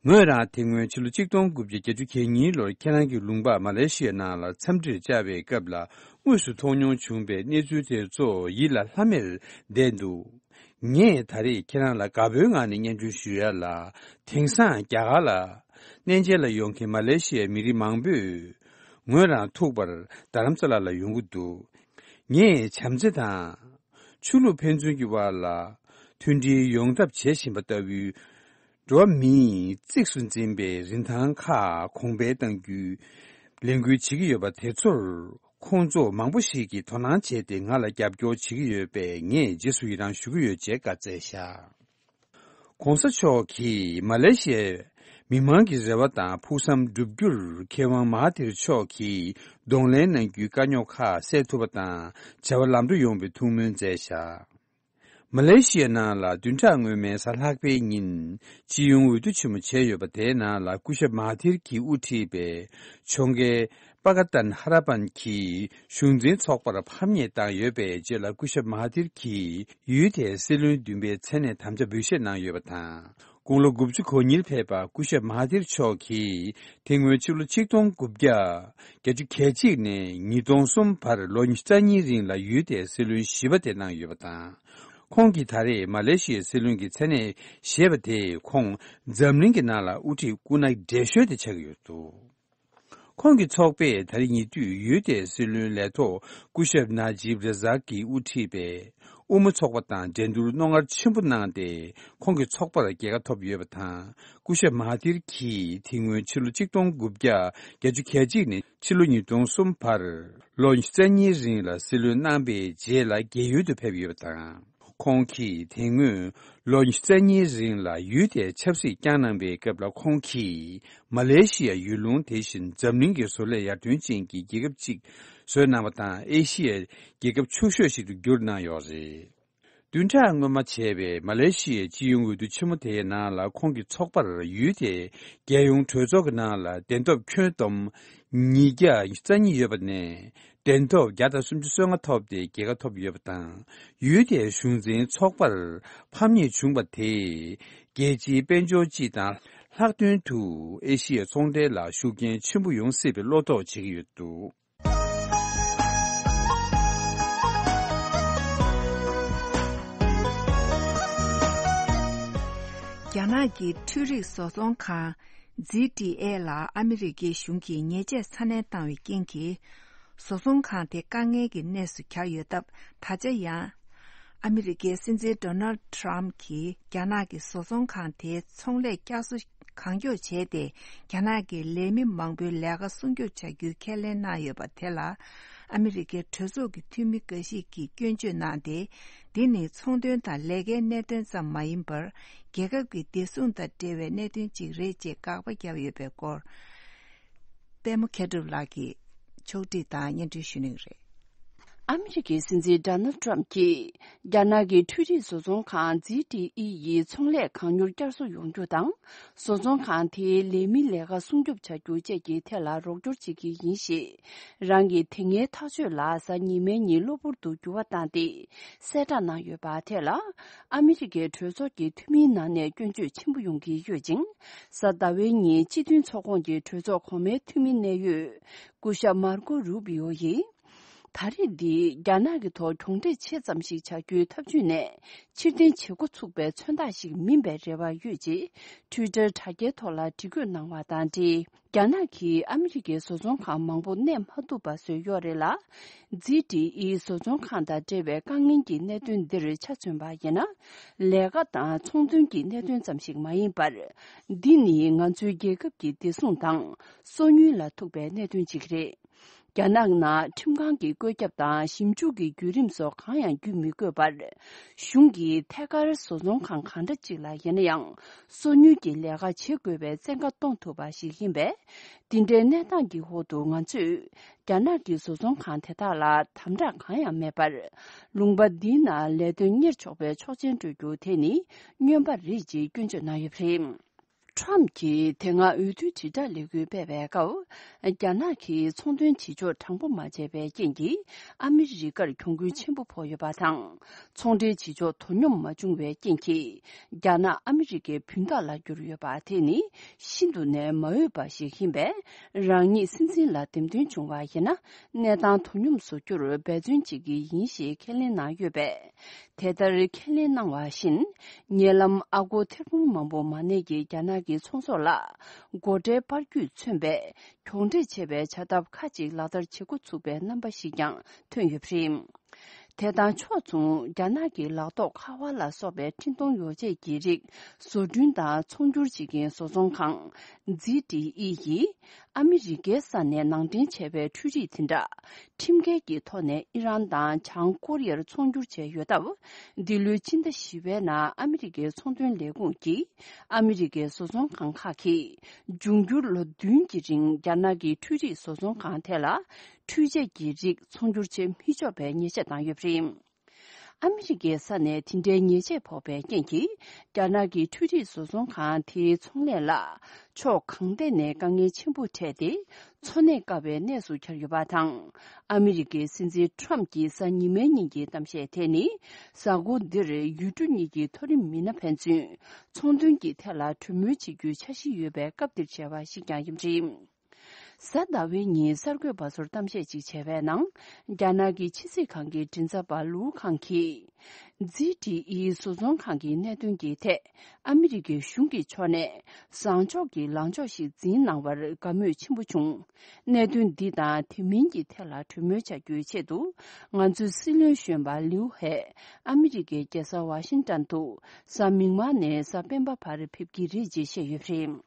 ངོས་རང་དེ་སྔོན་ཕྱི་ལོ་ཆིག་སྟོང་དགུ་བརྒྱ་བརྒྱད་ཅུ་གྱ་གཉིས་ལོར་ཁྱེད་རང་གི་ལུང་པ་མ་ལེ་ཤི་ཡའི་ནང་ལ་འཚམས་འདྲིར་བཅར་བའི་སྐབས་ལ། དངོས་སུ་མཐོང་མྱོང་བྱུང་བའི་གནས་ཚུལ་དེ་ཚོ་ཡིད་ལ་ལྷམ་མེར་བསྡད་འདུག་ངས་ད་རེས་ཁྱེད་རང་ལ་དགའ་པོའི་ངང་ནས་སྙན་སྒྲོན་ཞུ་ཡ་ལ། དེང་སང་རྒྱ་གར་ལ་གནས་མཇལ་ལ་ཡོང་མཁན་མ་ལེ་ཤི་ཡའི་མི་རིགས་མང་པོས་ངོས་རང་ཐུག་པར་རྡ་རམ་ས་ལ་ལ་ཡོང་གི་འདུག་ངས་བྱམས་བརྩེ་དང་། ཆོས་ལུགས་ཕན་ཚུན་གྱི་བར་ལ་མཐུན་སྒྲིལ་ཡོང་ཐབས་བྱེད་བཞིན་པ་ལྟ་བུའི། འགྲོ་བ་མིས་གཙིགས་སུ་འཛིན་པའི་རིན་ཐང་ཁག་གོང་འཕེལ་གཏང་རྒྱུའི་ལས་འགུལ་བྱེད་ཀྱི་ཡོད་པ་དེ་ཚོར། ཁོང་ཚོ་མང་པོ་ཞིག་གིས་དོ་སྣང་བྱས་ཏེ་ང་ལ་རྒྱབ་སྐྱོར་བྱེད་ཀྱི་ཡོད་པས། ངས་རྗེས་སུ་ཡི་རང་ཞུ་གི་ཡོད་ཅེས་བཀའ་སྩལ་བཞག ༸གོང་ས་མཆོག་གིས་མ་ལེ་ཤི་ཡའི་མི་མང་གི་རེ་བ་དང་ཕུགས་བསམ་བསྒྲུབ་རྒྱུར། མཁས་དབང་མ་ཧ་ཐིར་མཆོག་གིས་གདོང་ལེན་གནང་རྒྱུའི་དཀའ་རྙོག་ཁག་སེལ་ཐུབ་པ་དང་། བྱ་བ་ལམ་འགྲོ་ཡོང་བའི་ཐུགས་སྨོན་མཛད་བཞག་མ་ལེ་ཤི་ཡའི་ནང་ལ་བདུན་ཕྲག་སྔོན་མའི་གཟའ་ལྷག་པའི་ཉིན། སྤྱི་ཡོངས་འོས་བསྡུ་ཆེན་མོ་བྱས་ཡོད་པ། དེའི་ནང་ལ་སྐུ་ཞབས་མ་ཧ་ཐིར་གྱིས་དབུ་ཁྲིད་པའི་ཕྱོགས་འགལ་པ་ཀ་ཏན་ཧ་ར་པན་གྱི་གཞུང་འཛིན་ཚོགས་པར་ཕམ་ཉེས་བཏང་ཡོད་པའི་རྗེས་ལ། སྐུ་ཞབས་མ་ཧ་ཐིར་གྱིས་ཡུལ་དེའི་སྲིད་བློན་བདུན་པའི་མཚན་གནས་དམ་བཅའ་འབུལ་བཞེས་གནང་ཡོད་པ་དང་། དགུང་ལོ་དགུ་བཅུ་གོ་གཉིས་ལ་ཕེབས་པ་སྐུ་ཞབས་མ་ཧ་ཐིར་མཆོག་གིས་དེ་སྔོན་ཕྱི་ལོ་ཆིག་སྟོང་དགུ་བརྒྱ་བརྒྱད་ཅུ་གྱ་གཅིག་ནས་ཉིས་སྟོང་གསུམ་བར་ལོ་ཉི་ཤུ་རྩ་གཉིས་རིང་ལ་ཡུལ་དེའི་སྲིད་བློན་བཞི་པ་དེ་གནང་ཡོད་པ་དང་། ཁོང་གིས་ད་རེས་མ་ལེ་ཤི་ཡའི་སྲིད་བློན་གྱི་མཚན་གནས་བཞེས་པ་དེས་ཁོང་འཛམ་གླིང་གི་ནང་ལ་དབུ་ཁྲིད་སྐུ་ན་བགྲེས་ཤོས་དེ་ཆགས་ཀྱི་ཡོད་འདུག་ཁོང་གི་ཚོགས་པས་ད་རེས་ཉེ་དུས་ཡུལ་དེའི་སྲིད་བློན་ལས་ཐོག་སྐུ་ཞབས་ན་ཇིབ་ར་ཟག་གིས་དབུ་ཁྲིད་པའི་དབུ་མ་ཚོགས་པ་དང་འགྲན་བསྡུར་རྣོ་ངར་ཆེན་པོ་གནང་སྟེ། ཁོང་གི་ཚོགས་པར་རྒྱལ་ཁ་ཐོབ་ཡོད་པ་དང་། སྐུ་ཞབས་མ་ཧ་ཐིར་གྱིས་དེ་སྔོན་ཕྱི་ལོ་ཆིག་སྟོང་དགུ་བརྒྱ་བརྒྱད་ཅུ་གྱ་གཅིག་ནས་ཕྱི་ལོ་ཉིས་སྟོང་གསུམ་བར་ལོ་ཉི་ཤུ་རྩ་གཉིས་རིང་ལ་སྲིད་བློན་གནང་པའི་རྗེས་ལ་རྒས་ཡོལ་དུ་ཕེབས་ཡོད་པ་དང་། ཁོང་གིས་དེ་སྔོན་ལོ་ཉི་ཤུ་རྩ་གཉིས་རིང་ལ་ཡུལ་དེའི་ཆབ་སྲིད་བསྐྱངས་གནང་པའི་སྐབས་ལ། ཁོང་གིས་མ་ལེ་ཤི་ཡ་ཡུལ་ལུང་དེ་བཞིན་འཛམ་གླིང་གི་བཟོ་ལས་ཡར་ཐོན་ཅན་གྱི་རྒྱལ་ཁབ་ཅིག་ བཟོས་གནང་བ་དང་། ཨེ་ཤི་ཡའི་རྒྱལ་ཁབ་ཕྱུག་ཤོས་ཤིག་ཏུ་བསྒྱུར་གནང་ཡོད་རེད། བདུན་ཕྲག་སྔོན་མ་བྱས་པའི་མ་ལེ་ཤི་ཡའི་སྤྱི་ཡོངས་འོས་བསྡུ་ཆེན་མོ་དེའི་ནང་ལ་ཁོང་གི་ཚོགས་པར་ཡུལ་དེའི་རྒྱལ་ཡོངས་གྲོས་ཚོགས་ཀྱི་ནང་ལ་གདན་ཐོབ་ཁྱོན་བསྡོམས་ཉིས་བརྒྱ་རྩ་གཉིས་ཡོད་པ་ནས། གདན་ཐོབ་བརྒྱ་དང་སུམ་ཅུ་སོ་ལྔ་ཐོབ་སྟེ་རྒྱལ་ཁ་ཐོབ་ཡོད་པ་དང་། ཡུལ་དེའི་གཞུང་འཛིན་ཚོགས་པར་ཕམ་ཉེས་བྱུང་བ་དེས། རྒྱལ་སྤྱིའི་དཔལ་འབྱོར་སྤྱི་དང་ལྷག་དོན་དུ་ཨེ་ཤི་ཡའི་ཚོང་འབྲེལ་ལ་ཤུགས་རྐྱེན་ཆེན་པོ་ཡོང་སྲིད་པའི་བློ་དོགས་བྱེད་ཀྱི་ཡོད་འདུག། རྒྱ་ནག་གི་འཕྲུལ་རིག་བཟོ་ཚོང་ཁང་། ཛི་ཏི་ཨེ་ལ་ཨ་མི་རི་ཀའི་གཞུང་གིས་ཉེས་ཆད་ཚ་ནན་བཏང་བའི་རྐྱེན་གྱིས། བཟོ་ཚོང་ཁང་དེ་དཀའ་ངལ་གྱི་གནས་སུ་གྱར་ཡོད་སྟབས། ད་ཆ་ཡང་། ཨ་མི་རི་ཀའི་སྲིད་འཛིན་ཌོ་ནལ་ཌི་ཊརམ་གྱིས་རྒྱ་ནག་གི་བཟོ་ཚོང་ཁང་དེའི་ཚོང་ལས་བསྐྱར་གསོ་གང་མགྱོགས་བྱས་ཏེ། རྒྱ་ནག་གི་ལས་མི་མང་པོའི་ལས་ཀ་སྲུང་སྐྱོབ་བྱ་རྒྱུའི་ཁས་ལེན་གནང་ཡོད་པ་དེ་ལ། ཨ་མི་རི་ཀའི་གྲོས་ཚོགས་ཀྱི་འཐུས་མི་འགའ་ཞིག་གིས་སྐྱོན་བརྗོད་གནང་སྟེ། འདི་ནི་ཚོང་དོན་དང་ལས་ཀའི་གནད་དོན་ཙམ་མ་ཡིན་པར། རྒྱལ་ཁབ་ཀྱི་བདེ་སྲུང་དང་འབྲེལ་བའི་གནད་དོན་ཅིག་རེད་ཅེས་དགག་པ་བརྒྱབ་ཡོད་པའི་སྐོར། པད་མ་མཁས་གྲུབ་ལགས་ཀྱིས་ཕྱོགས་སྒྲིག་དང་སྙན་སྒྲོན་ཞུ་གནང་གི་རེད། ཨ་མི་རི་ཀའི་སྲིད་འཛིན་ཌོ་ནལ་ཌི་ཊརམ་གྱིས། རྒྱ་ནག་གི་འཕྲུལ་རིག་བཟོ་ཚོང་ཁང་ཛི་ཏི་ཨི་ཡི་ཚོང་ལས་གང་མྱུར་བསྐྱར་གསོ་ཡོང་རྒྱུ་དང་། བཟོ་ཚོང་ཁང་དེའི་ལས་མིའི་ལས་ཀ་སྲུང་སྐྱོབ་བྱ་རྒྱུ་བཅས་ཀྱི་ཐད་ལ་རོགས་སྐྱོར་བྱེད་ཀྱི་ཡིན་ཞེས། རང་གིས་དེ་སྔའི་ཐག་གཅོད་ལ་གཟའ་ཉི་མའི་ཉིན་གློ་བུར་དུ་འགྱུར་བ་བཏང་སྟེ། གསལ་བསྒྲགས་གནང་ཡོད་པ་དེ་ལ། ཨ་མི་རི་ཀའི་གྲོས་ཚོགས་ཀྱི་འཐུས་མིའི་ནང་ནས་སྐྱོན་བརྗོད་ཆེན་པོ་ཡོང་གི་ཡོད་ཅིང་། གཟའ་ཟླ་བའི་ཉིན་སྤྱི་མཐུན་ཚོགས་ཁོངས་ཀྱི་གྲོས་ཚོགས་གོང་མའི་འཐུས་མི་གནད་ཡོད་སྐུ་ཞབས་མར་ཀོ་རུ་བི་ཨོ་ཡིས། ད་རེས་འདི་རྒྱ་ནག་གི་ཐོག་གྱོང་འདྲེས་ཆེ་ཙམ་ཞིག་བྱ་རྒྱུའི་ཐབས་ཇུས་ནས། ཕྱིར་འཐེན་བྱེད་འགོ་ཚུགས་པའི་མཚོན་རྟགས་ཤིག་མིན་པའི་རེ་བ་ཡོད་ཅེས། ཊུའི་ཊར་དྲ་རྒྱའི་ཐོག་ལ་འབྲི་འགོད་གནང་བ་དང་འབྲེལ། རྒྱ་ནག་གིས་ཨ་མི་རི་ཀའི་བཟོ་ཚོང་ཁང་མང་པོ་གནས་མ་ཐུབ་པ་བཟོས་ཡོད་རེད་ལ། ཛི་ཏི་ཨི་བཟོ་ཚོང་ཁང་དང་འབྲེལ་བའི་དཀའ་ངལ་གྱི་གནད་དོན་འདིར་ཆ་མཚོན་པ་ཡིན་ན། ལས་ཀ་དང་ཚོང་དོན་གྱི་གནད་དོན་ཙམ་ཞིག་མ་ཡིན་པར། འདི་ནི་ང་ཚོའི་རྒྱལ་ཁབ་ཀྱི་བདེ་སྲུང་དང་སོ་ཉུལ་ལ་ཐུག་པའི་གནད་དོན་ཅིག་རེད། རྒྱ་ནག་ནང་ཁྲིམས་ཁང་གི་བཀོད་ཁྱབ་དང་ཞིབ་འཇུག་གི་བརྒྱུད་རིམ་སོགས་གང་ཡང་བརྒྱུད་མི་དགོས་པར། གཞུང་གིས་ཐད་ཀར་བཟོ་ཚོང་ཁང་གང་འདྲ་ཅིག་ལ་ཡིན་ན་ཡང་སོ་ཉུལ་གྱི་ལས་ཀ་བྱེད་དགོས་པའི་བཙན་བཀའ་གཏོང་ཐུབ་པ་ཞིག་ཡིན་པས། འདི་འདྲའི་གནས་སྟངས་ཀྱི་འོག་ཏུ་ང་ཚོས་རྒྱ་ནག་གི་བཟོ་ཚོང་ཁང་དེ་དག་ལ་དམ་དྲག་གང་ཡང་མེད་པར། ལུང་པ་འདིའི་ནང་ལས་དོན་གཉེར་ཆོག་པའི་ཆོག་མཆན་སྤྲོད་རྒྱུ་དེ་ནི་སྨྱོན་པ་རེད་ཅེས་སྐྱོན་བརྗོད་གནང་ཡོད་པ་རེད། ཊརམ་གྱིས་དེ་སྔ་འོས་བསྡུ་དྲིལ་བསྒྲགས་ལས་འགུལ་སྤེལ་བའི་སྐབས། རྒྱ་ནག་གིས་ཚོང་དོན་བྱེད་ཕྱོགས་དྲང་པོ་མ་བྱས་པའི་རྐྱེན་གྱིས། ཨ་མི་རི་ཀར་གྱོང་གུན་ཆེན་པོ་ཕོག་ཡོད་པ་དང་། ཚོང་འབྲེལ་བྱེད་ཕྱོགས་དོ་སྙོམས་མ་བྱུང་བའི་རྐྱེན་གྱིས། རྒྱ་ནག་ཨ་མི་རི་ཀའི་བུན་བདག་ལ་གྱུར་ཡོད་པ་དེ་ནི་ཤིན་ཏུ་ནས་མ་འོས་པ་ཞིག་ཡིན་པས། རང་ཉིད་སྲིད་འཛིན་ལ་འདེམས་ཐོན་བྱུང་བ་ཡིན་ན། གནས་སྟངས་དོ་སྙོམས་སུ་གྱུར་འབད་བརྩོན་བྱེད་ཀྱི་ཡིན་ཞེས་ཁས་ལེན་གནང་ཡོད་པས། དེ་ལྟར་ཁས་ལེན་གནང་བ་བཞིན། ཉེ་ལམ་ཨ་སྒོར་ཐེར་འབུམ་མང་པོ་མ་གནས་ཀྱི་རྒྱ་ནག་གི་ཚོང་ཟོག་ལ། སྒོ་ཁྲལ་སྤར་རྒྱུས་མཚོན་པའི་གྱོང་འབྲེལ་ཆེ་བའི་བྱ་ཐབས་ཁག་ཅིག་ལག་བསྟར་བྱེད་འགོ་ཚུགས་པའི་རྣམ་པ་ཞིག་ཀྱང་ཐོན་ཡོད་པ་རེད། དེ་དང་ཕྱོགས་མཚུངས། རྒྱ་ནག་གི་ལག་ཐོགས་ཁ་པར་ལ་སོགས་པའི་འཕྲིན་གཏོང་ཡོ་བྱད་ཀྱི་རིགས་བཟོ་སྐྲུན་དང་ཚོང་སྒྱུར་བྱེད་མཁན་བཟོ་ཚོང་ཁང་། ཛི་ཏི་ཨི་ཡིས། ཨ་མི་རི་ཀའི་ས་ནས་ནང་འདྲེན་བྱས་པའི་འཕྲུལ་རིག་དེ་འདྲ། ཁྲིམས་འགལ་གྱི་ཐོག་ནས་ཨི་རན་དང་བྱང་ཀོ་རི་ཡར་ཚོང་སྒྱུར་བྱས་ཡོད་སྟབས། འདི་ལོའི་ཕྱི་ཟླ་བཞི་པའི་ནང་ཨ་མི་རི་ཀའི་ཚོང་དོན་ལས་ཁུངས་ཀྱིས། ཨ་མི་རི་ཀའི་བཟོ་ཚོང་ཁང་ཁག་གིས། འབྱུང་འགྱུར་ལོ་བདུན་གྱི་རིང་རྒྱ་ནག་གི་འཕྲུལ་རིག་བཟོ་ཚོང་ཁང་དེ་ལ། འཕྲུལ་ཆས་ཀྱི་རིགས་ཚོང་སྒྱུར་བྱེད་མི་ཆོག་པའི་ཉེས་ཆད་བཏང་ཡོད་པ་རེད། ཨ་མི་རི་ཀའི་ས་ནས་དེ་འདྲའི་ཉེས་ཆད་ཕོག་པའི་རྐྱེན་གྱིས། རྒྱ་ནག་གི་འཕྲུལ་རིག་བཟོ་ཚོང་ཁང་དེའི་ཚོང་ལས་ལ། ཕྱོགས་གང་ཐད་ནས་དཀའ་ངལ་ཆེན་པོ་འཕྲད་དེ། འཚོ་གནས་དཀའ་བའི་གནས་སུ་གྱར་ཡོད་པ་དང་། ཨ་མི་རི་ཀའི་སྲིད་འཛིན་ཊརམ་གྱི་གཟའ་ཉི་མའི་ཉིན་གྱི་གཏམ་བཤད་དེ་ནི། གཟའ་འཁོར་འདིར་ཡུལ་གྲུ་གཉིས་ཀྱི་མཐོ་རིམ་མི་སྣ་ཕན་ཚུན། ཚོང་དོན་གྱི་ཐད་ལ་གྲོས་མོལ་བྱེད་རྒྱུའི་འཆར་གཞི་ཡོད་པའི་སྐབས་འདིར་བྱས་པ་ཞིག་ཀྱང་ཡིན་པ་རེད། གཟའ་ཟླ་བའི་ཉིན་གསར་འགོད་པ་ཚོར་གཏམ་བཤད་ཅིག་བྱས་པའི་ནང་། རྒྱ་ནག་གི་ཕྱི་སྲིད་ཁང་གི་མགྲིན་ཚབ་པ་ལུའུ་ཁང་གིས། ཛི་ཏི་ཨི་བཟོ་ཚོང་ཁང་གི་གནད་དོན་གྱི་ཐད། ཨ་མི་རི་ཀའི་གཞུང་གི་ཕྱོགས་ནས། བཟང་ཕྱོགས་ཀྱི་ལངས་ཕྱོགས་ཤིག་འཛིན་གནང་བར་དགའ་མོས་ཆེན་པོ་བྱུང་། གནད་དོན་འདི་དང་དེ་མིན་གྱི་ཐད་ལ་གྲོས་མོལ་བྱ་རྒྱུའི་ཆེད་དུ། ང་ཚོའི་སྲིད་བློན་གཞོན་པ་ལིའུ་ཧེ། ཨ་མི་རི་ཀའི་རྒྱལ་ས་ཝ་ཤིང་ཏན་དུ། གཟའ་མིག་དམར་ནས་གཟའ་སྤེན་པ་བར་ཕེབས་ཀྱི་རེད་ཅེས་བཤད་ཡོད་པ་རེད།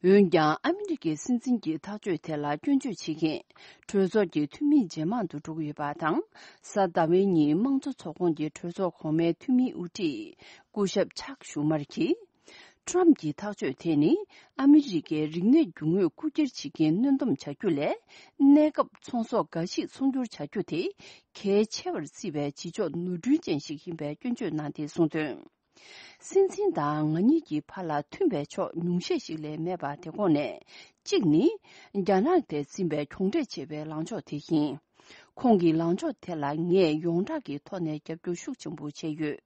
འོན་ཀྱང་ཨ་མི་རི་ཀའི་སྲིད་འཛིན་གྱི་ཐག་གཅོད་དེ་ལ་སྐྱོན་བརྗོད་བྱེད་མཁན་གྲོས་ཚོགས་ཀྱི་འཐུས་མི་ཇེ་མང་དུ་འགྲོ་གི་ཡོད་པ་དང་། གཟའ་ཟླ་བའི་ཉིན་དམངས་གཙོ་ཚོགས་ཁོངས་ཀྱི་གྲོས་ཚོགས་གོང་མའི་འཐུས་མིའི་དབུ་ཁྲིད་སྐུ་ཞབས་ཆག་ཞུ་མར་གྱིས། ཀྲམ་གྱི་ཐག་གཅོད་དེ་ནི་ཨ་མི་རི་ཀའི་རིག་གནས་རྒྱུ་དངོས་རྐུ་འཁྱེར་བྱེད་མཁན་གནོན་སྡོམ་བྱ་རྒྱུ་ལས། གནས་སྐབས་ཚོང་ཟོག་འགའ་ཞིག་ཚོང་སྒྱུར་བྱ་རྒྱུ་དེ་གལ་ཆེ་བར་བརྩིས་པའི་བྱེད་ཕྱོགས་ནོར་འཁྲུལ་ཅན་ཞིག་ཡིན་པའི་སྐྱོན་བརྗོད་གནང་སྟེ་གསུངས་དོན། སྲིད་འཛིན་དང་ང་གཉིས་ཀྱི་བར་ལ་མཐུན་པའི་ཕྱོགས་ཉུང་ཤས་ཤིག་ལས་མེད་པ་དེ་གོང་ནས། གཅིག་ནི། རྒྱ་ནག་དེ་འཛིན་པའི་གྱོང་འབྲས་ཆེ་བའི་ལངས་ཕྱོགས་དེ་ཡིན། ཁོང་གི་ལངས་ཕྱོགས་དེ་ལ་ངས་ཡོངས་གྲགས་ཀྱི་ཐོག་ནས་རྒྱབ་སྐྱོར་ཤུགས་ཆེན་པོ་བྱས་ཡོད།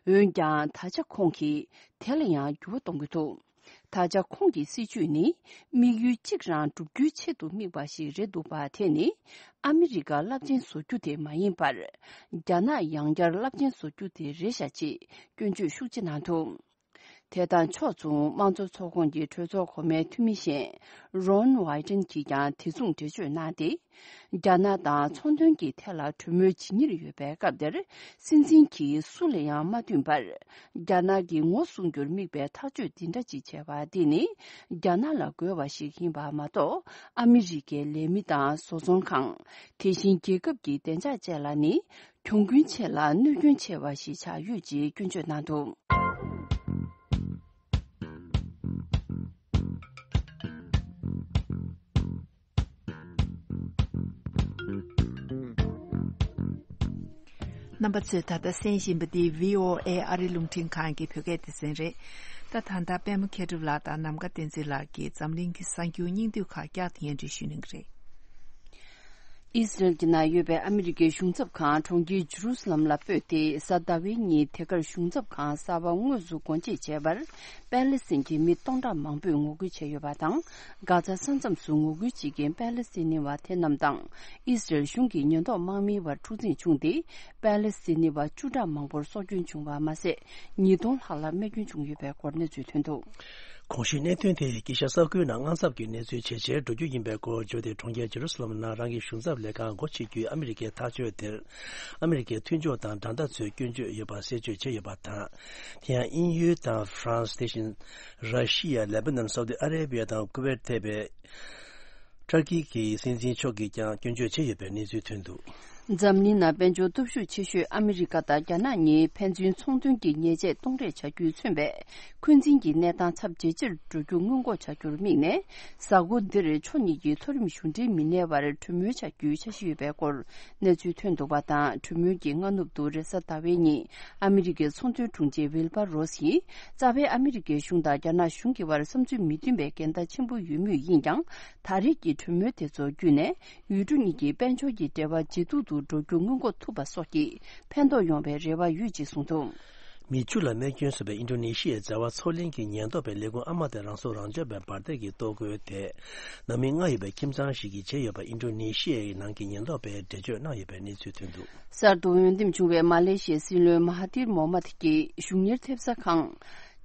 འོན་ཀྱང་ད་ཆ་ཁོང་གིས་དེ་ལ་ཡང་འགྱུར་བ་གཏོང་གི་འདུག་ད་ཆ་ཁོང་གི་སྲིད་བྱུས་ནི་དམིགས་ཡུལ་གཅིག་རང་བསྒྲུབ་རྒྱུའི་ཆེད་དུ་དམིགས་པ་ཞིག་རེད་འདུག་པ། དེ་ནི་ཨ་མི་རི་ཀ་རླབས་ཆེན་བཟོ་རྒྱུ་དེ་མ་ཡིན་པར། རྒྱ་ནག་ཡང་བསྐྱར་རླབས་ཆེན་བཟོ་རྒྱུ་དེ་རེད་ཤག་ཅེས་སྐྱོན་བརྗོད་ཤུགས་ཆེ་གནང་འདུག་དེ་དང་ཕྱོགས་མཚུངས་དམངས་གཙོ་ཚོགས་ཁོངས་ཀྱི་གྲོས་ཚོགས་གོང་མའི་འཐུས་མི་གཞན་རོན་ཝའི་ཏན་གྱིས་ཀྱང་དེ་མཚུངས་འགྲེལ་བརྗོད་གནང་སྟེ། རྒྱ་ནག་དང་ཚོང་དོན་གྱི་ཐད་ལ་གྲོས་མོལ་བྱེད་ཉེར་ཡོད་པའི་སྐབས་དེར། སྲིད་འཛིན་གྱིས་སུ་ལ་ཡང་མ་བསྟུན་པར། རྒྱ་ནག་གི་ངོ་སྲུང་རྒྱུར་དམིགས་པའི་ཐག་གཅོད་འདི་འདྲ་ཅིག་བྱས་པ་འདི་ནི། རྒྱ་ནག་ལ་དགོས་པ་ཞིག་ཡིན་པ་མ་གཏོགས། ཨ་མི་རི་ཀའི་ལས་མི་དང་བཟོ་ཚོང་ཁང་། དེ་བཞིན་རྒྱལ་ཁབ་ཀྱི་བདེ་འཇགས་བཅས་ལ་ནི། གྱོང་གུན་ཆེ་ལ་གནོད་སྐྱོན་ཆེ་བ་ཞིག་ཆགས་ཡོད་ཅེས་སྐྱོན་བརྗོད་གནང་འདུག་རྣམ་པ་ཚོས་ད་ལྟ་གསན་བཞིན་པ་འདི་བྷི་ཨོ་ཨེ་ཨ་རི་རླུང་འཕྲིན་ཁང་གི་བོད་སྐད་སྡེ་ཚན་རེད། ད་ད་ལྟ་པད་མ་མཁས་གྲུབ་ལགས་དང་ནམ་མཁའ་བསྟན་འཛིན་ལགས་ཀྱིས་འཛམ་གླིང་གི་གསར་འགྱུར་སྙིང་བསྡུས་ཁག་བསྐྱར་དུ་སྙན་སྒྲོན་ཞུ་གནང་གི་རེད། ཨི་སི་རེལ་གྱི་ནང་ཡོད་པའི་ཨ་མི་རི་ཀའི་གཞུང་ཚབ་ཁང་གྲོང་ཁྱེར་ཇུ་རུ་སི་ལམ་ལ་སྤོས་ཏེ། གཟའ་ཟླ་བའི་ཉིན་དེ་གར་གཞུང་ཚབ་ཁང་གསར་པ་དངོས་སུ་སྒོ་འབྱེད་བྱས་པར། པེ་ལི་སི་ཐན་གྱི་མི་སྟོང་ཕྲག་མང་པོས་ངོ་རྒོལ་བྱས་ཡོད་པ་དང་། གྷ་ཛ་ས་མཚམས་སུ་ངོ་རྒོལ་བྱེད་མཁན་པེ་ལི་སི་ཐན་བ་དེ་རྣམས་དང་། ཨི་སི་རེལ་གཞུང་གི་ཉེན་རྟོག་དམག་མིའི་བར་འཁྲུག་འཛིང་བྱུང་སྟེ། པེ་ལི་སི་ཐན་བ་བཅུ་ཕྲག་མང་པོར་སྲོག་སྐྱོན་བྱུང་བ་མ་ཟད། ཉིས་སྟོང་ལྷག་ལ་རྨས་སྐྱོན་བྱུང་ཡོད་པའི་སྐོར་གནས་ཚུལ་ཐོན་འདུག་གོང་ཞུས་གནད་དོན་དེ་དཀྱིལ་ཤར་ས་ཁུལ་ནང་དངངས་འཚབ་ཀྱི་གནས་ཚུལ་ཇེ་ཆེར་འགྲོ་རྒྱུ་ཡིན་པའི་སྐོར་བརྗོད་དེ། གྲོང་ཁྱེར་ཇེ་རུ་སི་ལམ་ནང་རང་གི་གཞུང་ཚབ་ལས་ཁང་སྒོ་ཕྱེ་རྒྱུའི་ཨ་མི་རི་ཀའི་ཐག་གཅོད་དེར། ཨ་མི་རི་ཀའི་མཐུན་ཕྱོགས་དང་འགྲན་ཟླ་ཚོས་སྐྱོན་བརྗོད་ཡོད་པ་གསལ་བརྗོད་བྱས་ཡོད་པ་དང་། དེ་ཡང་དབྱིན་ཡུལ་དང་ཧྥ་རན་སི། དེ་བཞིན་ར་ཤི་ཡ། ལེ་པ་ནན། སའུ་ཏི་ཨ་རེ་བྷི་ཡ་དང་ཀུ་ཝེད་ཐེ་བའི་ཏུར་ཀི་གི་སྲིད་འཛིན་མཆོག་གིས་ཀྱང་སྐྱོན་བརྗོད་བྱས་ཡོད་པའི་གནས་ཚུལ་ཐོན་འདུག་འཛམ་གླིང་ནང་དཔལ་འབྱོར་སྟོབས་ཤུགས་ཆེ་ཤོས་ཨ་མི་རི་ཀ་དང་རྒྱ་ནག་གཉིས་ཕན་ཚུན་ཚོང་དོན་གྱི་ཉེས་ཆད་གཏོང་རེས་བྱ་རྒྱུས་མཚོན་པའི་འཁོན་འཛིན་གྱི་གནས་སྟངས་ཚབས་ཇེ་ཆེར་འགྲོ་རྒྱུ་སྔོན་འགོག་བྱ་རྒྱུར་དམིགས་ནས། གཟའ་འཁོར་འདིར་ཕྱོགས་གཉིས་ཀྱི་མཐོ་རིམ་གཞུང་འབྲེལ་མི་སྣའི་བར་གྲོས་མོལ་བྱ་རྒྱུའི་འཆར་གཞི་ཡོད་པའི་སྐོར་གནས་ཚུལ་ཐོན་འདུག་པ་དང་། གྲོས་མོལ་གྱི་སྔ་ནུབ་ཏུ་རེས་གཟའ་ཟླ་བའི་ཉིན་ཨ་མི་རི་ཀའི་ཚོང་དོན་དྲུང་ཆེ་ཝིལ་བྷར་རོ་སི་ཡིས། རྩ་བའི་ཨ་མི་རི་ཀའི་གཞུང་དང་རྒྱ་ནག་གཞུང་གི་བར་བསམ་ཚུལ་མི་མཐུན་པའི་འགལ་ཟླ་ཆེན་པོ་ཡོད་མུས་ཡིན་ཀྱང་། ད་རེས་ཀྱི་གྲོས་མོལ་དེ་ཚོ་བརྒྱུད་ནས། ཡུལ་གྲུ་གཉིས་ཀྱི་དཔལ་འབྱོར་གྱི་འབྲེལ་བ་ཇེ་སྡུག་ཏུ་འགྲོ་རྒྱུ་སྔོན་འགོག་ཐུབ་པ་སོགས་ཀྱི་ཕན་ཐོགས་ཡོང་བའི་རེ་བ་ཡོད་ཅེས་གསུངས་འདུག་མི་བཅུ་ལ་རྨས་སྐྱོན་བཟོས་པའི་ཨིན་ཌོ་ནེ་ཤི་ཡའི་མཛའ་བ་མཚོ་གླིང་གི་ཉེན་རྟོག་པའི་ལས་ཁུངས་ཨ་མ་དེ་རང་སྲོག་རང་སྐྱོབ་པའི་འབར་མདེལ་གྱིས་གཏོར་རྒོལ་དེ། ནང་མི་ལྔ་ཡོད་པའི་ཁྱིམ་ཚང་ཞིག་གིས་བྱས་ཡོད་པ་ཨིན་ཌོ་ནེ་ཤི་ཡའི་ནང་གི་ཉེན་རྟོག་པས་འགྲེལ་བརྗོད་གནང་ཡོད་པའི་གནས་ཚུལ་ཐོན་འདུག་གསར་དུ་འོས་འདེམས་བྱུང་བའི་མ་ལེ་ཤི་ཡའི་སྲིད་བློན་མ་ཧ་ཐིར་མོ་མད་ཀྱིས་གཞུང་གཉེར་ཐེབས་རྩ་ཁང་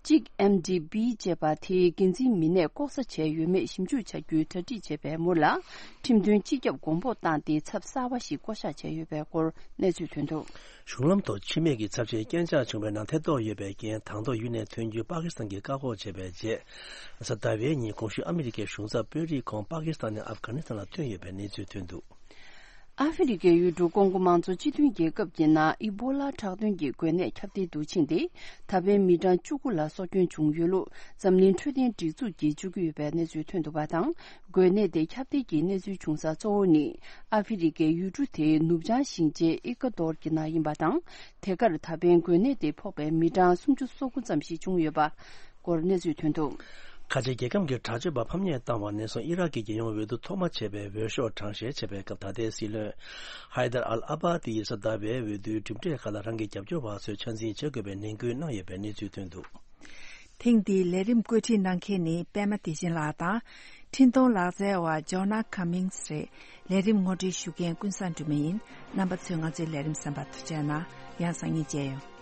གཅིག་ཨེམ་ཌི་བི་ཅེས་པ་དེའི་འགན་འཛིན་མི་སྣས་ལྐོག་ཟ་བྱས་ཡོད་མེད་ཞིབ་འཇུག་བྱ་རྒྱུའི་གྲ་སྒྲིག་བྱས་པའི་མུར་ལ། ཁྲིམས་དོན་སྤྱི་ཁྱབ་དགོངས་པ་བཏང་སྟེ་ཚབ་གསར་པ་ཞིག་བསྐོ་གཞག་བྱས་ཡོད་པའི་སྐོར་གནས་ཚུལ་ཐོན་འདུག་གཞུང་ལམ་ཐོག་འཆི་རྨས་ཀྱི་ཚབས་ཆེའི་རྐྱེན་ཆག་བྱུང་བའི་ནང་ཐེ་གཏོགས་ཡོད་པའི་རྐྱེན། དང་ཐོག་ཡུལ་ནས་ཐོན་རྒྱུ་པ་ཀི་སི་ཐན་གྱིས་བཀག་འགོག་བྱས་པའི་རྗེས། གཟའ་ཟླ་བའི་ཉིན་གོང་ཞུས་ཨ་མི་རི་ཀའི་གཞུང་ཚབ་དཔོན་རིགས་ཁོང་པ་ཀི་སི་ཐན་ནས་ཨབ་གྷ་ནི་སི་ཐན་ལ་ཐོན་ཡོད་པའི་གནས་ཚུལ་ཐོན་འདུག་ཨ་ཧྥེ་རི་ཁའི་ཡུལ་གྲུ་ཀོང་གོ་མང་གཙོ་སྤྱི་མཐུན་རྒྱལ་ཁབ་ཀྱི་ནང་ཨི་བྷོ་ལ་ཁྲག་འདོན་གྱི་འགོས་ནད་ཁྱབ་གདལ་དུ་ཕྱིན་ཏེ། ད་ཕན་མི་གྲངས་བཅུ་དགུ་ལ་སྲོག་སྐྱོན་བྱུང་ཡོད་ལུགས་འཛམ་གླིང་འཕྲོད་བསྟེན་སྒྲིག་འཛུགས་ཀྱིས་བརྗོད་ཀྱི་ཡོད་པའི་གནས་ཚུལ་ཐོན་འདུག་པ་དང་། འགོས་ནད་དེ་ཁྱབ་གདལ་གྱི་གནས་ཚུལ་བྱུང་ས་གཙོ་བོ་ནི་ཨ་ཧྥེ་རི་ཁའི་ཡུལ་གྲུ་དེའི་ནུབ་བྱང་ཞིང་ཆེན་ཨི་ཀ་དོར་གྱི་ནང་ཡིན་པ་དང་། དེ་གར་ད་ཕན་འགོས་ནད་དེ་ཕོག་པའི་མི་གྲངས་སུམ་ཅུ་སོ་དགུ་ཙམ་ཞིག་བྱུང་ཡོད་པ་སྐོར་གནས་ཚུལ་ཐོན་འདུག་ཁ་ཆེ་རྒྱལ་ཁམས་ཀྱི་དྲག་སྤྱོད་པ་ཕམ་ཉེས་བཏང་བ་ནས་བཟུང་ཨི་རག་གི་རྒྱལ་ཡོངས་འོས་བསྡུ་ཐོག་མ་བྱས་པའི་འོས་ཤོག་གྲངས་བཤེར་བྱས་པའི་སྐབས། ད་ལྟའི་སྲིད་བློན་ཧའི་དར་ཨལ་ཨ་བྷ་དི་ཡིས་གཟའ་ཟླ་བའི་འོས་བསྡུའི་གྲུབ་འབྲས་ཁག་ལ་རང་གི་རྒྱབ་སྐྱོར་བ་ཚོས་ཆ་འཛིན་བྱེད་དགོས་པའི་ནན་སྐུལ་གནང་ཡོད་པའི་གནས་ཚུལ་ཐོན་འདུག་ཐེངས་འདིའི་ལས་རིམ་བཀོད་སྒྲིག་གནང་མཁན་ནི་པད་མ་བདེ་ཆེན་ལགས་དང་། འཕྲིན་གཏོང་ལག་རྩལ་བ་ཇོ་ན་ཁ་མིང་སི་རེད། ལས་རིམ་ངོ་སྤྲོད་ཞུ་མཁན་ཀུན་བཟང་སྒྲོལ་མ་ཡིན། རྣམ་པ་ཚོས་ང་ཚོའི་ལས་རིམ་གསན་པར་ཐུགས་རྗེ་གནང་། ཡང་སང་ཉིན་མཇལ་ཡོང་།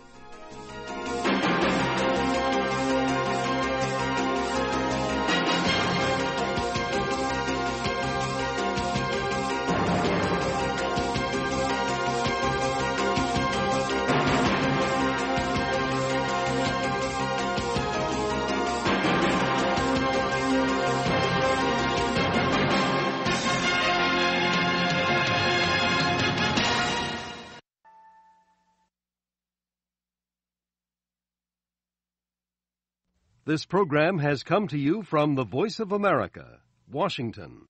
This program has come to you from the Voice of America, Washington.